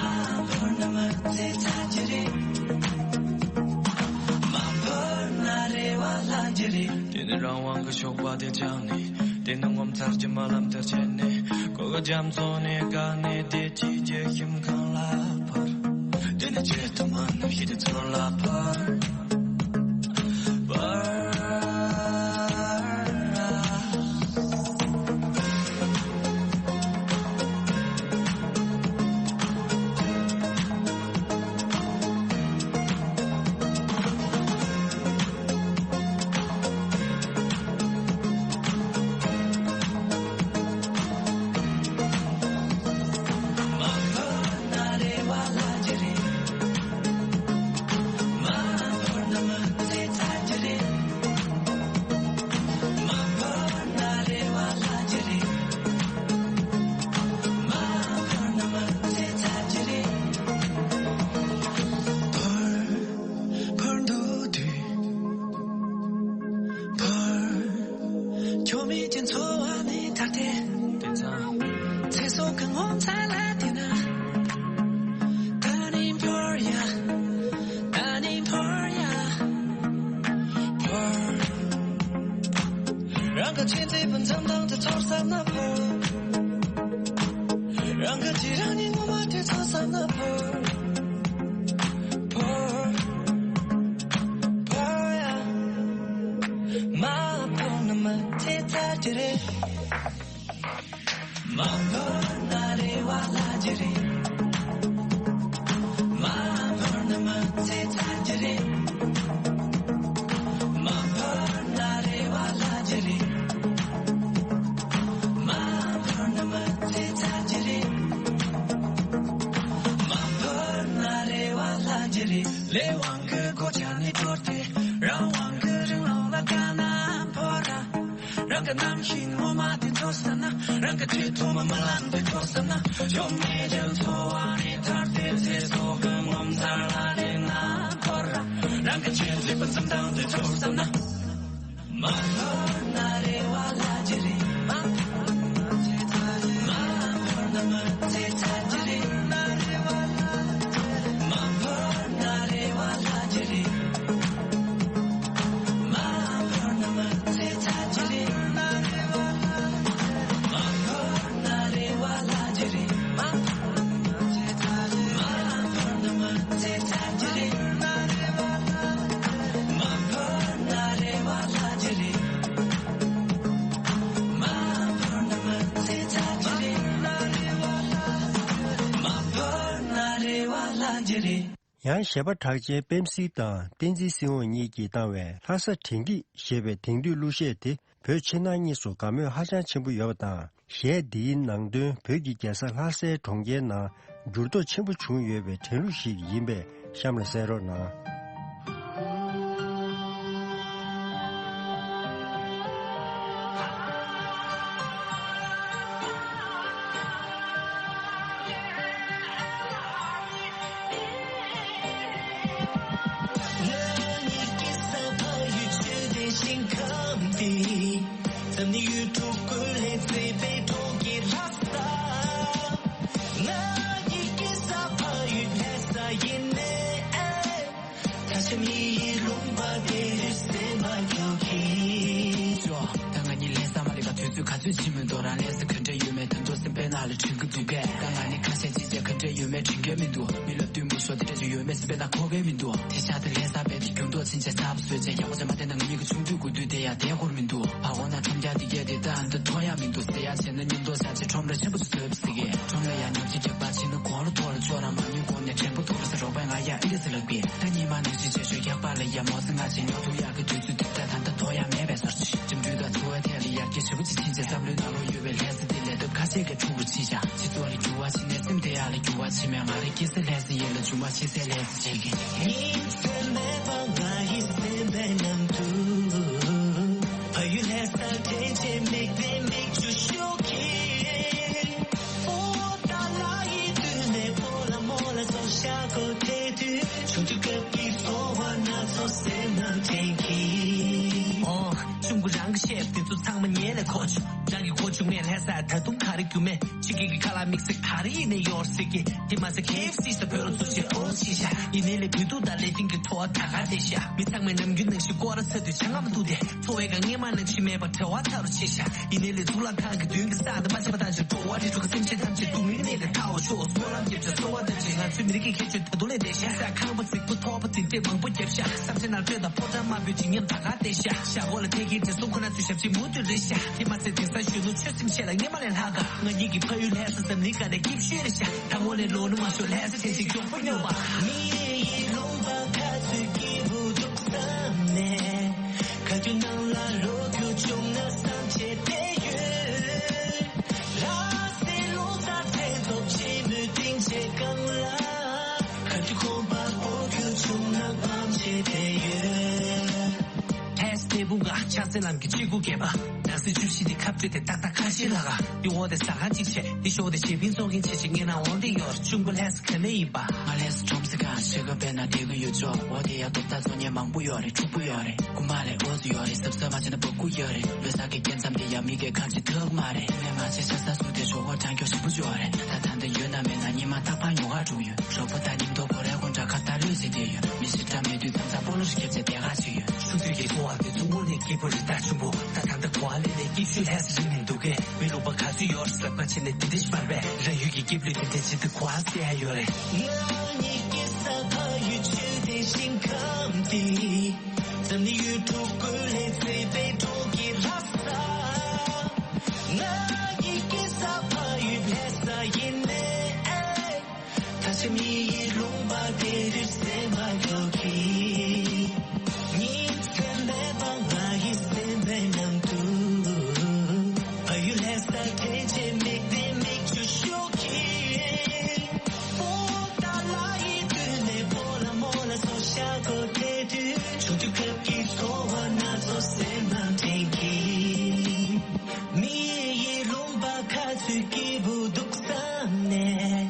ཕར་ན་མ་ཚེ་ཚར་གྱི་རེད། མ་ཕར་ན་རེ་བ་ལྷག་གི་རེད། དེ་ནས་རང་དབང་གི་ཤོག་པ་དེ་བཅག་ནས། དེ་ནས་ངོ་མཚར་གྱི་རྨི་ལམ་དེར་ཆས་ནས། གོ་གི་རྒྱ་མཚོ་ནས་བཀག་ནས། བདེ་སྐྱིད་ཀྱི་ཞིང་ཁམས་ལ་ཕར། དེ་ནས་ཆེས་ཐོག་མ་རྣམ་ཤེས་དེ་ཚོར་ལ་ཕར། ཕར། ཕར་འདུག་དུས་ཕར། ཁྱོད་མེད་ཀྱི་འཚོ་བ་ནི་ཐར་ཏེ། དེ་ཚང་། ཚེ་སྲོག་གི་ངོ་མཚར་ལ་བལྟས་ན། ད་ནི་ཕར་ཡ། ད་ནི་ཕར་ཡ། ཕར། རང་གི་ཆེས་མཛེས་པའི་འཛུམ་མདངས་དེ་ཚོར་བསམ་ན་ཕར། རང་གི་ཅི་རང་ཉིད་ངོ་མ་དེ་ཚོར་བསམ་ན་ཕར། ཕར། ཕར་ཡ། མ་ཕར་ན་མ་ཚེ་ཚར་གྱི་རེད། མ་ཕར་ན་རེ་བ་ལྷག་གི་རེད། མ་ཕར་ན་མ་ཚེ་ཚར་གྱི་རེད། མ་ཕར་ན་རེ་བ་ལྷག་གི་རེད། མ་ཕར་ན་མ་ཚེ་ཚར་གྱི་རེད། མ་ཕར་ན་རེ་བ་ལྷག་གི་རེད། ལས་དབང་གི་གོ་ཆ་ནས་དོར་ཏེ། རང་དབང་གི་རིང་ལུགས་ལ་དགའ་ན་ཕར་ར། རང་གི་རྣམ་ཤེས་ངོ་མ་དེ་ཚོར་བསམ་ན། རང་གི་ཆེས་ཐོག་མ་རྨི་ལམ་དེ་ཚོར་བསམ་ན། ཆོ་མེད་ཀྱི་འཚོ་བ་ནས་ཐར་ཏེ། ཚེ་སྲོག་གི་ངོ་མཚར་ལ་བལྟས་ན་ཕར་ར། རང་གི་ཆེས་མཛེས་པའི་འཛུམ་མདངས་དེ་ཚོར་བསམ་ན། མ་ཕར་ན་རེ་བ་ལྷག་གི་རེད། མ་ཕར་ན་ཚེ་ཚར་གྱི་རེད། མ་ཕར་ན་མ་ཚེ་ཚར་གྱི་རེད། མ་ཕར་ན་རེ་བ་ལྷག་གི་རེད། མ་ཕར་ན་མ་ཚེ་ཚར་གྱི་རེད། མ་ཕར་ན་རེ་བ་ལྷག་གི་རེད། མ་ཕར་ན་མ་ཚེ་ཚར་གྱི་རེད། མ་ཕར་ན་མ་ཚེ་ཚར་གྱི་རེད། མ་ཕར་ན་རེ་བ་ལྷག་གི་རེད། མ་ཕར་ན་མ་ཚེ་ཚར་གྱི་རེད། མ་ཕར་ན་རེ་བ་ལྷག་གི་རེད། ཡང་གཞས་པ་གྲགས་ཅན་པེམ་སི་དང་བསྟན་འཛིན་སྲིད་དབང་གཉིས་ཀྱིས་བཏང་བའི་ལྷ་ས་དྲན་སྐྱིད་ཞེས་པའི་དེང་དུས་གླུ་གཞས་དེ་བོད་ཕྱི་ནང་གཉིས་སུ་དགའ་མོས་ཧ་ཅང་ཆེན་པོ་ཡོད་པ་དང་། གཞས་འདིའི་ནང་དོན་བོད་ཀྱི་རྒྱལ་ས་ལྷ་སའི་གྲོང་ཁྱེར་ནང་འགྱུར་ལྡོག་ཆེན་པོ་བྱུང་ཡོད་པའི་དྲན་གླུ་ཞིག་ཡིན་པས་གཤམ་ལ་གསན་རོགས་གནང་། འཛམ་གླིང་ཡུལ་གྲུ་ཀུན་ལས་བརྩེ་བའི་གྲོང་ཁྱེར་ལྷ་ས། ང་ཡི་སྐྱེས་ས་ཕ་ཡུལ་ལྷ་ས་ཡིན་ནས། ད་ཆ་མི་ཡི་ལུང་པ་དེ་རུ་སེམས་པ་སྐྱོ་གི། ཅོ། ད་ང་གཉིས་ལྷ་ས་མ་སླེབས་པ་དུས་ཚོད་ག་ཚོད་ཕྱིན་མི་འདུག་རང་ལྷ་ས་ག་འདྲ་ཡོད་མེད་ད་དུང་སེམས་པའི་ནང་ལ་དྲན་གྱི་འདུག་གས། ད་ང་ནི་ཁ་ཤས་ཅིག་བྱས་ག་འདྲ་ཡོད་མེད་དྲན་གྱི་མི་འདུག་མི་ལ་ལྟོས་མི་ཤོར་དེ་འདྲ་ཅིག་ཡོད་མེད་སེམས་པའི་ནང་འཁོར་གྱི་མི་འདུག་དེ་ཤ་དེ་ལྷ་ས་བས་དེ་གྱོང་ཐོག་ཕྱིན་ཆད་ཚབ་བཟོས་བྱས་ཡག་པོ་བྱས་མ་བསྡད་ན་ང་གཉིས་ཀྱི་ཆུང་དུས་དགུ་དུས་དེ་ཡང་བསྡད་ཁོར་མི་འདུག་བ་གོ་ན་ཁྲོམ་རྒྱག་དེ་གས་དེ་ད་འདི་མཐོང་ཡག་མི་འདུག་ཟེར་ཡག་བྱས་ན་མཉམ་དུ་བཞག་བྱས་ཁྲོམ་ར་ཆེན་པོ་ཞིག་བཟོས་པ་ཟེར་གི། ཁྲོམ་ལ་ཡང་ཉོབ་ཅིག་རྒྱག་པ་བྱས་ན་གོང་ལ་ཐོག་ལ་ཅོག་ར་མ་ཉོས་གོང་ནས་དྲན་པ་ཐོག་ལ་ཟེར་རོགས་པས་ང་ཡང་ཨི་འདྲ་ཟེར་ལབ་པས། ད་ཉི་མ་ནང་བཞིན་བྱེད་ཤོག་རྒྱག་པ་ལ་ཡ་མོ་ཟེར་ང་བྱས་ཉོ་ཐུབ་ཡག་གི་དུས་ཚོད་དེ་ད་ད་ལྟ་ཐོག་ཡག་མེད་པའི་བཟོ་ཅིག་འགྲིམ་འགྲུལ་དང་འཚོ་བའི་ཐད་ལ་ཡར་རྒྱས་ཞེ་པོ་ཅིག་ཕྱིན་བྱས་བསམ་བློའི་ནང་ལོགས་ཡོད་པའི་ལྷ་ས་འདི་ལས་སྟབས་ཁ་ཤས་ཀྱིས་འཁྲུག་རུ་ཕྱིན་བཞག་སྤྱི་ཚོགས་ལ་འགྱུར་བ་ཕྱིན་ནས་སེམས་དེ་ཡག་ལ་འགྱུར་བ་ཕྱིན་མེད། ང་རའི་སྐྱེས་ས་ལྷ་ས་ཡིན་ལ་བྱུང་བ་ཤི་སའི་ལྷ་ས་བྱེད་ཀྱི། ཉིན་མཚན་མེད་པར་ང་ཡི་སེམས་པའི་ནང་དུ་ཕ་ཡུལ་ལྷ་སར་དྲན་བྱས་མིག་ནས་མིག་ཆུ་ཤོར་གྱིས། ཕོ་ད་ལ་ཡི་དུས་ནས་ཕོ་ལ་མོ་ལ་སོགས་ཤ་ཁོ་དེ་དུས་ཆུང་དུས་སྐབས་ཀྱི་ཚོར་བ་སྣ་ཚོགས་སེམས་ནང་དྲན་གྱིས། ཨོ། གཅུང་པོ་རང་གི་བཤད་དེ་ཚོ་ཚང་མ་ཉན་ལས་ཁོ་ཆུ། རང་གི་གོ་བཅུག་མེད་ལྷ་ས་ད་དུང་ག་རེ་རྒྱུ་མེད། ཕྱི་རྒྱལ་གྱི་ཁ་ལག་དམིགས་བསལ་ག་རེ་ཡིན་ནའི་ཡོད་ཟེར་གི། དེ་མ་ཟད་ཁེ་ཨེཕ་སི་ས་བོད་ལ་ཚུར་བྱེད་ཨོ་ཤི་ཤ། ཡིན་ནའི་ལས་བོད་ཐུག་དང་ལས་དིང་གི་ཐོ་བ་ད་ག་དེ་ཤ། མི་ཚང་མའི་ནམ་རྒྱུན་ནང་བཞིན་སྐོར་ར་ཚ་དུས་ཆང་ངམ་བཏུག་དེ། འཚོ་བའི་སྒང་སྔས་མ་ནང་བཞིན་མེད་པར་བྲེལ་བ་ཚ་རུ་ཆེ་ཤ། ཡིན་ནའི་ལས་གཙུག་ལག་ཁང་གི་མདུན་གྱི་ས་དང་མ་ཆད་པ་དང་ཕྱིར་འགྲོ་བ་རི་ཁྲོད་ཀྱི་སེམས་ཅན་ཐམས་ཅད་སྡུག་བསྔལ་གནས་ལས་ཐར་བར་ཤོག་སྨོན་ལམ་རྒྱབ་བྱས་གསོལ་བ་འདེབས་བྱས། ང་ཚོའི་མི་རིགས་ཀྱི་ཁྱད་ཆོས་ད་དུང་ལས་འདས་ཤ། ས་ཁང་པ་རྫིག་པོ་ཐོག་པ་རྫིག་འདྲེ་མང་པོ་བརྒྱབ་ཤག་སྲབ་ཆེན་ནང་སྤྲོད་དང་ཕོ་བྲང་དམར་པོའི་བརྗིད་ཉམས་ད་ག་བལྟས་ཤག་ཤག་འོག་ལ་ཐད་ཀའི་འདྲེ་སྲུང་ཁོ་ན་ཚོས་ཞབས་ཕྱི་མུ་མཐུད་རེད་ཤག་དེ་མ་ཟད་དེང་སང་གཞོན་ནུ་ཆོས་སེམས་ཆེ་ལ་སྔས་མ་ལས་ལྷག་ག་ང་གཉིས་ཀྱི་ཕ་ཡུལ་ལྷ་ས་འཛམ་གླིང་ག་ནས་སྐྱིད་ཤོས་རེད་ཤག་ད་ངོ་ནས་ལོ་ནུ་མ་ཤོར་ལྷ་ས་དེ་ཞིག་མགྱོགས་པོ་སྙོབ་པ། མི་ཡི་ལུང་པ་ཁ་ཚུད་སྐྱིད་པོ་འདུག་བསམ་ནས། ག་དུས་ནང་ལ་ལོག་རྒྱུ་བྱུང་ན་བསམ་བྱས་བསྡད་ཡོད། ལྷ་སའི་ལོ་གསར་མཚན་ཚོགས་ཕྱི་མོའི་སྡིངས་ཆའི་སྒང་ལ། ག་དུས་ཁོམ་པ་སྤོ་རྒྱུ་བྱུང་ན་ངམ་བྱས་བསྡད་ཡོད། ལྷ་ས་འབྲས་སྤུངས་ཀ་ཕྱག་འཚལ་ལམ་གྱི་ཆོས་སྐུ་བརྒྱད་པ། ནང་སྲིད་བཅུ་བཞི་དེ་ཁ་སྤྲོད་དེ་ཏག་ཏག་ཁ་ཤས་ལ་ག་དེ་འོག་དེ་ཟ་ཁང་གཅིག་བྱས་དེ་ཞོགས་དེ་བྱེད་ཕིང་ཚོགས་མཁན་བྱས་བྱས་ངའི་ནང་འོང་དེ་ཡོད་རེད། ཆུང་པོ་ལྷ་ས་ག་ནས་ཡིན་པ། ང་ལྷ་ས་ཁྲོམ་ས་ཁང་ཤེས་ག་བས་ན་དེ་གི་ཡོད་ཆོག་འོ་དེ་ཡ་ཏོག་ཏག་ཚོ་ཉེ་མང་པོ་ཡོད་རེད། ཕྲུ་གུ་ཡོད་རེད། རྐུ་མ་ལས་འོ་ཚོ་ཡོད་རེད། གཟབ་གཟབ་མ་བྱས་ན་བ་རྐུ་ཡོད་རེད། ལོ་གསར་གྱི་སྐྱེ་མཚམས་དེ་ཡ་མི་གས་ཁ་ཅིག་ཐག་མ་རེད། ངས་མ་བྱས་ཤ་ས་སུ་དེ་ཞོགས་པ་གྲང་སྐྱོ་ཞིག་པུ་ཡོད་རེད། ད་ད་འདི་ཡོད་ན་མེད་ན་ཉི་མ་རྟག་པར་ཉོ་ག་འགྲོ་ཡོད། ཞོགས་པ་ད་ཉིན་ཐོ་བོ་རེ་དགོན་གྲྭ་ཁ་ད་ལོས་ཟེར་དེ་ཡོད། མི་ཞིག་འདྲ་མེད་དུས་ད་ཚ་སྤོ་ལོ་ཞིག་ཁྱེར་ཚེ་དེ་ག་ཅིག་ཡོད། ཆུང་དུས་ཀྱི་འཚོ་བ་དེ་ཚོ་དངོས་གནས་སྐྱིད་པོ་རེད་ད་ཆུང་པོ། ད་ད་ལྟ་གོ་བ་ལེན་ནས་སྐྱིད་ཤོས་ལྷ་ས་རིང་མི་འདུག་གས། མི་ལུང་པ་ག་ཚོད་ཡོད་རེད་ཟེར་ལབ་ཁ་ཕྱེ་ནས་དེ་འདྲ་ཞིག་བར་བས་རང་ཡུལ་གྱི་སྐྱིད་པོའི་དེ་འདྲ་ཇི་ལྟར་གོ་བ་སེ་ཡ་ཡོད་རེད། ང་གཉིས་ཀྱི་ས་ཕ་ཡུལ་ཆུ་དེ་ཞིང་ཁམས་དེ། འཛམ་གླིང་ཡུལ་གྲུ་ཀུན་ལས་བརྩེ་བའི་གྲོང་ཁྱེར་ལྷ་ས། ང་གཉིས་ཀྱི་ས་ཕ་ཡུལ་ལྷ་ས་ཡིན་ནས། ད་ཆ་མི་ཡི་ལུང་པ་དེ་རུ་སེམས་པ་སྐྱོ་གི། ཉིན་མཚན་མེད་པར་ང་ཡི་སེམས་པའི་ནང་དུ། ཕ་ཡུལ་ལྷ་སར་དྲན་བྱས་མིག་ནས་མིག་ཆུ་ཤོར་གྱིས། ཕོ་ད་ལ་ཡི་དུས་ནས་ཕོ་ལ་མོ་ལ་སོགས་ཤ་ཁོ་དེ་དུས་ཆུང་དུས་སྐབས་ཀྱི་ཚོར་བ་སྣ་ཚོགས་སེམས་ནང་དྲན་གྱིས། མི་ཡི་ལུང་པ་ཁ་ཚུད་སྐྱིད་པོ་འདུག་བསམ་ནས།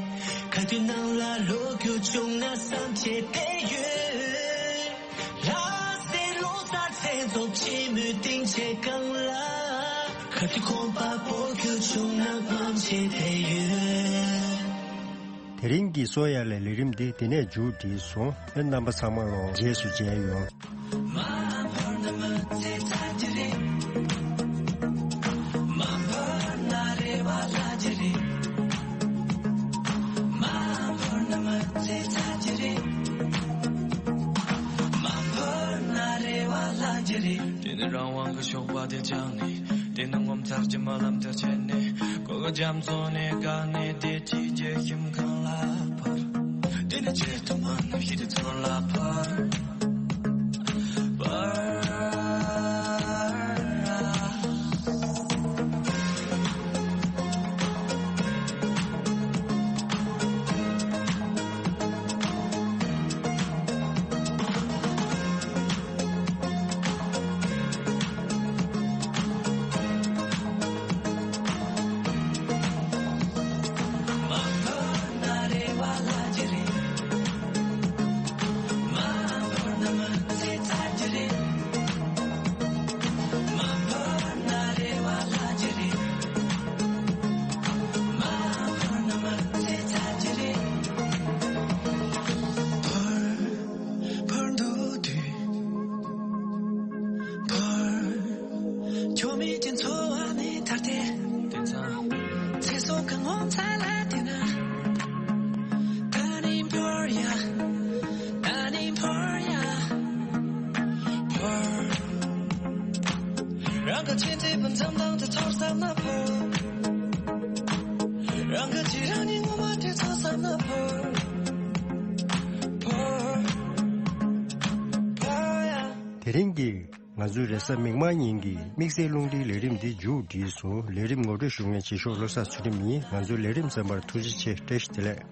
ག་དུས་ནང་ལ་ལོག་རྒྱུ་བྱུང་ན་བསམ་བྱས་བསྡད་ཡོད། ལྷ་སའི་ལོ་གསར་མཚན་ཚོགས་ཆེན་མོའི་སྡིངས་ཆའི་སྒང་ལ། ག་དུས་ཁོམ་པ་སྤོ་རྒྱུ་བྱུང་ན་ངམ་བྱས་བསྡད་ཡོད། དེ་རིང་གི་གསོ་ཡ་ལས་ལས་རིམ་འདི་འདི་ནས་མཇུག་བསྒྲིལ་སོང་། ཨེ་རྣམ་པ་ཚང་མ་ལོ་རྗེས་སུ་མཇལ་ཡོང་། དེ་ནི་རང་དབང་གི་ཞོགས་པ་དེ་བཅངས་ནས། དེ་ནི་ངོ་མཚར་གྱི་རྨི་ལམ་དེར་ཆས་ནས། གོ་གི་རྒྱ་མཚོ་ནས་བཀག་ནས་བདེ་སྐྱིད་ཀྱི་ཁྱིམ་ཁང་ལ་འཕུར། དེ་ནི་ཆེད་དུ་མ་ནུབ་ཤི་དེ་ཚོ་ལ་འཕུར། འཕུར། རང་གི་ཆེ་མཐོའི་འཛམ་ཐང་དེ་ཚོར་བསམ་ན་ཕོ། རང་གི་ཅི་རང་ཉིད་ངོ་མ་དེ་ཚོར་བསམ་ན་ཕོ། ཕོ། ཕོ་ཡ། དེ་རིང་གི་ང་ཚོའི་རེས་གཟའ་མིག་དམར་ཉིན་གྱི་དམིགས་བསལ་རླུང་འཕྲིན་ལས་རིམ་འདི་མཇུག་བསྒྲིལ་སོང་། ལས་རིམ་ངོ་སྤྲོད་ཞུ་མཁན་ཆེ་ཤོས་བློ་བཟང་ཚུལ་ཁྲིམས་ཡིན། ང་ཚོའི་ལས་རིམ་གསན་པར་ཐུགས་རྗེ་ཆེ། བཀྲ་ཤིས་བདེ་ལེགས།